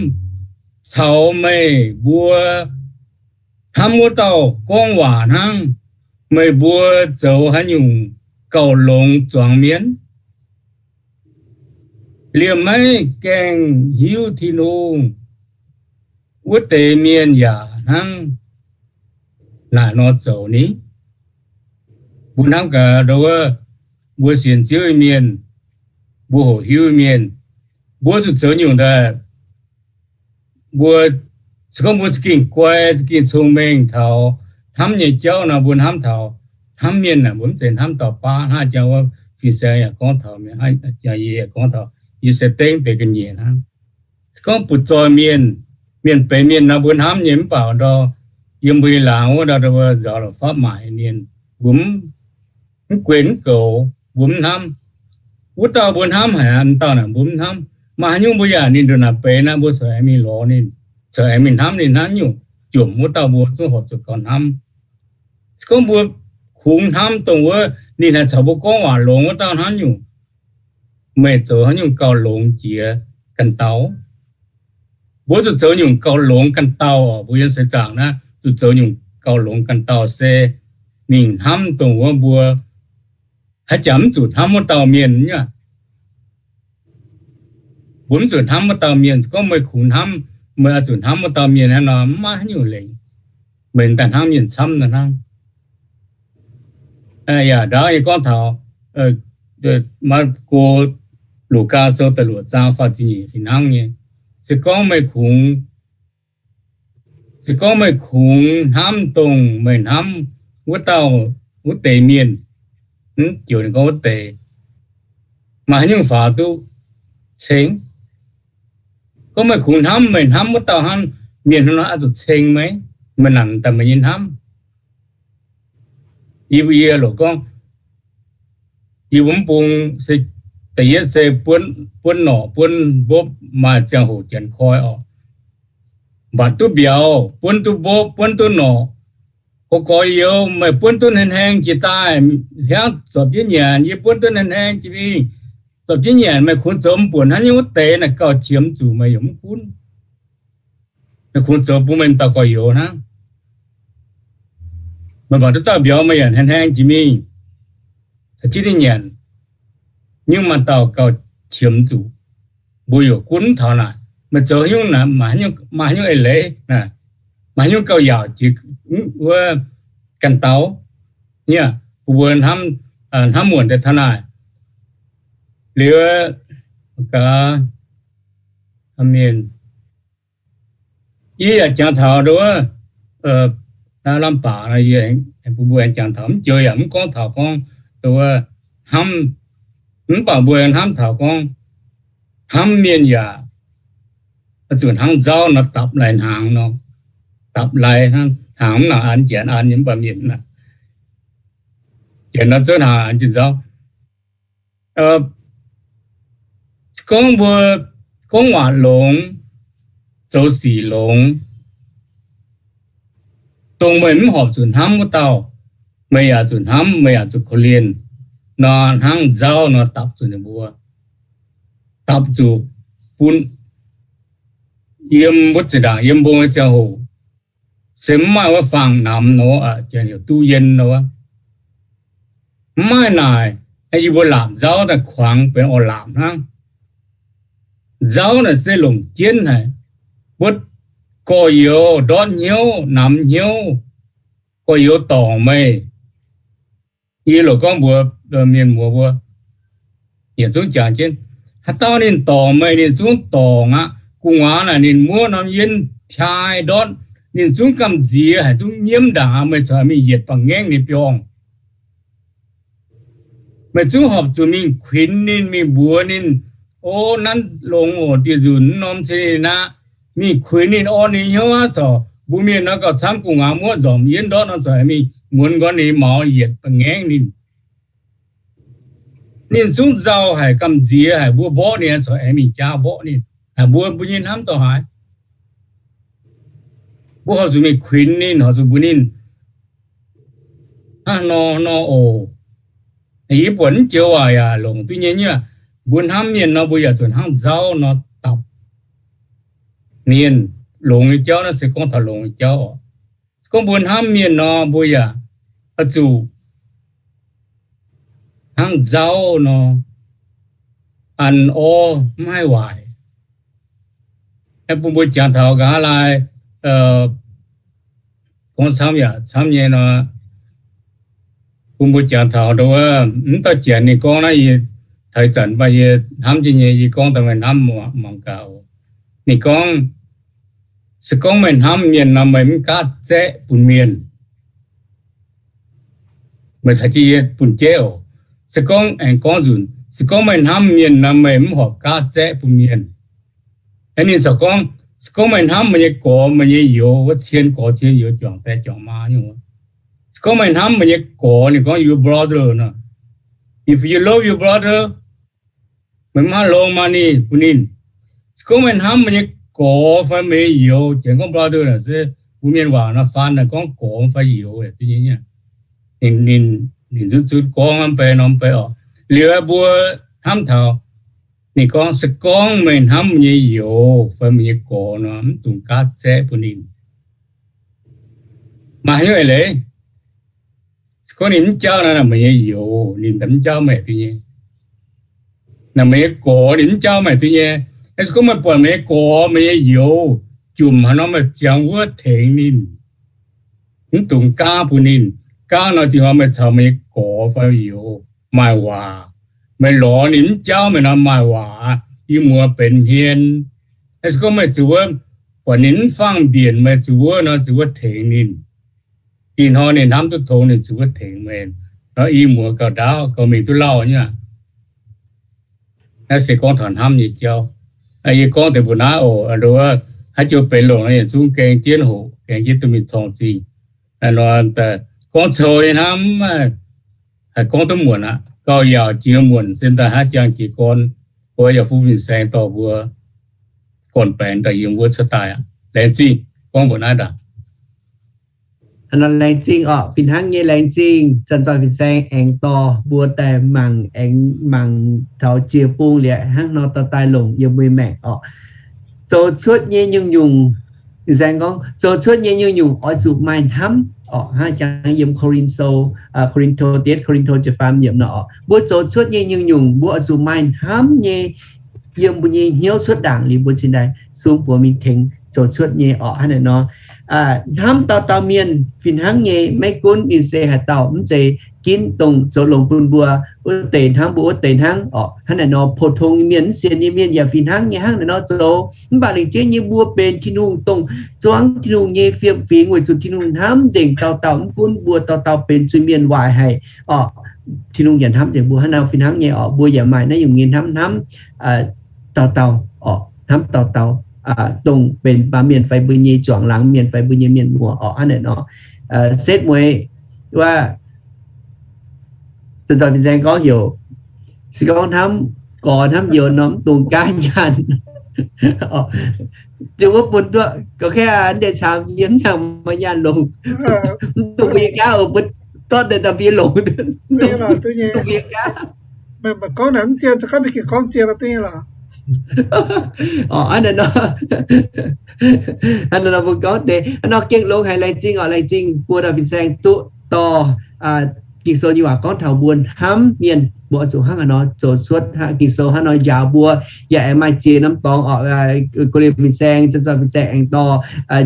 caux meih mbuo hnamv wuov dauh gorngv waac hnangv, meih mbuo zoux haaix nyungc gauh longx zuangx mienh? Liemh maiv gaengh hiuv Tin-Hungh wuov deix mienh yaac hnangv naaic nor zoux ni. Mbuo hnamv gaax ndo wuov, mbuo sienx Ziouv nyei mienh, mbuo hoqc hiuv nyei mienh, mbuo zuqc zoux nyungc daaih, mbuo, se gorngv mbuo za'gengh guai, za'gengh cong-mengh taux hnamv nyei jauv nor, mbuo hnamv taux hnamv mienh naaic, mbuo mv zeiz hnamv dauh baav hnangv. Jangx wuov fin-saeng yaac gorngv taux, yie yaac gorngv taux, yie se dengv deix ga'nyiec hnangv. Se gorngv butv-zoih mienh, mienh benx mienh nor mbuo hnamv nyei, mv baac ndau yiem mbuo nyei laangz wuov ndau nzauh la'fapv maaic mienh, mbuo mv guei mv goux, mbuo mv hnamv. Wuov dauh mbuo hnamv haic, wuov dauh naaic mbuo mv hnamv. Maaih haaix nyungc mbuo yaac ninh ndongc naaic benx naaiv, mbuo corc aengx mingh lorz ninh, corc aengx mingh hnamv ninh hnangv nyungc, jomc wuov dauh mbuo zungv horpc zuqc gauh hnamv. Se gorngv mbuo kungx hnamv dongh wuov ninh haih caux mbuo gorngv waac longx wuov dauh hnangv nyungc, meih zoux haaix nyungc gauh longx jiex ganh dauh? Mbuo zuqc zoux nyungc gauh longx ganh dauh oc. Mbuo yiem seix zaangc naaiv zuqc zoux nyungc gauh longx ganh dauh se mingh hnamv dongh wuov mbuo haaix jaax mv zuqc hnamv wuov dauh mienh nyei. Mbuo mv zuqc hnamv wuov dauh mienh. Gorngv meih kungx hnamv, meih oix zuqc hnamv wuov dauh mienh hnangv nor, mv maaih haaix nyungc lengc. Meih daaih hnangv mienh camv nor hnangv. Yaac ndaauv nyei gorngv taux Maako, Luqkaa Sou da'luoqc zaang faah ziepc nyeic fih hnangv nyei. Se gorngv meih kungx, se gorngv meih kungx hnamv dongh meih hnamv wuov dauh, wuov deix mienh, mv joux ninh gorngv wuov deix, maaih haaix nyungc faaux duqv ceng? Gorngv meih kungx hnamv meih hnamv wuov dauh hnangv, mienh hnangv nor oix zuqc ceng meih, meih nanc daaih meih nyei hnamv. Yie mbuo, yie loc gorngv, yie mbuo mv bung se da'yietv se buonv, buonv norqc buonv mbopv maaih ziangh hoc janx koi oc. Mbatc duqv mbiauz, buonv duqv mbopv, buonv duqv norqc. Gorx-gorx youz, meih buonv duqv hneng-hneng jiex daaih, hnyangx zorpc jienv nyanc, yie buonv duqv hneng-hneng jiex mingh, zorpc jienv nyanc. Meih kungx zoux mv buonc hnangv nyungc wuov deix naaic gauh qiemx zuqc meih yaac mv gunv. Meih kungx zoux bun meih dauh gorx-youz hnangv. Meih mbatc duqv dauh mbiauz meih yaac hneng-hneng jiex mingh, caux jienv ninh nyanc. Nyungc maaih dauh gauh qiemx zuqc, mbuo yaac gunv mv taux naaic. Meih zoux nyungc naaic maaih haaix nyungc eix leiz, maaih haaix nyungc gauh yaauc jiex wuov ganh dauh? Nyungc bun mbuo hnamv, hnamv muonc deix taux naaic. Liuz gaax, mienh, yie yaac jangx taux ndo wuov, lamh baac yie bun mbuo aengx jangx taux, mv joux yaac mv gorngv taux gorngv ndo wuov hnamv, mv baac mbuo hnamv taux gorngv hnamv mienh yaac zuqc hnangv nzauv nor dapc lai hnaangx nor, dapc lai hnaangx mv nangc an, janx an nyei, mv baac mienh aac, janx nor zouv hnaangx an jiex nzauv. Gorngv mbuo gorngv waac longx, zoux sic longx, dongh meih mv horpc zuqc hnamv wuov dauh, meih yaac zuqc hnamv, meih yaac zuqc korv-lienh nor, hnangv nzauv nor dapc zuqc ninh mbuo, dapc zuqc bun yiem wuov zinh ndaangc yiem mbong nyei ziangh hoc se mv maaih wuov faang-namx nor, janx heuc ตู้เย็น nor, mv maaih naaic. Yie mbuo laapc nzauv daaih kuangx benx orv-laapc hnangv. Nzauv naaic se longc jienv haic. Mbuo gorx-youz ndortv hnyouv, namx hnyouv, gorx-youz dorngc meih. Yie loc gorngv mbuox mienh muoz mbuo yietc zungv jangx jienv, haaix dauh ninh dorngc meih, ninh zungv dorngc aqv. Gu'nguaaz naaic ninh muoqv norm yienv piaa ndortv, ninh zungv gamh nziex haic, zungv nyiemv ndaangc, meih corc mingh yietc ba'ngaengv ninh biorngh. Meih zungv horpc zuqc mingh kuinx ninh, mingh mbuox ninh, O, nanv longx oc, dieh nzunc mv norm cin ninh aqv. Mingh kuinx ninh, orn ninh hnyouv aqv. Corc mbuo mienh nor gauh camv, gu'nguaaz muoqv nzormc yienv ndortv nor corc mingh muonz nqoi ninh, maux yietc ba'ngaengv ninh. Ninh zungv nzauh haic, gamh nziex haic, mbuo mborqv ninh corc aengx mingh jaa mborqv ninh. Haic, mbuo, mbuo nyei hnamv dorh haaix? Mbuo horpc zuqc mingh kuinx ninh, horpc zuqc mbuox ninh, Hnangv nor nor oc. Yie buatc mv joux waac yaac longc duqv nyei nyuoqc. Mbuo hnamv mienh nor, mbuo yaac zuqc hnangv nzauv nor dapc mienh. Longx nyei jauv naaiv se gorngv taux longx nyei jauv oc. Se gorngv mbuo hnamv mienh nor, mbuo yaac oix zuqc hnangv nzauv nor, an orv mv haih waaic. Bun mbuo jangx taux nqa'haav laai, gorngv camv yaac camv nyei nor, bun mbuo jangx taux ndau wuov, mv dauh janx ninh gorngv naaiv, yie taux ih zanc mv baac yie hnamv jienv nyei, yie gorngv daaih meih hnamv mangc gaax. Ninh gorngv, se gorngv meih hnamv mienh nor, meih mv gaatv zaeqv bun mienh, meih caux jienv yie bun jeiv oc. Se gorngv, aengx gorngv nzunc, se gorngv meih hnamv mienh nor, meih mv horpc gaatv zaeqv bun mienh. Ninh corc gorngv, se gorngv meih hnamv meih nyei gorx, meih nyei youz, wuov cien gorx cien youz, juangc die juangc maa nyei, se gorngv meih hnamv meih nyei gorx, ninh gorngv your brother nor, if you love your brother, meih mv haih loan money bun ninh. Se gorngv meih hnamv meih nyei gorx fai meih nyei youz, janx gorngv brother naaic se mbuo mienh waac nor faan naaic gorngv gorx fai youz. Ninh, ninh zunv zunv gorngv mv bei nor mv bei oc. Liuz mbuo hnamv taux, ninh gorngv, se gorngv meih hnamv meih nyei youz fai meih nyei gorx nor, mv dungx gaatv zaeqv bun ninh. Maaih haaix nyungc eix leiz? Se gorngv ninh mv jauv nor, naaic meih nyei youz ninh mv jauv meih duqv nyei. Naaic meih nyei gorx ninh mv jauv meih duqv nyei. Se gorngv meih buatc meih nyei gorx, meih nyei youz jomc haaix nor, meih ziangx wuov tengx ninh, mv dungx gaatv bun ninh. Gaatv nor, dinh hnoi meih caux meih nyei gorx fai youz maaih waac, meih lorz ninh mv jauv meih nor maaih waac, i muoz benx hmien. Se gorngv meih zuqc wuov, buatc ninh mv fangh mbienc, meih zuqc wuov nor, zuqc wuov tengx ninh. Dinh hnoi ninh hnamv duqv tongx, ninh zuqc wuov tengx meih nor, i muoz gauh ndaauv, gauh mingh duqv lauh nyei aqv. Naaiv se gorngv taux hnamv nyei jauv. Yie gorngv deix mbuo naaiv oc, haaix joux benx longc nor, yietc zungv gaeng jienv hoqc, gaeng jienv duqv mingh corng zingh. Gorngv cou nyei hnamv, haih gorngv duqv muonc aqv. Gauh yaauc jiex muonc se daaih hnangv jangx jiez gorn, mbuo yaac fuqv fin-saeng dorh mbuo gorn-baengx daaih yiem wuov cuotv daaih aqv. Laengz zingh gorngv mbuox naaiv ndaangc. Laengz zingh oc, fih hnangv nyei laengz zingh zanc-zanc fin-saeng aengx dorh mbuo daaih mangc, aengx mangc taux jiex bung liuz hnangv nor dorh daaih longc yiem mbuo maengc oc. Zoux cuotv nyei nyungc-nyungc, fin-saeng gorngv, zoux cuotv nyei nyungc-nyungc oix zuqc maaih hnamv oc. Hnangv jangx yiem Ko^lin^to, Ko^lin^to da'yietv, Ko^lin^to ziepc faam yiemc nor oc, mbuo zoux cuotv nyei nyungc-nyungc mbuo oix zuqc maaih hnamv nyei yiem mbuo nyei hnyouv cuotv ndaangc liuz mbuo cingx daaih sung buoz mingh tengx zoux cuotv nyei oc. Hnangv naaic nor, hnamv dauh dauh mienh fih hnangv nyei, maiv gunv ninh se haaix dauh, mv zeiz ginv dongh zoux longx bun mbuo wuov deix hnangv, mbuo wuov deix hnangv oc. Hnangv naaic nor, pou-tong nyei mienh, mv sienx nyei mienh yaac fih hnangv nyei hnangv naaic nor zoux. Mv baac lengc jeiv nyei mbuo benx Tin-Hungh dongh zuangv Tin-Hungh nyei fiem-fingx weic zuqc Tin-Hungh hnamv nzengc dauh dauh, mv gunv mbuo dauh dauh benx zuiz-mienh waaic haic oc. Tin-Hungh yaac hnamv nzengc mbuo hnangv naaic nor fih hnangv nyei oc. Mbuo yaac maaih naaiv nyungc nyei hnamv, hnamv dauh dauh oc, hnamv dauh dauh, dongh benx baamh mienh fai mbuo nyei juangc laangz mienh fai mbuo nyei mienh muoz oc. Hnangv naaic nor, setv mueiz wuov, zanc-zanc fin-saeng gorngv heuc, se gorngv hnamv gorx hnamv youz nor, mv dungx gaanv nyaanh. Ziouc wuov bun duqv gauh kaeqv, ndeic caamx yie mv nyaanh maaih nyaanh longx. Mv dungx mbuo nyei gaanv oc, mbuo dorv deix daaih mbuo longx. Mv dungx mbuo nyei gaanv. Gorngv naaic mv zien, se gorngv mbuo gengh gorngv zien duqv nyei lorqc. Hnangv naaic nor, hnangv naaic nor mbuo gorngv deix hnangv nor gengh longx haic. Laengz zingh oc, laengz zingh buo dauh fin-saeng duqv dorh Ging-Sou nyei waac gorngv taux mbuo hnamv mienh, mbuo oix zuqc hnangv haaix nor zoux cuotv. Ging-Sou hnangv nor njaaux mbuo, yaac aengx maaih ziex norm dorngx oc, Ko^lin^to fin-saeng, zanc-zanc fin-saeng aengx dorh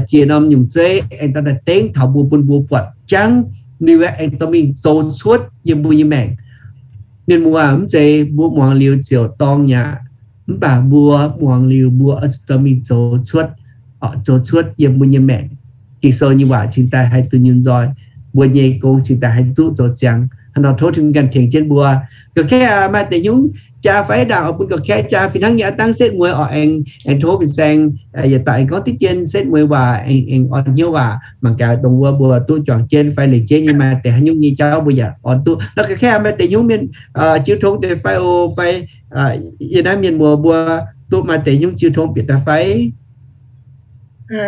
ziex norm nyungc zeiv aengx dorh daaih dengv taux mbuo, bun mbuo buatc jangv ninh wuov aengx dorh mingh zoux cuotv yiem mbuo nyei maengc. Mienh muoz, mv zeiz mbuo muangx liuz ziouc dorng aqv. Mv baac mbuo muangx liuz mbuo oix zuqc dorh mingh zoux cuotv. oc zoux cuotv yiem mbuo nyei maengc. Ging-Sou nyei waac cingx daaih haih dunh yunh nzoih, mbuo nyei gong cingx daaih haih duqv zoux ziangx. Hnangv nor tov Tin-Hungh ganh tengx jienv mbuo. Ga'kv maaih deix nyungc jaa fai ndaangc oix bun ga'kv jaa fih hnangv nyei aqv, dangv setv mueiz oc, aengx, aengx tov fin-saeng yietc dauh aengx gorngv diqv jien setv mueiz waac, aengx, aengx orn hnyouv waac mangc gaax dongh wuov mbuo duqv juangc jienv fai lengc jeiv nyei maaih deix haaix nyungc nyei jauv mbuo yaac orn duqv. Nor ga'kv maaih deix nyungc mienh jiu tong deix fai oc, fai yie naaiv mienh muoz mbuo duqv maaih deix nyungc jiu tong bieqc daaih fai?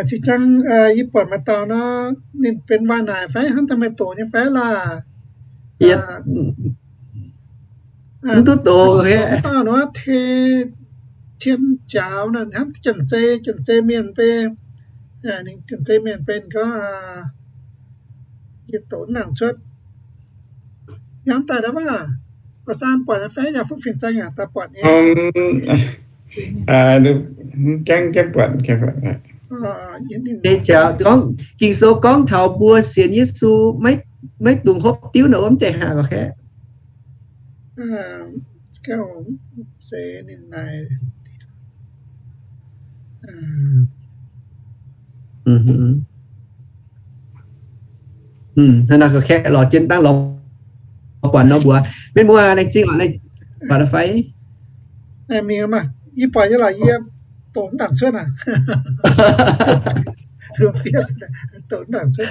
Zinh jangv yie buatc maaih dauh nor, ninh benx waac naaic fai hnangv daaih meih doqc nyei fai laah? Mv duqv doqc. Dauh nor tei cien jaaux nor hnamv Janx-Zei, Janx-Zei mienh bei, Janx-Zei mienh bei ninh gorngv, yie doqc nangc cuotv. Hnamv daaih ndau wuov, ba'saan buatc fai yaac fuqv fin-saeng yaac daaih buatc nyei. Gorngv Ging-Sou gorngv taux mbuo sienx Yesu maiv dungx hopv diuv nor, wuov mv deix haaix ga'kv? Hnangv naaiv ga'kv lorz jienv dangv lorz buatc nor mbuox mienh muoz laengz zingh oc, buatc fai? Mingh, yie buatc nyei lorqc, yie doqc mv nangc cuotv aqv. Doqc mv nangc cuotv.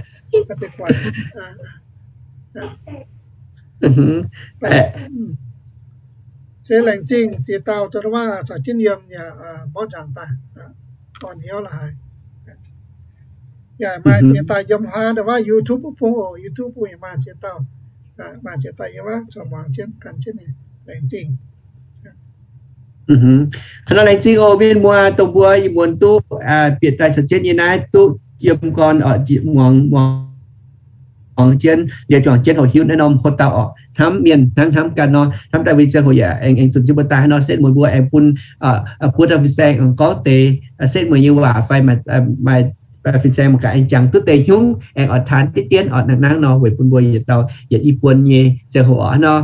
Se laengz zingh ziex dauh ndau wuov caux jienv yiem yaac mborqv nzangc daaih, orn hnyouv la'haaix. Yaac maaih ziex dauh yiem hnangv ndau wuov YouTube wuov bung oc, YouTube bung yaac maaih ziex dauh, maaih ziex dauh yiem wuov corc muangx jienv gan jienv nyei. Laengz zingh. Hnangv nor laengz zingh oc mienh muoz, dongh mbuo ih muonz duqv bieqc daaih caux jienv nyei naaiv duqv yiem gorn muangx, muangx jienv, liuz juangc jienv hoqc hiuv naaiv norm hlo dauh oc. Hnamv mienh hnangv hnamv ganh nor, hnamv daaih weic ziangh hoc yaac aengx, aengx zunc jienv mbuo daaih haaix nor setv mueiz mbuo aengx bun buo dauh fin-saeng aengx gorngv deix setv mueiz nyei waac fai maaih fin-saeng mangc gaax aengx jangx duqv deix hnyouv aengx oix taan diqv dienv oc. Hnangv naaiv nor weic bun mbuo yietc dauh yietc i buonc nyei ziangh hoc oc. Hnangv nor,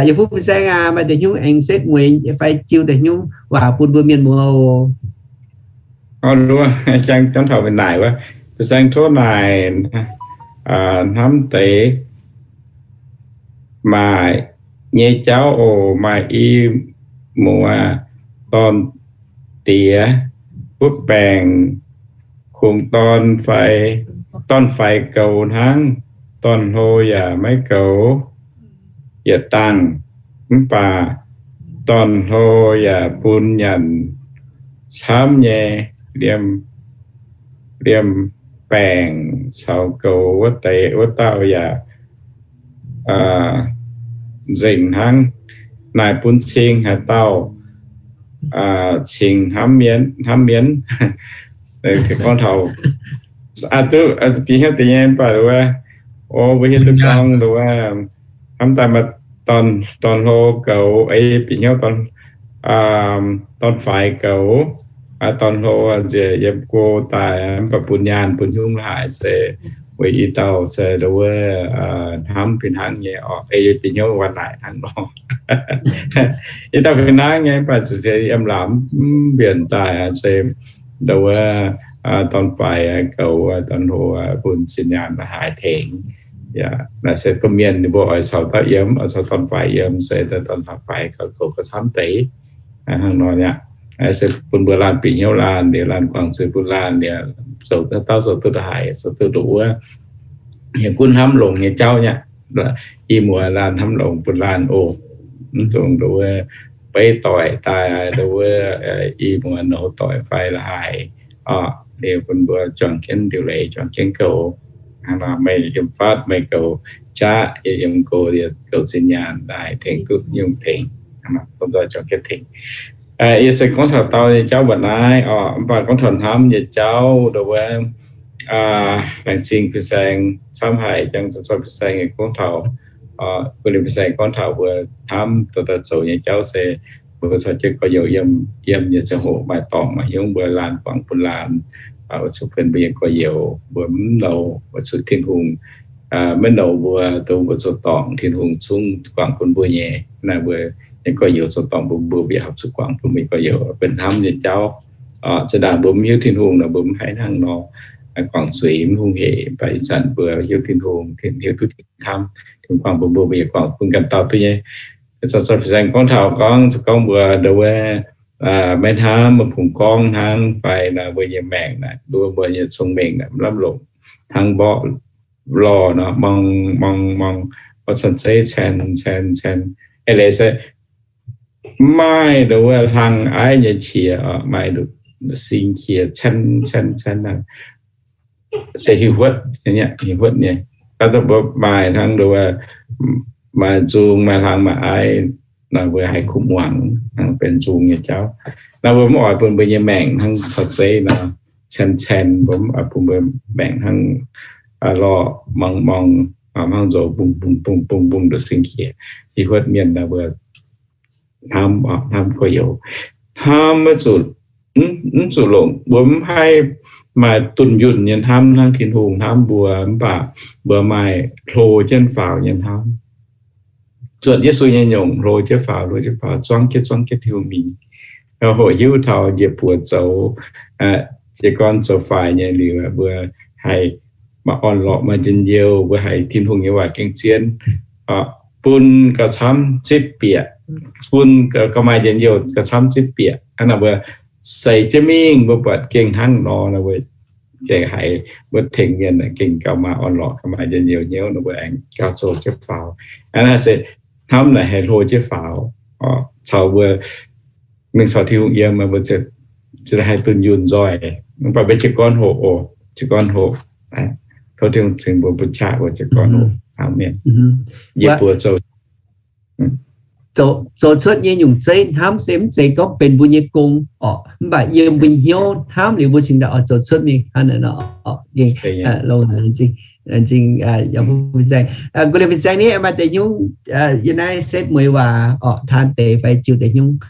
yie fuqv fin-saeng aac, maaih deix hnyouv aengx setv mueiz fai jiu deix hnyouv waac bun mbuo mienh muoz oc. Jang jangv taux naaic wuov, fin-saeng tov naaic hnamv deix maaih nyei jauv oc. Maaih i muoz dorn-diex butv baengc, kungx dorn-faix, dorn-faix goux hnangv, dorn-hlo yaac maiv goux yietc dangh, mv baac dorn-hlo yaac bun nyanc camv nyei, liemh, liemh baengc caux goux wuov deix wuov dauh yaac nzengc hnangv. Naaic bun cing haaix dauh cingx hnamv mienh, hnamv mienh. Gorngv taux, duqv bieqc hnyouv deix nyei mv baac wuov, o, mbuo hiuv duqv gorngv wuov, hnamv daaih maaih dorn-hlo goux, ei bieqc hnyouv dorn-faix goux, dorn-hlo nziex yiem go daaih mv baac bun nyaanh bun hnyungv la'haaix se weic i dauh se wuov hnamv fih hnangv nyei oc. Ei bieqc hnyouv waac naaic hnangv nor. I dauh fih hnangv nyei mv baac zuqc se yiem lamz mv mbienc daaih se ndau wuov dorn-faix goux dorn-hlo bun zinh nyaanh la'haaix tengx. Yaac naaiv se domh mienh ninh mbuo oix caux dauh yiem, oix caux dorn-faix yiem se dorn-faix goux gauh camv deix. Hnangv nor aqv. Se bun mbuo laanh bieqc hnyouv laanh liuz, laanh guangc zuiz bun laanh liuz, zoux dauh zoux duqv la'haaix, zoux duqv nduqc wuov, yaac gunv hnamv longx nyei jauv nyei. I muoz laanh hnamv longx bun laanh oc. Mv dungx ndau wuov beiv doic daaih ndau wuov i muoz nouz doic fai la'haaix oc. Liuz bun mbuo juangc jienv liuc leiz, juangc jienv goux. Hnangv nor meih yiem fatv meih goux jaqv, yie yiem go yie goux zinh nyaanh daaih tengx duqv nyungc tengx. Bun mbuo juangc jienv tengx. Yie se gorngv taux dau nyei jauv mba'naaiv oc, mv baac gorngv taux hnamv nyei jauv ndau wuov, laengz zingh fin-saeng camv haic, jangx zoux fin-saeng gorngv taux, bun ninh fin-saeng gorngv taux mbuo hnamv daaih zoux nyei jauv se mbuo caux jienv gorx-youz yiem, yiem nyei ziangh hoc maaih dorngc maaih hnyouv mbuo laanh guangc bun laanh, oix zuqc benx mbuo nyei gorx-youz, mbuo mv nouz oix zuqc Tin-Hungh, maiv nouz mbuo, dongh mbuo zoux dorngc Tin-Hungh zungv guangc bun mbuo nyei. Naaiv mbuo nyei gorx-youz zoux dorngc bun mbuo, mbuo yaac haih zuqc guangc bun mbuo nyei gorx-youz, benx hnamv nyei jauv. Zinh ndaangc mbuo mv hiuv Tin-Hungh nor, mbuo mv haih hnangv nor guangc zuiz mv hungh hec. Mv baac ih zanc mbuo hiuv Tin-Hungh, hiuv duqv Tin-Hungh hnamv, Tin-Hungh guangc mbuo, mbuo yaac guangc bun ganh dauh duqv nyei. Caux fin-saeng gorngv taux gorngv, gorngv mbuo ndo wuov maiv hnamv, maiv bungx gorngv hnangv fai naaic mbuo nyei maengc naaic, nduov mbuo nyei cong-mengh naaic mv lamh longc hnangv mborqv lorh nor, mong mong mong, mborqv caan zeiv caan caan caan, eix leiz se mv maaih ndo wuov hlang aiv nyei qiex, maaih sing qiex caan caan caan, se hiuv huotv, hiuv huotv nyei. Mbuo maaih hnangv ndo wuov, maaih nzung, maaih hlang, maaih aiv, naaic mbuo haih kuv muangx hnangv benx nzung nyei jauv. Naaiv mbuo mv oix bun mbuo nyei maengc hnangv cau zeiv nor, cen cen, mbuo mv oix bun mbuo maengc hnangv lorh mong mong, hnangv nzox bung bung bung bung bung nduqc sing qiex. Hiuv huotv mienh naaic mbuo hnamv, hnamv gorx-youz, hnamv maiv zuqc, mv zuqc longc, mbuo mv haih maaih dunh yunh nyei hnamv hnangv Tin-Hungh hnamv mbuo, mv baac mbuo maaih hlo jienv faaux nyei hnamv. Zuotc Yesu nyei nyungc hlo jienv faaux, hlo jienv faaux, zuangv jienv, zuangv jienv Tin-Hungh mingh. Hoqc hiuv taux njiec buoz zoux, jiez gorn zoux faix nyei liuz, mbuo haih maaih orn-lorqc, maaih njien-youh, mbuo haiz Tin-Hungh nyei waac gengh zien, bun gauh camv zipv bieqc, bun gauh maaih njien-youh gauh camv zipv bieqc. Hnangv naaic mbuo seix jienv mingh, mbuo buatc gengh hnangv nor, mbuo jiex haiz mbuo tengx mienh gengh gauh maaih orn-lorqc, gauh maaih njien-youh hnyouv nor, mbuo aengx gauh zoux jienv faaux. Hnangv naaic se hnamv naaic haih hlo jienv faaux, caux mbuo mingh caux Tin-Hungh yiem, mbuo ziouc haih dunh yunh nzoih. Mv baac mbuo jiez gorn hoqc oc, jiez gorn hoqc. Tov Tin-Hungh ceix mbuo bun qaqv mbuo jiez gorn hoqc hnamv mienh, yie mbuo zoux zoux cuotv nyei nyungc zeiv hnamv se mv zeiz gorngv benx mbuo nyei gong orqc, mv baac yiem mbuo nyei hnyouv hnamv liuz mbuo cingx daaih oix zoux cuotv mingh hnangv naaic nor. Nqo liemh fin-saeng ni maaih deix nyungc yiem naaiv setv mueiz waac orqc, taan deix fai jiu deix nyungc.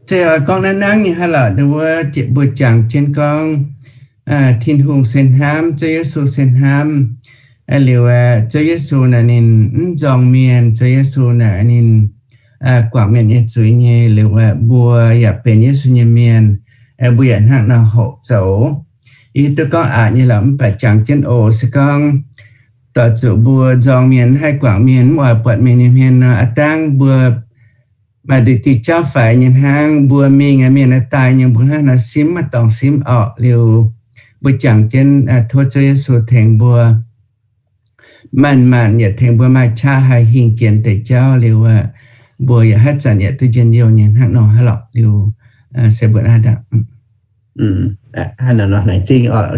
Se gorngv naaiv nangv nyei hnangv lorqc, wuov mbuo jangx jienv gorngv Tin-Hungh se hnamv, Ziouv Yesu se hnamv. Liuz Ziouv Yesu naaic ninh mv nzorng mienh, Ziouv Yesu naaic ninh guangc mienh nyei zuiz nyei, liuz mbuo yaac benx Yesu nyei mienh, mbuo yaac hnangv nor horpc zoux. Yie duqv gorngv aqc nyei lorqc, mv baac jangx jienv oc, se gorngv doix zuqc mbuo nzorng mienh, mv haih guangc mienh, mv oix buatc mienh nyei hmien nor, aav dangv mbuo maaih diuh jauv faix nyei hnangv. Mbuo mingh mienh daaih nyei, mbuo hnangv nor simv, maiv dorngc simv orqc. Liuz mbuo jangx jienv tov Ziouv Yesu tengx mbuo, maanc maanc yaac tengx mbuo maaih qaqv haih hingh jienx deix jauv liuz, mbuo yaac haaix zanc yaac duqv njien-youh nyei hnangv nor hnangv lorqc. Liuz se mbuo aav dangh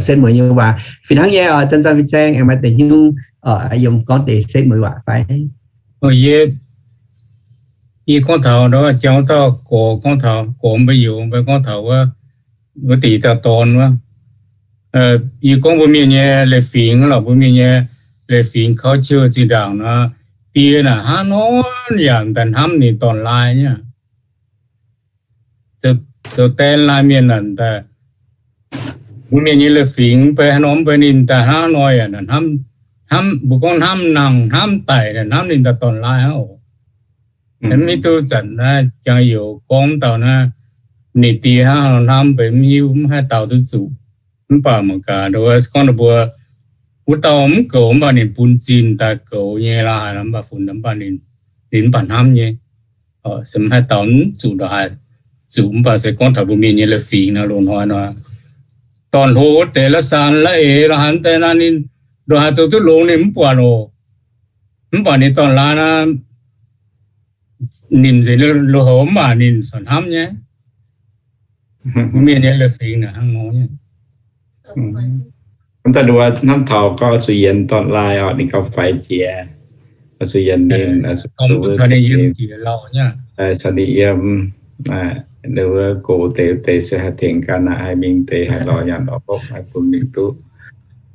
setv mueiz nyei waac fih hnangv nyei oc. Zanc zanc fin-saeng aengx maaih deix nyungc yiem gorngv deix setv mueiz waac fai? Yie, yie gorngv taux jangx dauh gorx, gorngv taux gorx mbuo youz mbuo gorngv taux wuov, wuov deix dauh dorn wuov. Yie gorngv mbuo mienh nyei leiz-fingx lorqc, mbuo mienh nyei leiz-fingx culture zinh ndaangc nor, die naaic hnangv nor yaac daaih hnamv ninh dorn-laai nyei. Zoux daan laai mienh naaic, mbuo mienh nyei leiz-fingx mv bei haaix nor, mv bei ninh daaih hnangv nor yaac hnamv, mbuo gorngv hnamv nangh hnamv daic, hnamv ninh daaih dorn-laai hnangv oc. Mv hiuv duqv zanc naaiv jangx-youz gorngv dauh naaiv, ninh die hnangv nor hnamv mv bei, mv hiuv, mv haih daux duqv zuqc. Mv baac mangc gaax, gorngv ninh mbuo wuov dauh mv goux, mv baac ninh bun zinh daaih goux nyei lorqc haaix, mv baac funx, mv baac ninh, ninh mv baac hnamv nyei. Se mv haih daux mv zuqc, ndongc haaix zuqc, mv baac se gorngv taux mbuo mienh nyei leiz-fingx nor, loz-hnoi nor, dorn-hlo wuov deix la'saan la'eix lorqc haaix deix naaiv, ninh ndongc haaix zoux duqv longx ninh mv buatc oc. Mv baac ninh dorn-laai naaiv, ninh nzengc loz-hoz mv baac ninh corc hnamv nyei. Mbuo mienh nyei leiz-fingx naaic hnangv nor nyei. Mv daaih nduov hnamv taux gorngv oix zuqc yienx dorn-laai oc, ninh gauh faix jiex. Oix zuqv yienx ninh, caux ninh yiem, wuov gox deix, wuov deix se haih tengx ganh aqv, haih mingh deix, haih lorz nyanc lorz hopv, haih bun mingh duqv.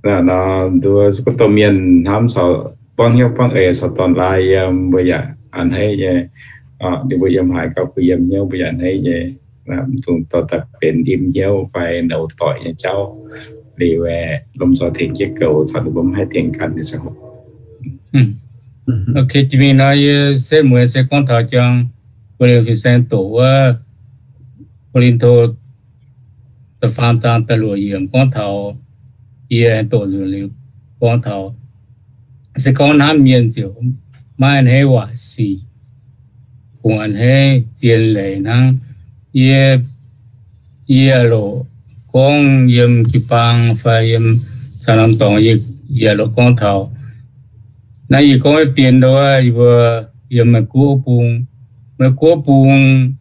Nor nduov gorngv domh mienh hnamv caux buangv hnyouv buangv eix caux dorn-laai yiem, mbuo yaac a'hneiv nyei. Ninh mbuo yiem haaix gauh kuh yiem hnyouv, mbuo yaac a'hneiv nyei. Mv dungx dorh daaih benx im hnyouv fai nouz doic nyei jauv. Liuz lomh nzoih tengx jienv goux caux ninh mbuo mv haih tengx ganh nyei ziangh hoc. Ok, jiex mingh nor yie setv mueiz se gorngv taux jangx, mbuo liemh fin-saeng doqc wuov, Ko^lin^to da'faam zaang da'luoqc yiemc gorngv taux, yie aengx doqc nzunc liuz gorngv taux, se gorngv hnamv mienh ziouc maiv a'hneiv waaic sic, kungx a'hneiv zien leiz hnangv. Yie, yie loc gorngv yiem jiu-baang fai yiem caux norm dorngx, yie loc gorngv taux, naaiv yie gorngv dien ndo, yie mbuo yiem Meiv Guoqv bung, Meiv Guoqv bung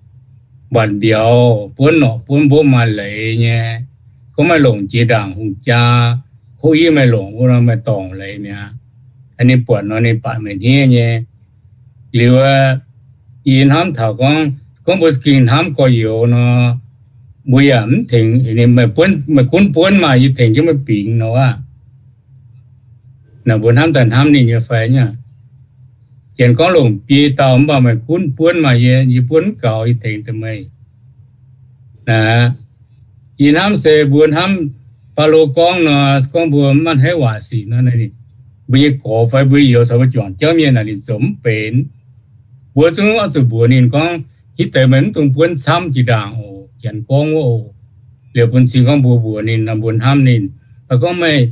mbatc mbiauz buonv norqc buonv mbopv maaih leiz nyei. Gorngv meih longc jiex ndaangc hungh jaa, kov yie meih longc wuov nor meih dorngc leiz mi'aqv. Ninh buatc nor ninh baac meih hniev nyei. Liuz, yie hnamv taux gorngv, gorngv mbuo za'gengh hnamv gorx-youz nor, mbuo yaac mv tengx, meih gunv buonv maaih, yie tengx jienv meih bingx nor aqv. Naaic mbuo hnamv daaih hnamv ninh nyei fai nyei? Janx gorngv longc biei dauh mv baac meih gunv buonv maaih, yie, yie buonv mv gaux, yie tengx deix meih. Naaic, yie hnamv se mbuo hnamv Baulo gorngv nor, gorngv mbuo maiv a'hneiv waaic sic nor, mbuo nyei gorx fai mbuo youz caux mbuo juangc jauv mienh naaic ninh zoux mv benx. Mbuo zungv oix zuqc mbuox ninh gorngv, hitv deix meih mv dungx buonv camv jiex ndaangc oc, janx gorngv wuov oc. Liuz bun cing gorngv mbuo mbuox ninh nor, mbuo hnamv ninh, gorngv meih,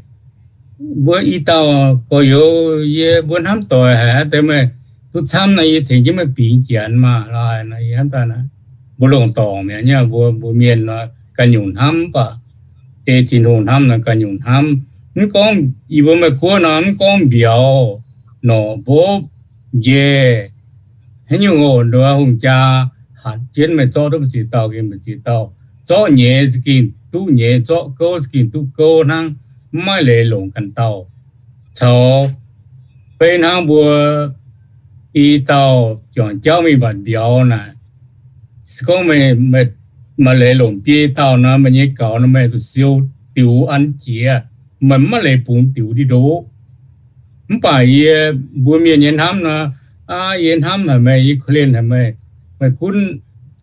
mbuo i dauh gorx-youz yie mbuo hnamv doic haic, deix meih duqv camv nor yie tengx jienv meih bingx janx maah. Mbuo longc dorngc mi'aqv nyei. Mbuo, mbuo mienh nor ganh nyungc hnamv, mv baac ei Tin-Hungh hnamv nor ganh nyungc hnamv. Mv gorngv yie mbuo Meiv Guoqv nor, mv gorngv mbiauz, norqc, mbopv, njaih, haaix nyungc oc, nduov hungh jaa hatc jienv meih zorqv duqv mbu'ziex dauh gengh mbu'ziex dauh, zorqv nyeiz za'gengh duqv nyeiz, zorqv gouv za'gengh duqv gouv hnangv, mv maaih leiz longc ganh dauh. Caux beiv hnangv mbuo i dauh juangc jauv mingh mbatc mbiauz naaic, se gorngv meih, maaih leiz longc biei dauh nor, meih nyei gaux nor meih zuqc siou diux an jiex, meih mv maaih leiz bungx diux diqv ndoqv. Mv baac yie mbuo mienh nyei hnamv nor, aa, yie hnamv haic meih, yie korv-lienh haic meih, meih gunv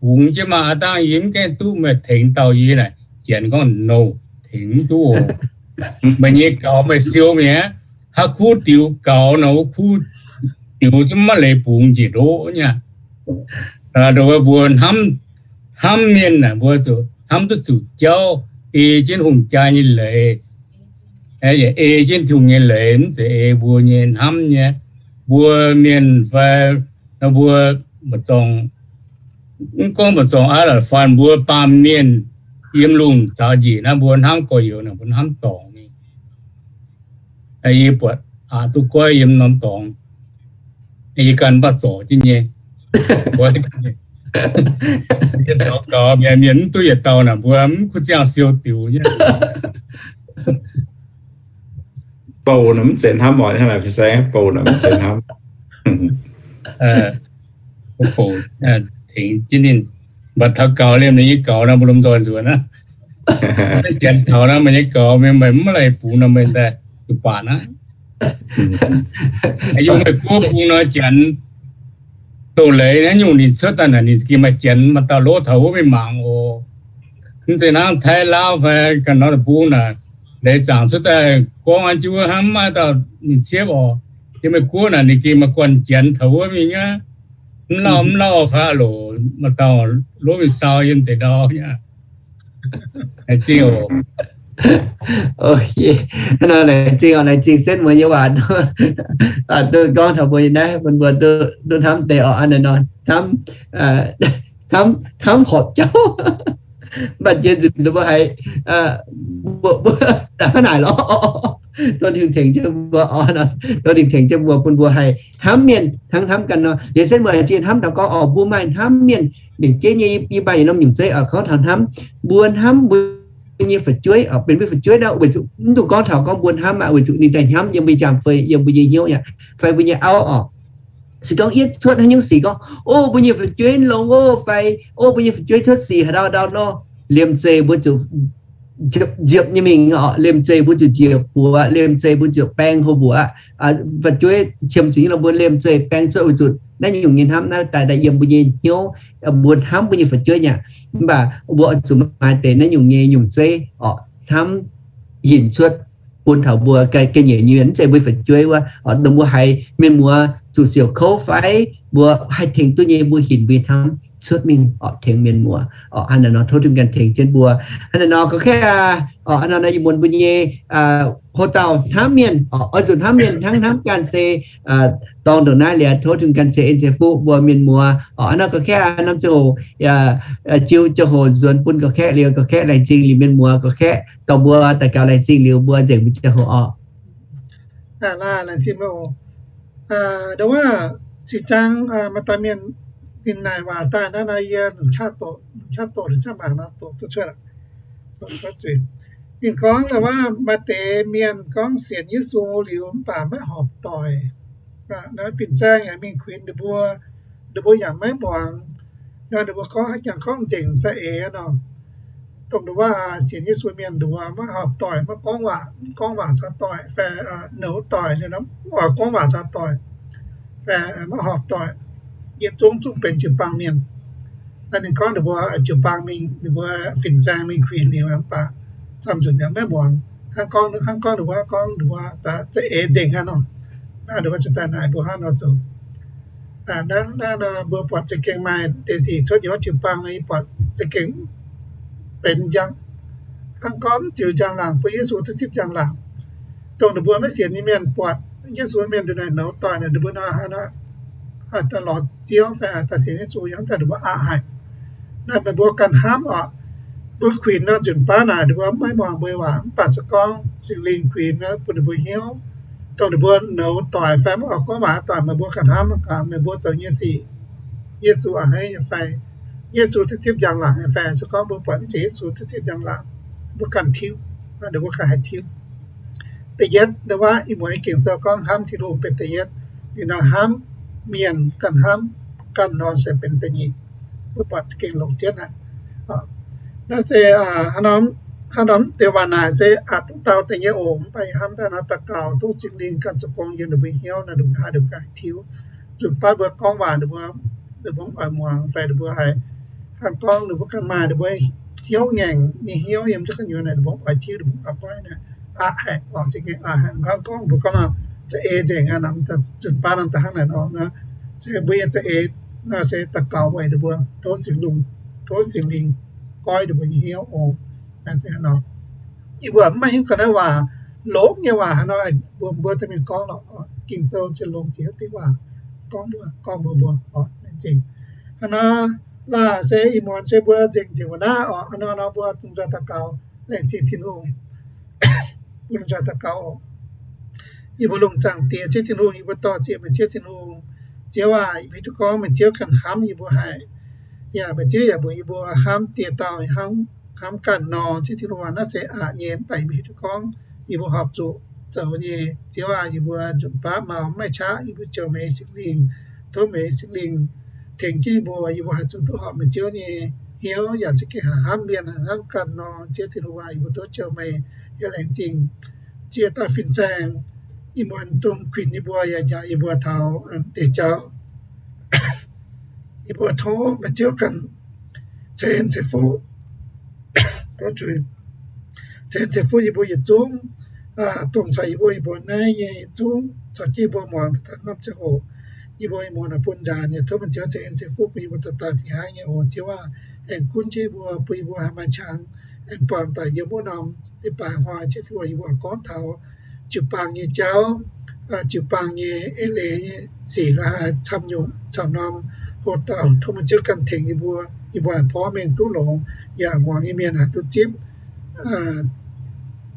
bungx jienv maah, aa dangh yie mv gaengh duqv meih tengx dauh yie naaic, janx gorngv, no, tengx mv duqv oc. Meih nyei gaux meih siou mi'aqv. Haaix kuv diux gaux nor, wuov kuv diux zungv maiv leiz bungx njiec ndoqv nyei. Nduov mbuo hnamv, hnamv mienh naaic mbuo zuqc hnamv duqv zuqc jauv, ei jienv hungh jaa nyei leiz, ei jienv Tin-Hungh nyei leiz, mv zeiz ei mbuo nyei hnamv nyei. Mbuo mienh fai mbuo, mv gorngv mba'zorng aqv, la'faanh mbuo baamh mienh yiem lungh zaux njiec naaiv, mbuo hnamv gorx-youz naaic mbuo hnamv dorngc mingh. Yie buatc aqc duqv goiv yiem norm dorngx, yie ganh mv baac zorc jienv nyei. Mbuo gaux mienh, mienh mv duqv yietc dauh naaic mbuo mv kuv ziangh siou diux nyei. Bouh nor mv zeiz hnamv oc, hnangv naaic fin-saeng bouh nor mv zeiz hnamv. Tengx jienv ninh, mv baac taux gaux liemh ninh nyei gaux nor mbuo lomh nzoih nzuonx aqv. Janx taux nor meih nyei gaux mienh meih mv maaih leiz bungx nor meih daaih zuqc baatc aqv. Yie mbuo Meiv Guoqv bung nor janx doz-leiz naaiv nyungc ninh cuotv daaih naaic ninh gengh maaih janx maaih dauh lov taux wuov mingh mangc oc. Mv zeiz hnangv Taiv, Laauv fai ganh norm bung naaic, leiz zaangc cuotv daaih gorngv an jienv wuov hnangv, mv maaih dauh ninh ciepv oc. Yiem Meiv Guoqv naaic ninh gengh maaih guanh janx taux wuov mingh aqv. Mv lauh mv lauh fai loc maaih dauh lov mingh sau yiem deix ndau aqv. Laengz zingh oc. Laengz zingh oc, laengz zingh setv mueiz nyei waac, duqv gorngv taux mbuo naaiv bun mbuo duqv hnamv deix oc. Hnamv, hnamv horpc jauv. Mv baac jiex nzunc mbuo haiz, mbuo, mbuo daaih hnangv naaic lorqc. Tov Tin-Hungh tengx jienv mbuo oc, tov Tin-Hungh tengx jienv mbuo bun mbuo haih hnamv mienh hnangv hnamv ganh nor. Liuz setv mueiz ziex hnamv taux gorngv oc, mbuo maaih hnamv mienh lengc jeiv nyei, yie mbuo yiem norm nyungc zeiv oc, gorngv taux hnamv, mbuo hnamv mbuo nyei fu'jueiv oc, benx mbuo fu'jueiv nor, weic zuqc mv dungx gorngv taux gorngv mbuo hnamv aqv, weic zuqc ninh daaih hnamv yiem mbuo nyei jangx fei, yiem mbuo nyei hnyouv yaac fai mbuo nyei auv oc. Se gorngv yie cuotv haaix nyungc sic gorngv, o, mbuo nyei fu'jueiv longx oc, fai o, mbuo nyei fu'jueiv cuotv sic haaix ndau ndau nor, liemh zeih mbuo ziouc nziepc nyei mingh oc, liemh zeih mbuo ziouc njiec buoz, liemh zeih mbuo ziouc baeng hlo mbuoqc. Fu'jueiv qiemx zuqc nyei lorqc, mbuo liemh zeih baeng cuotv weic zuqc naaiv nyungc nyei hnamv naaiv daaih daaih yiem mbuo nyei hnyouv, mbuo hnamv mbuo nyei fu'jueiv nyei. Mv baac mbuo oix zuqc maaih deix naaiv nyungc nyei nyungc zeiv oc, hnamv hinc cuotv bun taux mbuo ga'nyiec nyei mienh, mv zeiz mbuo fu'jueiv wuov, dongh mbuo haiz mienh muoz zuqc siouc kouv fai mbuo haih tengx duqv nyei, mbuo hinc mbuo hnamv. cuotv mingh oc, tengx mienh muoz oc. Hnangv naaic nor tov Tin-Hungh ganh tengx jienv mbuo. Hnangv naaic nor ga'kaqv aqv oc. Hnangv naaic nor ih muonz mbuo nyei hoc dauh hnamv mienh oc, oix zuqc hnamv mienh hnangv hnamv ganh se dorngh ndongc naaiv liuz tov Tin-Hungh ganh ceix en ceix fuqv mbuo mienh muoz oc. Hnangv naaic nor ga'kaqv aqv, norm ziangh hoc jiu ziangh hoc nzuonx bun ga'kaqv liuz, ga'kaqv laengz zingh liuz mienh muoz, ga'kaqv dorh mbuo daux gaux laengz zingh liuz mbuo nzengc mbuo ziangh hoc oc. Laengz zingh mbuo oc. Ndongc wuov, zinh zaang maaih dauh mienh ninh naaic waac daaih naaiv nor, yie longc qaqv doqc, longc qaqv doqc, longc qaqv mangc nor doqc duqv cuotv. Ninh gorngv wuov, maaih deix mienh gorngv sienx Yesu liuz mv baac maiv horpc doic. Naaiv fin-saeng yaac mingh kuinx ninh mbuo, ninh mbuo yaac maiv muangx. Nor ninh mbuo gorngv haaix jangx gorngv nzengc za'eix nor. Dongh nduov sienx Yesu mienh nduov maiv horpc doic, maiv gorngv waac, mv gorngv waac caux doic fai nouz doic, gorngv waac caux doic fai maiv horpc doic, yietc zungv zungv benx jiu-baang mienh. Naaiv ninh gorngv ninh mbuo jiu-baang mingh, ninh mbuo fin-saeng mingh kuinx liuz mv baac zamh nzunc yaac maiv muangx. Hnangv gorngv, hnangv gorngv ninh mbuo, hnangv gorngv ninh mbuo za'eix nzengc aqv nor. Naaiv ninh mbuo cingx daaih naaic mbuo hnangv nor zoux. Naaiv, naaiv nor mbuo buatc za'gengh maaih deix sic cuotv yiem jiu-baang nor, yie buatc za'gengh benx njang, hnangv gorngv mv ziux njang-laangc, bun Yesu duqv zipv njang-laangc. Dongh ninh mbuo maiv sienx nyei mienh buatc Yesu mienh ndongc naaic nouz doic naaic, ninh mbuo nor haaix nor, haaix dauh lorz Ziouv fai haaix dauh sienx Yesu, yaac hnangv daaih ninh mbuo aqc haic. Naaiv meih mbuo ganh hnamv oc. Mbuo kuinx nor nzunc baav naaic ninh mbuo maiv muangx mbuo waac, mv baac se gorngv Singx Lingh kuinx bun ninh mbuo hnyouv, dongh ninh mbuo nouz doic fai maiv oix gorngv waac doic, meih mbuo ganh hnamv gaax meih mbuo zoux nyei sic, Yesu a'hneiv nyei fai, Yesu duqv zipv njang-laangc nyei fai. Se gorngv mbuo buatc mv zeiz Yesu duqv zipv njang-laangc, mbuo ganh tiuv, ninh mbuo ganh haih tiuv. Da'yietv, ndongc wuov ih muonz Ging-Sou gorngv hnamv Tin-Hungh benx da'yietv. Ninh nor hnamv mienh ganh hnamv ganh nor se benx da'nyeic. Mbuo buatc gengh longc jienv aqv. Naaiv se hnangv norm deix waac naaic se aqc duqv dau deix nyei oc. Mv baac yie hnamv daaih nor daux gaux tov Singx Lingh ganh zoux gong yiem ninh mbuo hnyouv nor, ninh mbuo haih, ninh mbuo haih tiuv. Nzunc baav mbuo gorngv waac ninh mbuo, ninh mbuo mv oix muangx fai ninh mbuo haih hnangv gorngv ninh mbuo ganh maaih ninh mbuo hnyouv ngaengc nyei hnyouv yiem jienv gu'nyuoz naaic, ninh mbuo mv oix tiuv, ninh mbuo mv oix goiv naaic, aqc haic oc, za'gengh aqc haic. Hnangv gorngv mbuo gorngv nor za'eix nzengc aqv, nzunc baav nor da'hnangv naaic nor, se mbuo nyei za'eix nor se daux gaux weic ninh mbuo, tov Singx Lungh, tov Singx Lingh goiv ninh mbuo nyei hnyouv oc. Naaiv se hnangv nor. Yie mbuo mv maaih hiuv ga'naaiv waac, longx nyei waac hnangv nor, mbuo, mbuo dorh mingh gorngv lorqc. Ging-Sou ziouc longx jiex diuh waac gorngv mbuo, gorngv mbuox mbuo oc. Laengz zingh. Hnangv nor, laah se ih muonz se mbuo nzengc njiec mbuo naaiv oc. Hnangv nor nor mbuo dungx nzoih daux gaux laengz zingh Tin-Hungh. Mbuo nzoih daux gaux oc. Yie mbuo lungh zaangc Diex, Ziouv Tin-Hungh, yie mbuo dor-ziec meih Ziouv Tin-Hungh. Ziouv aac, yie mbuo hiuv duqv gorngv meih Ziouv ganh hnamv yie mbuo haic, yaac meih Ziouv yaac mbuox yie mbuo hnamv dieh dauh hnangv, hnamv ganh nor. Ziouv Tin-Hungh aac, naaiv se aqc nyei, mv baac yie mbuo hiuv duqv gorngv yie mbuo horpc zuqc zoux nyei. Ziouv aac, yie mbuo nzunc baav mau mv maaih qaqv, yie mbuo jouh meih Singx Lingh. Tov meih Singx Lingh tengx jienv yie mbuo, yie mbuo haih zoux duqv horpc meih Ziouv nyei hnyouv, yaac za'gengh haih hnamv mienh hnangv ganh nor. Ziouv Tin-Hungh aac, yie mbuo tov jouh meih, yaac laengz zingh ziex dauh fin-saeng, ih muonz dongh kuinx yie mbuo yaac njaaux yie mbuo taux deix jauv. Yie mbuo tov meih Ziouv ganh ceix en ceix fuqv, ceix en ceix fuqv yie mbuo yietc zungv, dongh caux yie mbuo, yie mbuo naaiv nyei yietc zungv, caux jienv yie mbuo muangx daaih norm ziangh hoc. Yie mbuo ih muonz bun nzaanx, yaac tov meih Ziouv ceix en ceix fuqv bun yie mbuo dauh dauh fih hnangv nyei oc. Ziouv aac, aengx gunv jienv yie mbuo, bun yie mbuo haih maaih qangx, aengx buangh daaih yiem wuov norm leiz-baaix hnoi, Ziouv Tin-Hungh, yie mbuo gorngv taux jiu-baang nyei jauv, jiu-baang nyei eix leiz nyei sic la'haaix camv nyungc camv norm hoc dauh, tov meih Ziouv ganh tengx yie mbuo, yie mbuo haih porv mengh duqv longx, yaac muangx nyei mienh haih duqv zipv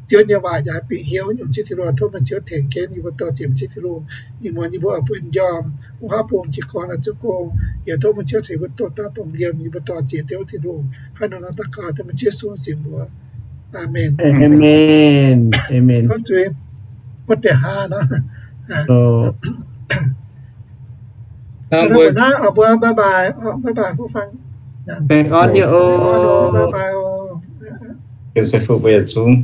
Ziouv nyei waac yaac haih bieqc hnyouv nyungc. Ziouv Tin-Hungh, tov meih Ziouv tengx jienv yie mbuo dor-ziec, Ziouv Tin-Hungh. Ih muonz yie mbuo oix buonc njormh, wuov haav bung jiez gorn oix zoux gong, yaac tov meih Ziouv ceix yie mbuo duqv daaih dongh yiem, yie mbuo dor-ziec Ziouv Tin-Hungh. Hnangv nor daux gaux dengv meih Ziouv Yesu nyei mbuox. Aamen. Aamen. Aamen. Tov zuiz, wuov deix hnangv nor. Naaiv mbuo bye bye, bye bye, mbuo fangx. Baengh orn nyei oc. Bye bye oc. Yie se fuqv mbuo yietc zungv.